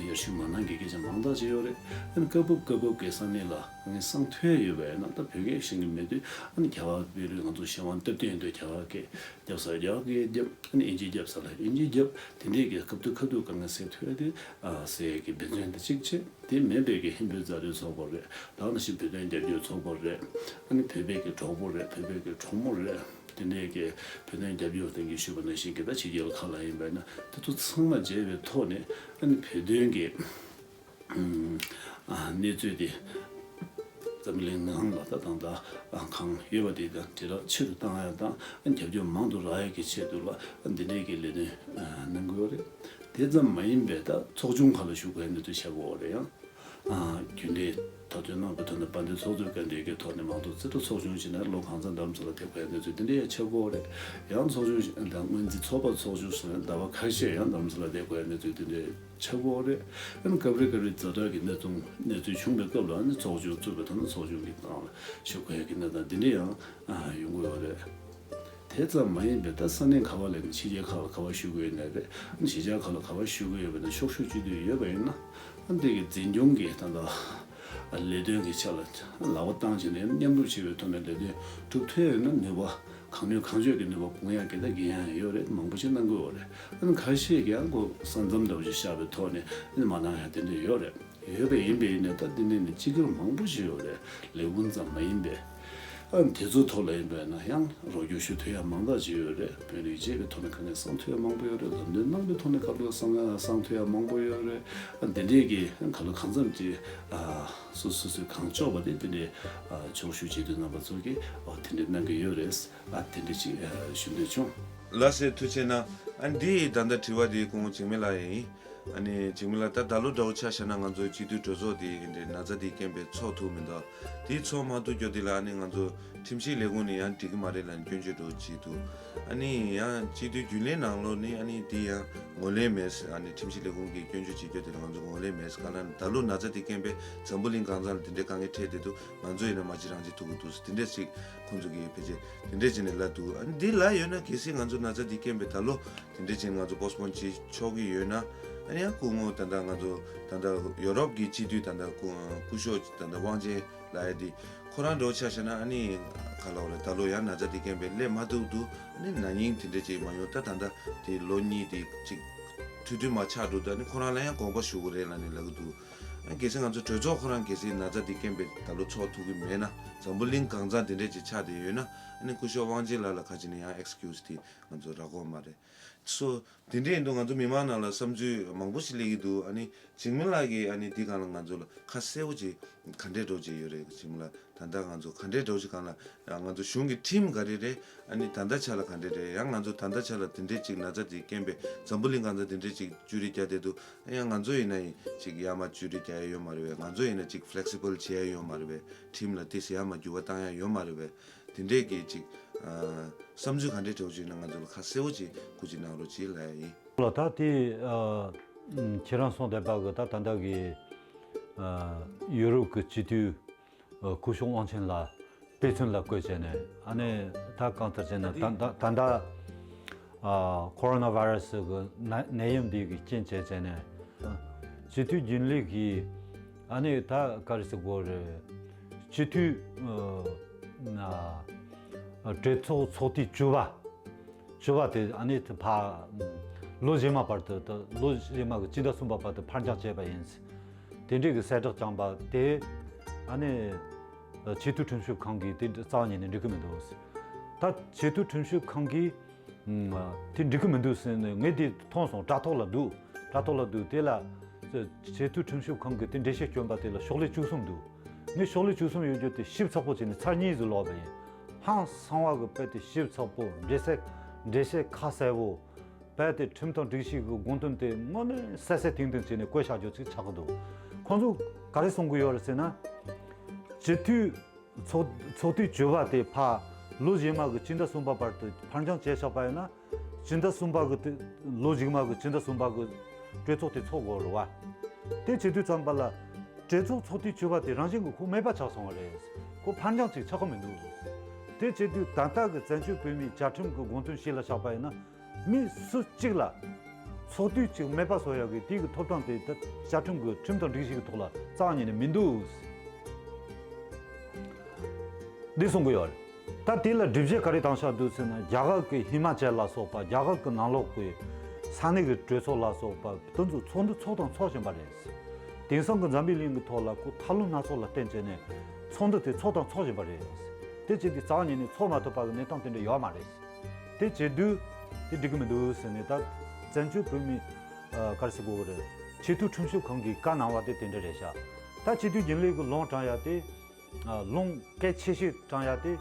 ཡར་ཞུ་མ་གནང་གི་སྐད་ཆ་མང་དག་ཅིག་ཡོད་རེད། ཨ་ནི་སྐབས་བབ་སྐབས་བབ་ཀྱི་ས་གནས་ལ་ངས་གསང་ཐོས་ཡོད་པ་ཡིན་ན་ད་བོད་སྐད་ཤེས་ཀྱི་མེད་དུས་ཨ་ནི་རྒྱ་གར་བོད་རིགས་ང་ཚོ་གཞན་དབང་སྟབས་བསྟུན་ཡོད་དུས་རྒྱ་གར་སྐད་རྒྱབ་ས་རྒྱ་གར་སྐད་རྒྱབ། ཨ་ནི་དབྱིན་ཇི་རྒྱབ་ས་ལ་དབྱིན་ཇི་རྒྱབ། དེ་འདྲས་ཀྱི་སྐབས་དུས་ཁ་ཐུག་ག་ངས་ཟེར་ཐོས་དུས་ཨ་ཟེར་གྱི་འབད་བརྩོན་དེ་གཅིག་བྱས། དེ་མིན་པའི་གི་ཧིན་བོད་མཛའ་འབྲེལ་ཚོགས་པ་རེད། ད་ནང་བཞིན་བོད་དོན་རྒྱབ་སྐྱོར་ཚོགས་པ་རེད། ཨ་ནི་བོད་པའི་གི་གྲོགས་པོ་རེད། བོད་པའི་གི་གྲོགས་མོ་རེད། དེ་འདྲས་ཀྱི་བོད་དོན་རྒྱབ་སྐྱོར་དེ་གི་ཞུས་པ་ནང་བཞིན་གྱི་ད་ཕྱི་རྒྱལ་ཁག་ལ་ཡིན་པས་ན་དེ་ཚོ་ཚང་མ་མཇལ་བའི་ཐོག་ནས་ཨ་ནི་བོད་དོན་གྱི་ཨ་གནས་ཚུལ་དེ་འཛམ་གླིང་ནང་ལ་ད་ད་ལྟ་གང་ཡོད་པ་དེ་དང་དེ་དག་ཆེ་རུ་བཏང་ཡ་དང་རྒྱབ་སྐྱོར་མང་དུ་རག་ཡ་གི་ཆེད་དུ་ལ་འདི་འདྲའི་གི་ལས་དོན་གནང་དགོས་རེད། དེ་ཙམ་མ་ཡིན་པའི་ད་ཚོགས་ཆུང་ཁག་ལ་ཞུགས་དགོས་ཡ་གནས་ཚུལ་བྱ་དགོས་རེད། ཡང་ རྒྱུན་ལས་ཐག་གཅོད་གནང་བའི་ཐོག་ནས་དཔལ་ལྡན་ཚོགས་གཙོས་སྐད་འབོད་ཀྱི་ཐོག་ནས་མང་ཚོགས་རྩིས་སྤྲོད་ཚོགས་ཆུང་བྱས་ནས་ལོ་གང་ཙམ་རྡ་རམ་ས་ལ་བསྡད་དགོས་ཡ་གནས་ཚུལ་དེ་འདྲ་ཡང་ཆགས་ཀྱི་ཡོད་རེད། ཡང་ཚོགས་ཆུང་ཞིག་དང་སྔོན་རྩིས་ཚོགས་པ་ཚོགས་ཆུང་ཟེར་ནས་ཟླ་བ་ཁ་ཤས་ཡང་རྡ་རམ་ས་ལ་བསྡད་དགོས་ཡ་གནས་ཚུལ་དེ་འདྲ་ཆགས་ཀྱི་ཡོད་རེད། ཨ་ནི་སྐབས་རེ་སྐབས་རེ་ཛ་དྲག་གི་གནས་ཚུལ་གནས་ཚུལ་བྱུང་བའི་སྐབས་ལ་ཨ་ནི་ཚོགས་ཆུང་བཙུགས་པའི་ཐོག་ནས་ཚོགས་ཆུང་གི་ནང་ལ་ཞུགས་དགོས་ཡ་གི་གནས་སྟངས་དེ་འདྲ་ཡང་ཡོང་གི་ཡོད་རེད། དེ་ཙམ་མ་ཡིན་པའི་ད་ས་གནས་ག་བ་ལ་ཡིན་ཕྱི་རྒྱལ་ཁག་ལ་ག་བ་བཞུགས་ཀྱི་ཡོད་ནའི་རེད། ཕྱི་རྒྱལ་ཁག་ལ་ག་བ་བཞུགས་ཀྱི་ཡོད་པ་ན་ཤོག་ཤོག་སྤྱི་འཐུས་ཡོད་པ་ཡིན་ན། ཨ་འདི་གི་འཛིན་སྐྱོང་གི་ད་ལྟ་ལས་དོན་གྱི་ཆ་ལ་ལག་པ་བཏང་བྱས་ནས་མཉམ་རུབ་བྱེད་པའི་ཐོག་ནས་ལས་དོན་སྒྲུབ་ཐུབ་ཡ་ཡོད་ན་ནུས་པ་གང་ནུས་གང་ལྕོགས་ཀྱི་ནུས་པ་སྤུངས་ཡ་གི་ད་འགན་ཡང་ཡོད་རེད། མང་པོ་ཞིག་གནང་གི་ཡོད་རེད། ཨ་ནི་ཁ་ཤས་ཀྱིས་ཡང་ཁོ་ས་མཚམས་འདྲ་བོ་ཞིག་བཞག་པའི་ཐོག་ནས་ཨ་ནི་མ་གནང་ཡ་དེ་འདྲ་ཡོད་རེད། ཡོད་པ་ཡིན་པས་ནས་ད་འདི་ནས་ནི་སྤྱི་སྒེར་མང་པོ་ཞིག་ཡོད་རེད། ལས་ཁུངས་ཙམ་མ་ཡིན་པས། ཨ་དེ་ཚོའི་ཐོག་ལ་ཡིན་པས་ན་ཡང་རོགས་སྐྱོར་ཞུ་ཐུབ་ཡ་མང་དག་ཅིག་ཡོད་རེད། དཔོན་རིགས་བཅས་ཀྱི་ཐོག་ནས་དཀའ་ངལ་གསང་ཐུབ་ཡ་མང་པོ་ཡོད་རེད། ལམ་སྟོན་གནང་བའི་ཐོག་ནས་དཀའ་ངལ་གསང་གསང་ཐུབ་ཡ་མང་པོ་ཡོད་རེད། ཨ་འདི་འདྲས་ཀྱི་ག་ལ་གང་འཚམ་ཅིག་ཨ་སོ་སོ་སོའི་གང་ལྕོགས་པ་དེ་དེ་འདྲས་ཨ་ཕྱོགས་བཞུགས་སྤྱི་འཐུས་རྣམ་པ་ཚོ་གིས་ཨ་དེ་འདྲས་གནང་གི་ཡོད་རེད། ཨ་དེ་འདྲས་ཅིག་ཨ་ཞུ་འདོད་བྱུང་། ལགས་སེ། ཐུགས་རྗེ་གནང་། ཨ་འདི་ད་ལྟ་དྲི་བ་འདི་སྐུ་ངོ་འཇིགས་མེད་ལགས་ཡིན། ཨ་ནི་འཇིགས་མེད་ལགས། ད་ད་ལོ་འདྲ་བོ་ཆ་བཞག་ན་ང་ཚོ་སྤྱི་འཐུས་གྲོས་ཚོགས་འདི་འདི་ན་ཚ་འདི་རྐྱེན་པས་ཚོགས་ཐུབ་མི་འདུག་དེ་ཚོགས་མ་ཐུབ་རྒྱུ་འདི་ལ་ཨ་ནི་ང་ཚོ་ཁྲིམས་ཞིབ་ལས་ཁུངས་ནས་ཡང་འགྲིག་གི་མ་རེད་ལབ་ནས་སྐྱོན་བརྗོད་འདྲ་བོ་བྱས་འདུག་ཨ་ནི་ཡང་སྤྱི་འཐུས་རྒྱུན་ལས་ནང་ལོགས་ནས་ཨ་ནི་འདི་ཡང་ངོས་ལེན་མེད་ཟེར། ཨ་ནི་ཁྲིམས་ཞིབ་ལས་ཁུངས་ཀྱིས་སྐྱོན་བརྗོད་བྱེད་རྒྱུ་དེ་ལ་ང་ཚོ་ངོས་ལེན་མེད་ཟེར། ག་ལ་ད་ལོ་ན་ཚ་འདི་རྐྱེན་པས་འཛམ་བུ་གླིང་གང་ས་ལ་འདི་འདྲའི་དཀའ་ངལ་འཕྲད་བསྡད་འདུག་ང་ཚོ་ཡིན་ན་མ་གཅིག་རང་གཅིག་ཐུག་གི་འདུག་ཟེར། འདི་འདྲས་ཅིག་ཁོང་ཚོ་གིས་ཕལ་ཆེར་འདི་འདྲས་བྱས་ནས་ལབ་འདུག་ཨ་ནི་འདི་ལབ་ཡོད་ན་གལ་སྲིད་ང་ཚོ་ན་ཚ་འདི་རྐྱེན་པས་ད་ལོ་དེ་འདྲ་ཅིག་ང་ཚོ་པོ་སི་པོན་བྱེད་ཆོག་གི་ཡོད་ན། ཨ་ནི་ཡང་སྐུ་ངོ་ད་ལྟ་ང་ཚོ་ད་ལྟ་ཡོ་རོབ་ཀྱི་སྤྱི་འཐུས་ད་ལྟ་སྐུ་སྐུ་ཞབས་ད་ལྟ་དབང་ཆེན་ལགས་ཡ་དེ་ཁོ་རང་འདྲ་བོ་ཆ་བཞག་ན་ཨ་ནི་ག་ལབ་དགོས་རེད། ད་ལོ་ཡང་ན་ཚ་དེ་རྐྱེན་པས་སླེབས་མ་ཐུབ་འདུག་ཨ་ནི་ན་ནིང་དེ་འདྲ་ཅིག་མ་ཡོང་། ད་ད་ལྟ་དེ་ལོ་གཉིས་དེ་ཅིག་ཐུང་ཐུང་མ་ཆགས་འགྲོ་འདུག་ཨ་ནི་ཁོ་རང་ལ་ཡང་དགོངས་པ་ཞུ་དགོས་རེད་ལབ་ནས་ལབ་ཀྱི་འདུག་ཨ་ནི་གལ་སྲིད་ང་ཚོ་གྲོས་ཚོགས་ཁོ་རང་གལ་སྲིད་ན་ཚ་དེ་རྐྱེན་པས་ད་ལོ་ཚོགས་ཐུབ་ཀྱི་མེད་ན། འཛམ་བུ་གླིང་གང་ས་དེ་འདྲ་ཅིག་ཆགས་བསྡད་ཡོད་ན། ཨ་ནི་སྐུ་ཞབས་དབང་ཆེན་ལགས་ལ་ཁ་ཅིག་ནས་ཡང་ཨེག་སི་ཀིའུ་སི་དེ་ང་ཚོ་རག་གི་མ་རེད། སོ་དེ་འདྲ་ཡིན་དུས་ང་ཚོ་མི་མང་ནང་ལ་བསམ་ཚུལ་མང་པོ་ཞིག་སླེབས་ཀྱི་འདུག་ཨ་ནི་འཇིགས་མེད་ལགས་ཀྱིས་ཨ་ནི་འདི་སྒང་ལ་ང་ཚོ་ལ་ཁ་གསལ་པོ་ཅིག་ག་འདྲས་འདྲ་བོ་ཅིག་ཡོད་རེད། འཇིགས་མེད་ལགས། ད་ལྟ་ང་ཚོ་ག་འདྲས་འདྲ་བོ་ཅིག་སྒང་ལ་ང་ཚོ་གཞུང་གི་ཁྲིམས་ག་རེ་རེད། ཨ་ནི་ད་ལྟ་ཆ་ལ་ག་འདྲས་རེད། ཡང་ང་ཚོ་ད་ལྟ་ཆ་ལ་དེ་འདྲས་ཅིག་ན་ཚ་དེ་རྐྱེན་པས་འཛམ་བུ་གླིང་གང་ས་དེ་འདྲས་ཅིག་བཅོས་རིས་རྒྱག་བསྡད་འདུག་ཡང་ང་ཚོ་ཡིན་ན་ཡིན་ཅིག་ཡར་མར་བཅོས་རིས་རྒྱག་ཡ་ཡོད་མ་རེད་པས། ང་ཚོ་ཡིན་ན་ཅིག་ཕི་ལེག་སི་བལ་བྱེད་ཡ་ཡོད་མ་རེད་པས། ཁྲིམས་ལ་ཏོག་ཙམ་ཡར་མར་འགྱུར་བ་བཏང་ཡ་ཡོད་མ་རེད་པས། དེ་འདྲས་ཀྱི་ཅིག་ཨ་བསམ་ཚུལ་ག་འདྲས་འདྲ་བོ་ཅིག་ཡོད་ན་ང་ཚོ་ལ་ཁ་གསལ་པོ་ཅིག་སྐུ་མཁྱེན་གནང་རོགས་ཅིག་ལབ་ཡ་ཡིན། ལགས། ད་དེ་ཨ་ཁྱེད་རང་གསུངས་བསྡད་པ་གི་ད་ད་ལྟ་གི་ཨ་ཡུ་རོབ་ཀྱི་སྤྱི་འཐུས་ཨ་སྐུ་ཞབས་དབང་ཆེན་ལགས་དཔེ་མཚོན་ལ་བཀོད་བྱས་ནས། ཨ་ནི་ད་གང་ལྟར་བྱས་ན་ད་ད་ད་ལྟ་ཨ་ཁོ་རོ་ན་བྷ་ར་སི་གི་ནད་ནད་ཡམས་འདི་གི་རྐྱེན་བྱས་བྱས་ནས་སྤྱི་འཐུས་རྒྱུན་ལས་ཀྱིས་ཨ་ནི་ད་ག་རེ་ཟེར་དགོས་རེད། སྤྱི་འཐུས་ཨ་ན་གྲོས་ཚོགས་ཚོགས་དུས་བཅུ་པ། བཅུ་པ་དེ་ཨ་ནི་ཕ་ལོ་རྗེས་མ་བར་དུ་ད་ལོ་རྗེས་མ་གི་སྤྱི་ཟླ་གསུམ་པ་བར་དུ་ཕར་འགྱངས་བྱས་པ་ཡིན། དེ་འདྲའི་གི་གསལ་བསྒྲགས་བསྐྱངས་པ་དེ་ཨ་ནི་ཆེས་མཐོའི་ཁྲིམས་ཞིབ་ཁང་གིས་དེ་རྩ་བ་ཉིད་ནས་འགྲིག་གི་མི་འདུག་ད་ཆེས་མཐོའི་ཁྲིམས་ཞིབ་ཁང་གིས་དེ་འགྲིག་གི་མི་འདུག་ཟེར་ནས་ངས་དེ་མཐོང་སོང་། དྲ་ཐོག་ལ་འདུག་དྲ་ཐོག་ལ་འདུག་དེ་ལ་ཆེས་མཐོའི་ཁྲིམས་ཞིབ་ཁང་གིས་དེ་འགྲེལ་བཤད་བསྐྱོན་པ་དེ་ལ་ཤོག་ལྷེ་བཅུ་གསུམ་འདུག་ངས་ཤོག་ལྷེ་བཅུ་གསུམ་ཡོད་རྒྱུ་དེ་ཞིབ་ཚགས་པོ་བྱས་ནས་ཚར་གཉིས་ཙམ་ཀློག་པ་ཡིན། ཧང་སང་བ་གི་དཔེ་དེ་ཞིབ་ཚགས་པོ། འགྲེལ་བཤད་འགྲེལ་བཤད་ཁ་གསལ་པོ། དཔེ་དེ་ཁྲིམས་དང་སྒྲིག་གཞི་གི་དགོངས་དོན་དེ་དངོས་གནས་གསལ་གསལ་ཐིང་ཐིང་བྱས་ནས་བཀོད་བཞག་རྒྱུ་ཅིག་ཆགས་ཀྱི་འདུག་ཁོང་ཚོས་ག་རེ་གསུང་གི་ཡོད་རེད་ཟེར་ན། སྤྱི་འཐུས་ཚོགས་ཚོགས་དུས་བཅུ་པ་དེ་ཕ་ལོ་རྗེས་མ་གི་སྤྱི་ཟླ་གསུམ་པ་བར་དུ་ཕར་འགྱངས་བྱས་བཞག་པ་ཡིན་ན། སྤྱི་ཟླ་གསུམ་པ་གི་དེ་ལོ་རྗེས་མ་གི་སྤྱི་ཟླ་གསུམ་པ་གི་གྲོས་ཚོགས་དེ་ཚོགས་དགོས་རེད་བ། དེ་བྱེད་དུས་ཙམ་པ་ལ་གྲོས་ཚོགས་ཚོགས་དུས་བཅུ་པ་དེ་རང་བཞིན་གྱིས་ཁོ་མེད་པ་ཆགས་སོང་བ་རེད། ཁོ་ཕར་འགྱངས་ཅིག་ཆགས་ཀྱི་མི་འདུག་དེ་བྱེད་དུས་ད་ལྟ་གི་བཙན་བྱོལ་བོད་མིའི་བཅའ་ཁྲིམས་ཀྱི་དགོངས་དོན་གཞི་ལ་བཞག་པ་ཡིན་ན། མི་སུ་གཅིག་ལ་ཚོགས་དུས་གཅིག་མེད་པ་བཟོ་ཡག་གི་དེ་གི་ཐོབ་ཐང་དེ་ད་བཅའ་ཁྲིམས་ཀྱི་ཁྲིམས་དང་སྒྲིག་གཞི་གི་ཐོག་ལ་རྩ་བ་ཉིད་ནས་མི་འདུག་འདི་གསུང་གི་ཡོད་རེད། ད་དེ་ལ་སྒྲུབ་བྱེད་ག་རེ་བཏང་བཞག་འདུག་ཟེར་ན། རྒྱ་གར་གྱི་ཧི་མ་ཅལ་ལ་སོགས་པ། རྒྱ་གར་གྱི་ནང་ལོགས་ཀྱི་ས་གནས་ཀྱི་གྲོས་ཚོགས་ལ་སོགས་པ་དེ་ཚོ་ཚོགས་འདུ་ཚོགས་དང་ཚོགས་བཞིན་པ་རེད། དེང་སང་གི་འཛམ་བུའི་གླིང་གི་ཐོག་ལ་ཁོ་ཐབས་ལམ་སྣ་ཚོགས་ལ་བརྟེན་བྱས་ནས་ཚོགས་འདུ་དེ་ཚོགས་དང་ཚོགས་བཞིན་པ་རེད། དེ་བྱེད་དུས་རྩ་བ་ཉིད་ནས་ཚོགས་མ་ཐུབ་པ་གི་གནས་སྟངས་དེ་འདྲ་ཡོད་མ་རེད། དེ་བྱེད་དུས་དེ་འགྲིག་གི་མི་འདུག་ཟེར་ནས། ད་བཙན་བྱོལ་བོད་མི་ཨ་ག་རེ་ཟེར་དགོས་ཀྱི་རེད། ཆེས་མཐོའི་ཁྲིམས་ཞིབ་ཁང་གིས་བཀའ་གནང་བ་དེ་དེ་འདྲ་རེད་ཤག་ད་སྤྱི་འཐུས་རྒྱུན་ལས་ཀྱི་ལུང་དྲངས་ཡ་དེ། ཨ་ལུང་གལ་ཆེ་ཤོས་དྲངས་ཡ་དེ།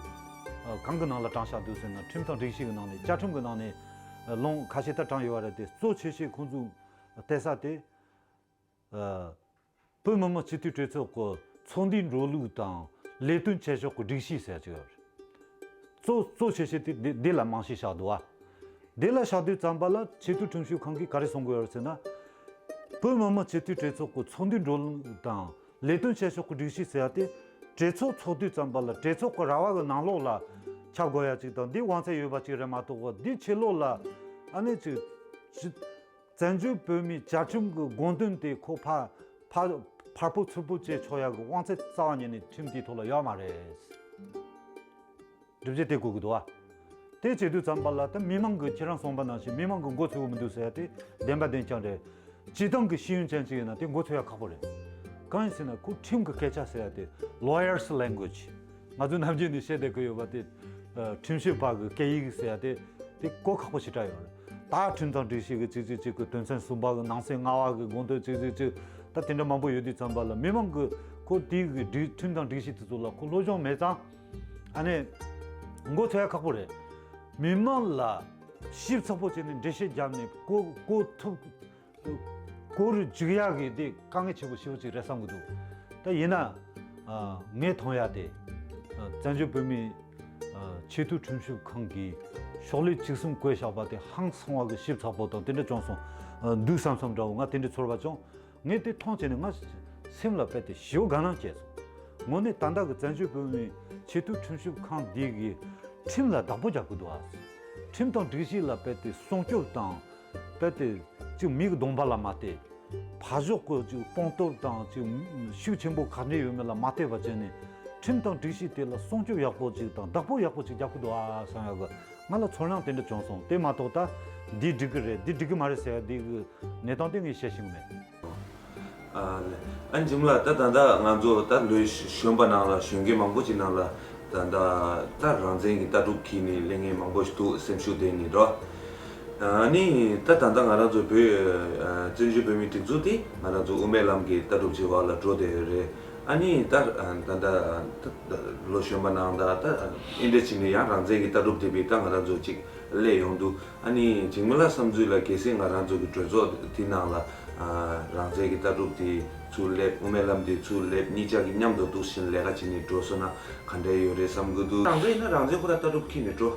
ཨ་གང་གི་ནང་ལ་དྲངས་བཞག་འདུག་ཟེར་ན། ཁྲིམས་དང་སྒྲིག་གཞི་གི་ནང་ནས། བཅའ་ཁྲིམས་ཀྱི་ནང་ནས་ཨ་ལུང་ཁ་ཤས་ད་དྲངས་ཡོད་པ་རེད་དེ། གཙོ་ཆེ་ཤོས་ཁོང་ཚོས་བལྟས་ས་དེ། ཨ་ བོད་མི་མང་སྤྱི་འཐུས་གྲོས་ཚོགས་ཀྱི་ཚོགས་འདུའི་འགྲོ་ལུགས་དང་ལས་དོན་བྱེད་ཕྱོགས་ཀྱི་སྒྲིག་གཞི་ཟེར་ཡ་ཅིག་ཡོད་རེད། གཙོ་གཙོ་ཆེ་ཤོས་དེ་འདི་འདི་ལ་རྨང་གཞི་བཞག་འདུག་བ། འདི་ལ་བཞག་དུས་ཙམ་པ་ལ་ཆེས་མཐོའི་ཁྲིམས་ཞིབ་ཁང་གིས་ག་རེ་གསུང་གི་ཡོད་རེད་ཟེར་ན། བོད་མི་མང་སྤྱི་འཐུས་གྲོས་ཚོགས་ཀྱི་ཚོགས་འདུའི་འགྲོ་ལུགས་དང་ལས་དོན་བྱེད་ཕྱོགས་ཀྱི་སྒྲིག་གཞི་ཟེར་ཡ་དེ་གྲོས་ཚོགས་ཚོགས་དུས་ཙམ་པ་ལ་གྲོས་ཚོགས་ཀྱི་ར་བ་གི་ནང་ལོགས་ལ་ཁྱབ་དགོས་ཡ་ཅིག་དང་འདི་དབང་ཚད་ཡོད་པ་ཅིག་རེད་མ་གཏོགས་འདི་ཕྱི་ལོགས་ལ་ཨ་ནི་ཅིག་ཅི་བཙན་བྱོལ་བོད་མིའི་བཅའ་ཁྲིམས་ཀྱི་དགོངས་དོན་དེ་ཁོ་ཕ་ཕ་ཕར་པོ་ཚུར་པོ་བྱེད་ཆོག་ཡ་གི་དབང་ཚད་རྩ་བ་ཉིད་ནས་ཁྲིམས་དེའི་ཐོག་ལ་ཡོད་མ་རེད། སྒྲུབ་བྱེད་དེ་དགོས་ཀྱི་འདུག་བ། དེ་བྱེད་དུས་ཙམ་པ་ལ་ད་མི་མང་གི་ཁྱེད་རང་གསུངས་པ་ནང་བཞིན་མི་མང་གི་མགོ་ཚོས་ཀྱི་མི་འདུག་ཟེར་ཡ་དེ་བདེན་པ་བདེན་རྐྱང་རེད། སྤྱིར་བཏང་གི་ཤེས་ཡོན་ཅན་ཅིག་ཡིན་ན་དེ་མགོ་ཚོས་ཡ་ཁག་པོ་རེད། གང་ཡིན་ཟེར་ན་ཁོ་ཁྲིམས་ཀྱི་སྐད་ཆ་ཟེར་ཡ་དེ་lawyers language། ང་ཚོ་ནམ་རྒྱུན་ནས་བཤད་བསྡད་ཀྱི་ཡོད་པ་དེ། ཨ། ཁྲིམས་ཞིབ་པ་གི་སྐད་ཡིག་ཟེར་ཡ་དེ་དེ་གོ་ཁག་པོ་ཞེ་དྲག་ཡོད་རེད། ད་ཁྲིམས་དང་སྒྲིག་གཞི་གི་གཅིག་གཅིག་གཅིག་གི་དོན་ཚན་གསུམ་པ་གི་ནང་གསེས་ལྔ་པ་གི་དགོངས་དོན་གཅིག་གཅིག་གཅིག་ད་དེ་འདྲ་མང་པོ་ཡོད་དུས་ཙམ་པ་ལ་མི་མང་གི་ཁོ་དེའི་གི་སྒྲིག་ཁྲིམས་དང་སྒྲིག་གཞི་དེ་ཚོ་ལ་ཁོ་སློབ་སྦྱོང་མེད་ཙང་། ཨ་ནི་མགོ་ཚོས་ཡ་ཁག་པོ་རེད། མི་མང་ལ་ཞིབ་ཚགས་པོ་བྱས་ནས་འགྲེལ་བཤད་བརྒྱབ་ནས་གོ་གོ་ཐུབ། གོ་རུ་འཇུག་ཡག་གི་དེ་དཀའ་ངལ་ཆེ་པོ་ཞེ་པོ་ཅིག་རེད་བསམ་གྱི་འདུག་ད་ཡིན་ན། ཨ། ངས་མཐོང་ཡ་དེ། ཨ། བཙན་བྱོལ་བོད་མིའི། ཨ། ཆེས་མཐོའི་ཁྲིམས་ཞིབ་ཁང་གིས་ཕྱོགས་ལས་བཅུ་གསུམ་བཀོད་བཞག་པ་དེ་ཧང་སང་བ་གི་ཞིབ་ཚགས་པོ་དང་དེ་འདྲ་བྱུང་སོང་། ཨ། འདུག་བསམ་བསམ་འདྲ་བོ་ང་དེ་འདྲ་ཚོར་བ་བྱུང་། ངས་དེ་མཐོང་བྱས་ནས་ང་སེམས་ལ་དཔེ་དེ་ཞེ་པོ་དགའ་སྣང་སྐྱེས་སོང་། དངོས་གནས་ད་ལྟ་གི་བཙན་བྱོལ་བོད་མིའི་ཆེས་མཐོའི་ཁྲིམས་ཞིབ་ཁང་འདི་གིས་ཁྲིམས་ལ་བདག་པོ་རྒྱག་གི་འདུག་ཨ། ཁྲིམས་དང་སྒྲིག་གཞི་ལ་དཔེ་དེ་སྲུང་སྐྱོབ་དང་། དཔེ་དེ་ཅིག་མི་གི་གདོང་པ་ལ་མ་བལྟས། ཕར་ཕྱོགས་ཀྱི་ཅིག་སྤོང་སྟོབས་དང་ཅིག་ཤུགས་ཆེན་པོ་ག་འདྲས་ཡོད་མེད་ལ་མ་བལྟས་པ་བྱས་ནས་ཁྲིམས་དང་སྒྲིག་གཞི་དེ་ལ་སྲུང་སྐྱོབ་ཡག་པོ་ཅིག་དང་བདག་པོ་ཡག་པོ་ཅིག་རྒྱག་གི་འདུག་ཨ་བསམ་ཡག་གི་ང་ལ་ཚོར་སྣང་དེ་འདྲ་བྱུང་སོང་། དེ་མ་གཏོགས་ད་འདི་འགྲིག་གི་རེད་འདི་འགྲིག་གི་མ་རེད་ཟེར་ཡ་འདི་གི་གནས་སྟངས་དེ་ངས་བཤད་ཤེས་ཀྱི་མེད། ཨ་ལེ། ཨ་འཇིམ་ལགས་ད་ད་ལྟ་ང་ཚོ་ད་ལོ་གཞོན་པ་ནང་ལ་གཞོན་སྐྱེས་མང་པོ་ཅིག་ནང་ལ་ད་ད་ད་རང་བཙན་གྱི་ལྟ་གྲུབ་འཁྱེར་ནས་སླེབས་མཁན་མང་པོ་ཞིག་འདུག་སེམས་ཤུགས་ལྡན་ནས་འགྲོ། ཨ་ནི་ད་ད་ལྟ་ང་རང་ཚོ་བོད་ཨ་བཙན་བྱོལ་བོད་མིའི་སྒྲིག་འཛུགས་དེ་ང་རང་ཚོ་དབུ་མའི་ལམ་གྱི་ལྟ་གྲུབ་ཀྱི་འོག་ལ་འགྲོ་བསྡད་ཡོད་རེད། ཨ་ནི་ད་ད་ད་ལོ་གཞོན་པ་ནང་ད་ད་ཨིན་འདྲ་བྱས་ནས་ཡང་རང་བཙན་གྱི་ལྟ་གྲུབ་དེ་བས་ད་ང་རང་ཚོ་ཅིག་སླེབས་ཡོང་འདུག་ཨ་ནི་འཇིགས་མེད་ལགས་བསམ་ཚུལ་ལ་གལ་སྲིད་ང་རང་ཚོ་གི་གྲོས་ཚོགས་དེ་ནང་ལ་ཨ་རང་བཙན་གྱི་ལྟ་གྲུབ་དེ་ཚུར་སླེབས་དབུ་མའི་ལམ་དེ་ཚུར་སླེབས་གཉིས་ཆ་གི་མཉམ་དུ་འདུག་བཞིན་ལས་ཀ་བྱས་ནས་འགྲོ་སོང་ན་ག་འདྲ་ཡོད་རེད་བསམ་གི་འདུག་རང་བཙན་ཡིན་ན་རང་བཙན་ཁོ་རང་ལྟ་གྲུབ་འཁྱེར་ནས་འགྲོ།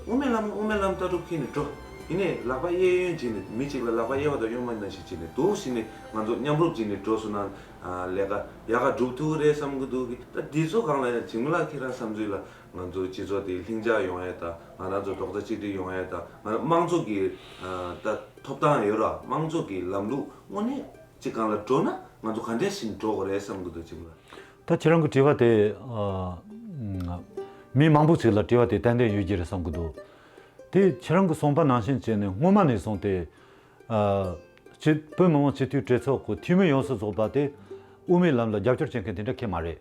དབུ་མའི་ལམ་དབུ་མའི་ལམ་ལྟ་གྲུབ་འཁྱེར་ནས་འགྲོ། ཡིན་ནའི་ལག་པ་གཡས་གཡོན་བྱས་ནས་མི་གཅིག་ལ་ལག་པ་གཡས་པ་དང་གཡོན་མ་ནང་བཞིན་བྱས་ནས་འདུག་བཞིན་ནས་ང་ཚོ་མཉམ་རུབ་བྱས་ནས་འགྲོ་སོང་ན་ཨ་ལས་ཀ་ཡག་ག་འགྲུབ་ཐུབ་རེད་བསམ་གི་འདུག་གི་ད་འདི་ཚོ་སྒང་ལ་ཡང་འཇིགས་མེད་ལགས་ཁྱེད་རང་བསམ་ཚུལ་ལ། ང་ཚོ་སྤྱི་ཚོགས་དེ་ལྷིང་འཇགས་ཡོང་ཡས་དང་ང་རང་ཚོ་རྡོག་རྩ་གཅིག་སྒྲིལ་ཡོང་ཡས་དང་ང་རང་དམངས་གཙོ་གི་ཨ་ད་ཐོབ་ཐང་ཡོད་ར་དམངས་གཙོ་གི་ལམ་ལུགས་དངོས་གནས་གཅིག་སྒང་ལ་འགྲོ་ན་ང་ཚོ་ག་འདྲས་ཤིག་འགྲོ་དགོས་རེད་བསམ་གི་འདུག་གཅིག་ལ། ད་ཁྱེད་རང་གི་དྲི་བ་དེ་ཨ་མི་མང་པོ་ཞིག་ལ་དྲི་བ་དེ་ཏན་ཏན་ཡོད་ཀྱི་རེད་བསམ་གི་འདུག་དེ་ཁྱེད་རང་གི་གསུངས་པ་ནང་བཞིན་བྱས་ནས་སྔོན་མ་ནས་བཟུང་སྟེ་ཨ་སྤྱི་བོད་མི་མང་སྤྱི་འཐུས་གྲོས་ཚོགས་ཀྱི་འཐུས་མི་ཡོངས་སུ་རྫོགས་པ་དེ་དབུ་མའི་ལམ་ལ་རྒྱབ་སྐྱོར་བྱེད་མཁན་དེ་འདྲ་ཁེལ་མ་རེད།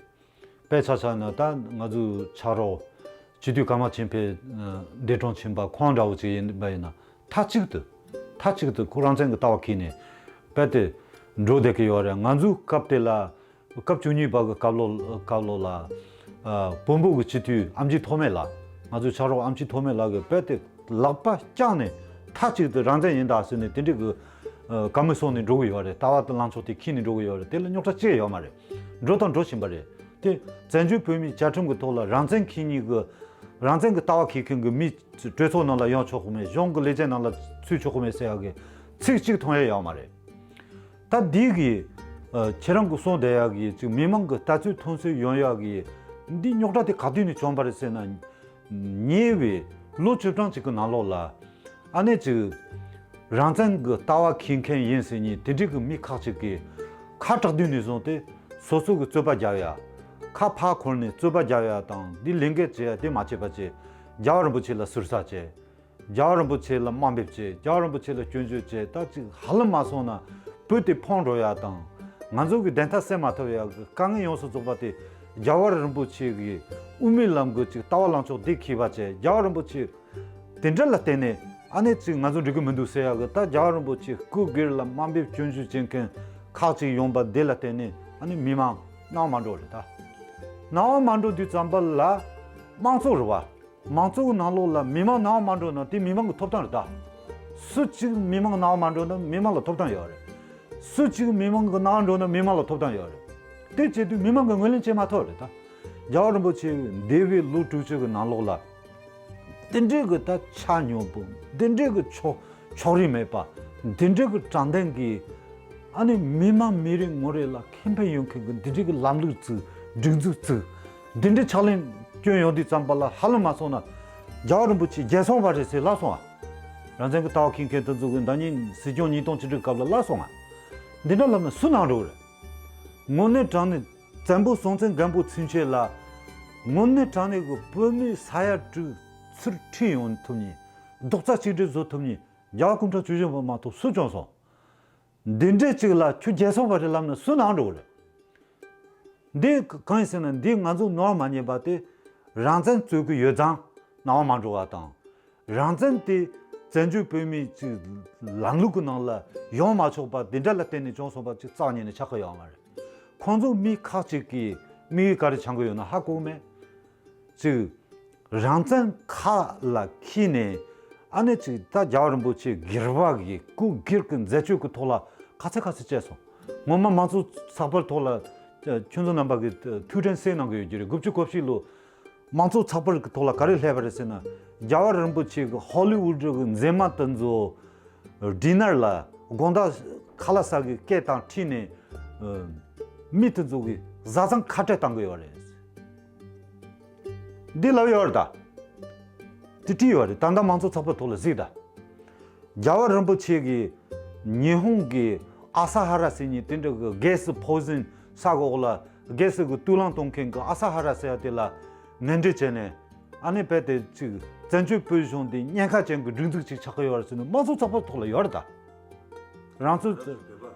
དཔེ་ཆ་བཞག་ན་ད་ང་ཚོའི་ཕྱག་རོགས་སྤྱི་འཐུས་ཀརྨ་ཆོས་འཕེལ་འདས་གྲོངས་ཕྱིན་པ་ཁོང་འདྲ་བོ་ཅིག་ཡིན་པ་ཡིན་ན་མཐའ་གཅིག་ཏུ་མཐའ་གཅིག་ཏུ་ཁོ་རང་བཙན་གྱི་ལྟ་བ་འཁྱེར་ནས་དཔེ་དེ་འགྲོ་བསྡད་ཀྱི་ཡོད་རེད། ང་ཚོའི་སྐབས་དེ་ལ་སྐབས་བཅུ་གཉིས་པ་གི་སྐབས་ལོ་སྐབས་ལོ་ལ་ཨ་བོན་པོ་གི་སྤྱི་འཐུས་ཨེམ་ཆི་ཐོགས་མེད་ལགས་ང་ཚོའི་ཕྱག་རོགས་ཨེམ་ཆི་ཐོགས་མེད་ལགས་ཀྱིས་དཔེ་དེ་ལག་པ་བརྐྱངས་ནས་མཐའ་གཅིག་ཏུ་རང་བཙན་ཡིན་ད་ཟེར་ནས་དེ་འདྲའི་གི་ཨ་བཀའ་མོལ་གསུངས་ནས་འགྲོ་གི་ཡོད་རེད། ལྟ་བ་དང་ལངས་ཕྱོགས་དེ་འཁྱེར་ནས་འགྲོ་གི་ཡོད་རེད། དེ་ལ་རྙོག་དྲ་ཅི་ཡང་ཡོད་མ་རེད། འགྲོ་དང་འགྲོ་བཞིན་པ་རེད། དེ་བཙན་བྱོལ་བོད་མིའི་བཅའ་ཁྲིམས་ཀྱི་ཐོག་ལ་རང་བཙན་འཁྱེར་མཁན་གྱི་རང་བཙན་གྱི་ལྟ་བ་འཁྱེར་མཁན་གྱི་མི་གྲོས་ཚོགས་ནང་ལ་ཡོང་ཆོག་གི་མེད། གཞུང་གི་ལས་བྱེད་ནང་ལ་ཚུད་ཆོག་གི་མེད་ཟེར་ཡག་གི་ཚིག་གཅིག་མཐོང་ཡ་ཡོད་མ་རེད། ད་འདི་གི་ཨ་ཁྱེད་རང་གི་གསུངས་བསྡད་ཡག་གི་ཅིག་མི་མང་གི་ལྟ་ཚུལ་མཐོང་ཚུལ་ཡོང་ཡག་གི་འདི་རྙོག་དྲ་དེ་ག་དུས་ནས་བྱུང་བ་རེད་ཟེར་ན། ཉེ་བའི་ལོ་བཅུ་གྲངས་ཅིག་གི་ནང་ལོགས་ལ་ཨ་ནེ་ཅིག་རང་བཙན་གྱི་ལྟ་བ་འཁྱེར་མཁན་ཡིན་ཟེར་མཁན་དེ་འདྲའི་གི་མི་ཁག་ཅིག་གིས་ཁ་གྲག་དུས་ནས་བཟུང་སྟེ་སོ་སོ་གི་རྩོད་པ་རྒྱག་ཡ། ཁ་ཕར་འཁོར་ནས་རྩོད་པ་རྒྱག་ཡ་དང་འདི་ལས་འགན་བྱེད་ཡ་དེ་མ་བྱེད་པ་བྱས། རྒྱལ་བ་རིན་པོ་ཆེ་ལ་ཟུར་ཟ་བྱས། རྒྱལ་བ་རིན་པོ་ཆེ་ལ་དམའ་འབེབས་བྱས། རྒྱལ་བ་རིན་པོ་ཆེ་ལ་སྐྱོན་བརྗོད་བྱས། ད་ཅིག་ཧ་ལམ་མ་སོང་ན་བོད་དེ་ཕོངས་འགྲོ་ཡ་དང་། ང་ཚོ་གི་བདེན་མཐའ་གསལ་མ་ཐུབ་ཡ་གི་དཀའ་ངལ་ཡོངས་སུ་རྫོགས་པ་དེ་རྒྱལ་བ་རིན་པོ་ཆེ་གི་དབུ་མའི་ལམ་གི་ཅིག་ལྟ་བ་ལངས་ཕྱོགས་དེ་འཁྱེར་བ་བྱས། རྒྱལ་བ་རིན་པོ་ཆེ་དེ་འདྲ་ལ་བརྟེན་ནས་ཨ་ནེ་ཅིག་ང་ཚོ་འགྲིག་གི་མི་འདུག་ཟེར་ཡ་གི་ད་རྒྱལ་བ་རིན་པོ་ཆེ་སྐུ་སྒེར་ལ་དམའ་འབེབས་སྐྱོན་བརྗོད་བྱེད་མཁན་ཁག་ཅིག་ཡོང་པ་དེ་ལ་བརྟེན་ནས་ཨ་ནེ་མི་མང་སྣང་བ་མ་འགྲོ་རེད། ད་སྣང་བ་མ་འགྲོ་དུས་ཙམ་པ་ལ་དམངས་གཙོ་རེད་བ། མང་གཙོ་གི་ནང་ལོགས་ལ་མི་མང་སྣང་བ་མ་འགྲོ་ན་དེ་མི་མང་གི་ཐོབ་ཐང་རེད་ད། སུ་གཅིག་མི་མང་སྣང་བ་མ་འགྲོ་ན་མི་མང་ལ་ཐོབ་ཐང་ཡོད་རེད། སུ་གཅིག་མི་མང་གི་ནང་འགྲོ་ན་མི་མང་ལ་ཐོབ་ཐང་ཡོད་རེད། དེ་བྱེད་དུས་མི་མང་གི་ངོས་ལེན་བྱེད་མ་ཐུབ་རེད་ད། རྒྱལ་བ་རིན་པོ་ཆེ་འདས་པའི་ལོ་དྲུག་ཅུ་གི་ནང་ལོགས་ལ། དེ་འདྲའི་གི་ད་ཆ་སྙོམས་པོ། དེ་འདྲའི་གི་ཕྱོགས་ཕྱོགས་རིས་མེད་པ། དེ་འདྲའི་གི་དྲང་བདེན་གི། ཨ་ནི་མི་མང་མི་རེ་ངོ་རེ་ལ་ཁེ་ཕན་ཡོང་མཁན་གི་དེ་འདྲའི་གི་ལམ་ལུགས་བཙུགས། སྒྲིག་འཛུགས་བཙུགས། དེ་འདྲའི་ཕྱག་ལེན་སྐྱོན་ཡོང་དུས་ཙམ་པ་ལ་ཧ་ལམ་མ་སོང་ན། རྒྱལ་བ་རིན་པོ་ཆེ་རྒྱལ་སོང་བ་རེད་ཟེར་ལབ་སོང་ཨ། རང་བཙན་གི་ལྟ་བ་འཁྱེར་མཁན་དེ་ཚོ་གི་ཟླ་ཉིན་སྲིད་སྐྱོང་ཉིས་སྟོང་བཅུ་དྲུག་སྐབས་ལ་ལབ་སོང་ཨ། འདི་འདྲ་ལབ་ན་སུ་ནང་འགྲོ་རེད། དངོས་གནས་དྲང་གནས་བཙན་པོ་སྲོང་བཙན་སྒམ་པོ་ཚུན་ཆད་ལ། དངོས་གནས་དྲང་གནས་ཀྱི་བོད་མི་ས་ཡ་དྲུག་ཚུར་ཁྲིད་ཡོང་ཐུབ་མཁན། རྡོག་རྩ་གཅིག་སྒྲིལ་བཟོ་ཐུབ་མཁན་རྒྱལ་བ་སྐུ་ཕྲེང་བཅུ་བཞི་པ་མ་གཏོགས་སུ་བྱུང་སོང་། འདི་འདྲའི་གཅིག་ལ་ཁྱོད་རྒྱལ་སོང་བ་རེད་ལབ་ན་སུ་ནང་འགྲོ་གི་རེད། འདི་གང་ཡིན་ཟེར་ན་འདི་ང་ཚོ་ནོར་མ་ཉན་པ་དེ། རང་བཙན་རྩོད་ཀྱི་ཡོད་ཙང་སྣང་བ་མ་འགྲོ་བ་དང་། རང་བཙན་དེ་བཙན་བྱོལ་བོད་མིའི་གཅིག་ལམ་ལུགས་ཀྱི་ནང་ལ་ཡོང་མ་ཆོག་པ་འདི་འདྲ་ལ་བརྟེན་ནས་བྱུང་སོང་བ་ཅིག་རྩ་བ་ཉིད་ནས་ཆགས་ཀྱི་ཡོད་མ་རེད། ཁོང་ཚོ་མི་ཁག་ཅིག་གིས་དམིགས་ཡུལ་ག་རེ་འཆང་གི་ཡོད་ན་ཧ་གོ་མེད། གཅིག་རང་བཙན་ཁ་ལ་འཁྱེར་ནས། ཨ་ནི་གཅིག་ད་རྒྱལ་བ་རིན་པོ་ཆེ་སྒེར་བ་གི་སྐུ་སྒེར་གྱི་མཛད་སྤྱོད་ཀྱི་ཐོག་ལ་ག་ཚད་ག་ཚད་བྱས་སོང་། ངོ་མ་མང་གཙོ་ཚགས་པར་ཐོག་ལ་ཁྱོད་ཚོ་རྣམ་པ་གི་ཐུགས་དྲན་གསན་གནང་གི་ཡོད་ཀྱི་རེད། དགུ་བཅུ་གོ་བཞི་ལོ། མང་གཙོ་ཚགས་པར་གྱི་ཐོག་ལ་ག་རེ་སླེབས་པ་རེད་ཟེར་ན། རྒྱལ་བ་རིན་པོ་ཆེ་གི་ཧོ་ལི་ཝུད་གི་མཛེས་མ་དེ་ཚོ་ཌི་ནར་ལ་དགོང་དག་ཁ་ལག་ཟ་གི་སྐད་དང་འཁྲིལ་ནས། ཨ། མི་དེ་ཚོ་གི་བཟའ་ཚང་ཁ་བྲལ་བཏང་གི་ཡོད་རེད། འདི་ལབ་ཡོད་རེད་ད། དེ་བྲིས་ཡོད་རེད། ད་ལྟ་མང་གཙོ་ཚགས་པར་ཐོག་ལ་གཟིགས་ད། རྒྱལ་བ་རིན་པོ་ཆེ་གིས་ཉི་ཧོང་གི་ཨ་ས་ཧ་ར་ཟེར་མཁན་དེ་འདྲ་གི་གྷེ་སི་ཕོ་ཛོན་ས་གི་འོག་ལ་གྷེ་སི་གི་དུག་རླངས་གཏོང་མཁན་གི་ཨ་ས་ཧ་ར་ཟེར་ཡ་དེ་ལ་ངན་འབྲེལ་བྱས་ནས། ཨ་ནི་རྦད་དེ་ཅིག་བཙན་བྱོལ་བོད་གཞུང་འདི་ཉེན་ཁ་ཅན་གྱི་སྒྲིག་འཛུགས་ཅིག་ཆགས་ཀྱི་ཡོད་རེད་ཟེར་ནས་མང་གཙོ་ཚགས་པར་ཐོག་ལ་ཡོད་རེད་ད། རང་ཚོ་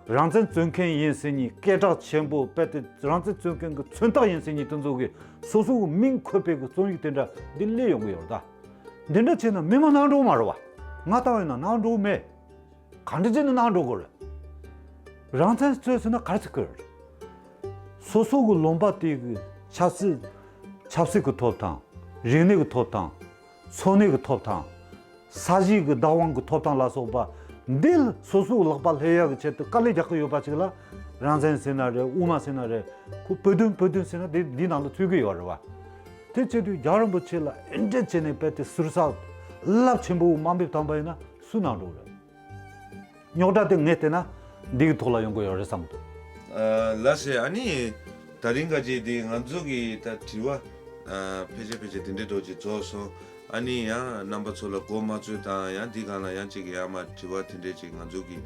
རང་བཙན་རྩོད་མཁན་ཡིན་ཟེར་མཁན་སྐད་གྲགས་ཆེན་པོ། རྦད་དེ་རང་བཙན་རྩོད་མཁན་གྱི་མཚོན་རྟགས་ཡིན་ཟེར་མཁན་དེ་ཚོ་གིས་སོ་སོ་གི་མིང་འཁོད་པའི་གི་རྩོམ་ཡིག་དེ་འདྲ་འདི་སླེབས་ཡོང་གི་ཡོད་རེད་ད། འདི་འདྲ་བྱས་ན་མི་མང་ནང་འགྲོ་མ་རེད་བ། ང་ལྟ་བ་ཡིན་ན་ནང་འགྲོ་མེད། ག་འདྲ་བྱས་ནས་ནང་འགྲོ་དགོས་རེད། རང་བཙན་རྩོད་ཟེར་ན་ག་རེ་ཟེར་དགོས་རེད། སོ་སོ་གི་ལུང་པ་དེ་གི་ཆབ་སྲིད། ཆབ་སྲིད་ཀྱི་ཐོབ་ཐང་། རིག་གནས་ཀྱི་ཐོབ་ཐང་། འཚོ་གནས་ཀྱི་ཐོབ་ཐང་། ས་གཞི་གི་བདག་དབང་གི་ཐོབ་ཐང་ལ་སོགས་པ་འདི་ལ་སོ་སོའི་ལག་པ་སླེབས་ཡག་གི་ཆེད་དུ་དཀའ་ལས་རྒྱག་གི་ཡོད་པ་ཅིག་ལ། རང་བཙན་ཟེར་ན་རེད། དབུ་མ་ཟེར་ན་རེད། ཁོ་བོད་དོན་བོད་དོན་ཟེར་ན་དེ་འདི་ནང་ལ་ཚུད་ཀྱི་ཡོད་རེད་བ། དེ་བྱེད་དུས་རྒྱལ་བ་རིན་པོ་ཆེ་ལ་ཨེ་འདྲ་བྱས་ནས་རྦད་དེ་ཟུར་ཟ་རླབས་ཆེན་པོ་དམའ་འབེབས་བཏང་པ་ཡིན་ན་སུ་ནང་འགྲོ་རེད། རྙོག་དྲ་དེ་ངས་བལྟས་ན་འདི་གི་ཐོག་ལ་ཡོང་གི་ཡོད་རེད་བསམ་གི་འདུག་ཨ། ལགས་སེ། ཨ་ནི་ད་རིང་ག་ཅིག་དེ་ང་ཚོ་གི་ད་དྲི་བ། ཨ། ཕལ་ཆེར་ཕལ་ཆེར་དེ་འདྲའི་འདྲ་ཅིག་རྫོགས་སོང་། ཨ་ནི་ཡང་རྣམ་པ་ཚོ་ལ་མགོ་མ་ཚོས་དང་། ཡང་འདི་སྒང་ལ་ཡང་ཅིག་ཡང་མ་དྲི་བ་དེ་འདྲའི་ཅིག་ང་ཚོ་གི་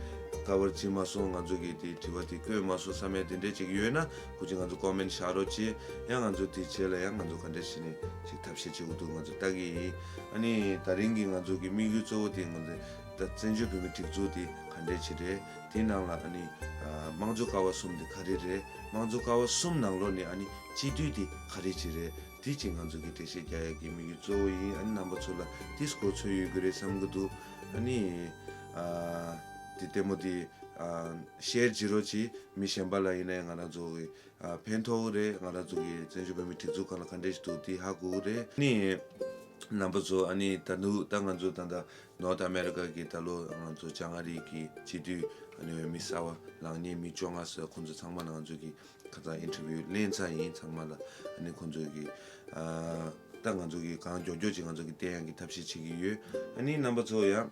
ཀ་བར་བྱེད་མ་སོང་། ང་ཚོ་གི་དེ་དྲི་བ་དེ་བཀོད་མ་སོང་བསམ་ཡ་དེ་འདྲའི་ཅིག་ཡོད་ན། སྐུ་མཁྱེན་ང་ཚོ་ཀོ་མེན་ཊི་བཞག་རོགས་བྱེད། ཡང་ང་ཚོ་དེ་རྗེས་ལ་ཡང་ང་ཚོ་ག་འདྲ་བྱས་ནས་ཅིག་ཐབས་ཤེས་བྱེད་དགོས་འདུག་ང་ཚོ་ལྟ་གི་ཡིན། ཨ་ནི་ད་རིང་གི་ང་ཚོ་གི་དམིགས་ཡུལ་གཙོ་བོ་དེ་ང་ཚོ་ད་བཙན་བྱོལ་བོད་མིའི་སྒྲིག་འཛུགས་དེ་ག་འདྲས་ཅིག་རེད། དེའི་ནང་ལ་ཨ་ནི་ཨ་དམངས་གཙོ་ཀ་བ་གསུམ་དེ་ག་རེ་རེད། དམངས་གཙོ་ཀ་བ་གསུམ་ནང་ལོགས་ནས་ཨ་ནི་སྤྱི་འཐུས་དེ་ག་རེ་ཅིག་རེད། དེ་ཅིག་ང་ཚོ་གི་འགྲེལ་བཤད་རྒྱག་ཡག་གི་དམིགས་ཡུལ་གཙོ་བོ་ཡིན། ཨ་ནི་རྣམ་པ་ཚོ་ལ་དེ་གོ་ཚོད་ཡོད་ཀྱི་རེད་བསམ་གྱི་འདུག་ཨ་ནི་ཨ་དེ་ལྟད་མོ་དེ་ཨ་ཤེར་བྱེད་རོགས་བྱེད། མི་གཞན་པ་ལ་ཡིན་ནའི་ང་རང་ཚོ་གི་ཨ་ཕན་ཐོགས་ཀྱི་རེད། ང་རང་ཚོ་གི་བཙན་བྱོལ་བོད་མིའི་སྒྲིག་འཛུགས་སྒང་ལ་ག་འདྲས་ཞིག་འདུག་དེ་ཧ་གོ་གི་རེད། ཨ་ནི་རྣམ་པ་ཚོ། ཨ་ནི་ད་དུང་ད་ང་ཚོ་ད་ལྟ་ནོར་ཐ་ཨ་མེ་རི་ཀ་གི་ད་ལོ་ང་ཚོ་བྱང་ཨ་རི་གི་སྤྱི་འཐུས། ཨ་ནི་འོས་མི་གསར་པ་ལངས་མཁན་མི་བཅོ་ལྔ་ཙམ། ཁོང་ཚོ་ཚང་མ་ལ་ང་ཚོ་གི་ཁ་སང་ཨིན་ཊར་བིའུ་ལེན་ཚར་ཡིན། ཚང་མ་ལ། ཨ་ནི་ཁོང་ཚོ་གི་ཨ་ད་ང་ཚོ་གི་གང་མགྱོགས་མགྱོགས་ཅིག་ང་ཚོ་གི་བསྟན་ཡག་གི་ཐབས་ཤེས་བྱེད་ཀྱི་ཡོད། ཨ་ནི་རྣམ་པ་ཚོ་ཡང་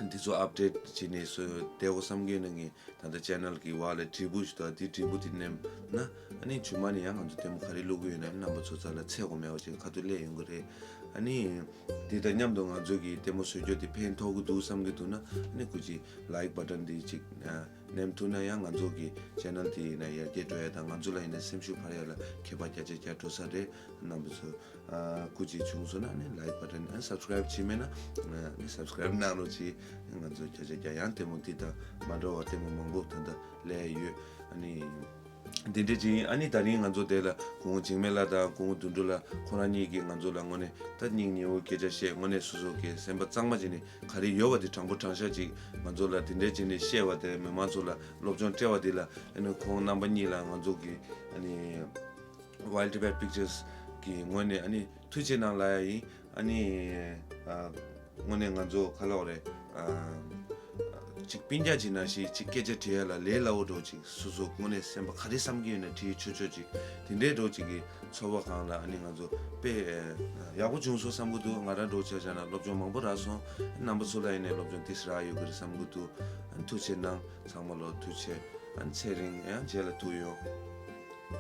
འདི་ཚོ་ཨབ་ཌེཊ་བྱེད་ནས་སུ་བསྡད་དགོས་བསམ་གྱི་ཡོད་ན། ངས་ད་ལྟ་ཆེ་ནལ་གི་འོག་ལ་དྲིལ་བུ་ཞིག་འདུག་དེ་དྲིལ་བུ་དེ་མནན་ན། ཨ་ནི་རྗེས་མ་ནས་ཡང་ང་ཚོ་ལྟད་མོ་ག་རེ་བླུག་གི་ཡོད་ན་རྣམ་པ་ཚོ་རྩ་ལ་འཚོལ་དགོས་མེད་པ་ཅིག་ཁ་ཐུག་སླེབས་ཡོང་གི་རེད། ཨ་ནི་དེ་དང་མཉམ་དུ་ང་ཚོ་གི་ལྟད་མོ་བཟོ་རྒྱུ་དེ་ཕན་ཐོགས་ཀྱི་འདུག་བསམ་གྱི་འདུག་ན། ཨ་ནི་སྐུ་མཁྱེན་ལའིཀ་བ་ཊན་དེ་ཅིག་ཨ་མནན་ཐུབ་ན་ཡང་ང་ཚོ་གི་ཆེ་ནལ་དེ་ཡིན་ན་ཡར་རྒྱས་འགྲོ་ཡ་དང་། ང་ཚོ་ལ་ཡིན་ན་སེམས་ཤུགས་འཕར་ཡ་ལ་ཁྱད་པར་བརྒྱ་ཆ་བརྒྱ་འགྲོ་ས་རེད། རྣམ་པ་ཚོ་ཨ་སྐུ་མཁྱེན་བྱུང་སོང་ན་ཨ་ནི་ལའིཀ་བ་ཊན། ཨ་ནི་སབ་སི་ཀ་རའིབ་བྱས་མེད་ན་ཨ་ནི་སབ་སི་ཀ་རའིབ་གནང་རོགས་བྱེད། ང་ཚོ་བརྒྱ་ཆ་བརྒྱ་ཡང་ལྟད་མོ་འདི་དང་མ་འདྲ་བ་ལྟད་མོ་མང་པོ་ད་ལྟ་སླེབས་ཡོད། ཨ་ནི་འདི་འདྲ་ཅིག་ཡིན། ཨ་ནི་ད་རིང་ང་ཚོ་དེ་ལ་སྐུ་ངོ་འཇིགས་མེད་ལགས་དང་སྐུ་ངོ་དོན་གྲུབ་ལགས་ཁོ་རང་གཉིས་ཀྱིས་ང་ཚོ་ལ་དངོས་གནས་ད་སྙིང་ཉེ་བོ་སྐད་ཆ་བཤད། དངོས་གནས་སོ་སོ་གི་སེམས་པ་གཙང་མ་བྱས་ནས་ག་རེ་ཡོད་པ་དེ་དྲང་པོ་དྲང་བཞག་ཅིག་ང་ཚོ་ལ་དེ་འདྲ་བྱས་ནས་བཤད་པ་དེ། མི་མང་ཚོ་ལ་སློབ་སྦྱོང་སྤྲད་པ་དེ་ལ། ཨ་ནི་ཁོང་རྣམ་པ་གཉིས་ལ་ང་ཚོ་གི་ཨ་ནི་Wild Tibet Pictures གི་ངོས་ནས་ཨ་ནི་ཐུགས་རྗེ་གནང་ལབ་ཡ་ཡིན། ཨ་ནི་ཨ་དངོས་གནས་ང་ཚོ་ག་ལབ་དགོས་རེད། ཨ་ ཅིག་སྤུན་ཀྱག་ཅིག་ནང་བཞིན་ཅིག་སྐད་ཆ་དྲི་ཡ་ལ་ལས་སླ་བོ་འདྲ་བོ་ཅིག་སོ་སོ་དངོས་གནས་སེམས་པ་ག་རེ་བསམ་གྱི་ཡོད་ན་དྲིས་ཆོག་ཆོག་ཅིག་དེ་འདྲའི་འདྲ་བོ་ཅིག་གི་ཚོར་བ་སྒང་ལ་ཨ་ནི་ང་ཚོ་དཔེ་ཡག་པོ་བྱུང་སོང་བསམ་གྱི་འདུག་ང་རང་འདྲ་བོ་བྱས་བཞག་ན་སློབ་སྦྱོང་མང་པོ་རག་སོང་། རྣམ་པ་ཚོ་ལ་ཡིན་ནའི་སློབ་སྦྱོང་ཏོག་ཙམ་རག་ཡོད་ཀྱི་རེད་བསམ་གྱི་འདུག་ཐུགས་རྗེ་གནང་། ཚང་མ་ལོ་ཐུགས་རྗེ་ཆེ། ཨ་ནི་ཚེ་རིང་། ཡང་རྗེས་ལ་ཐུག་ཡོང་།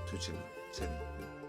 ཐུགས་རྗེ་གནང་། ཚེ་རིང་།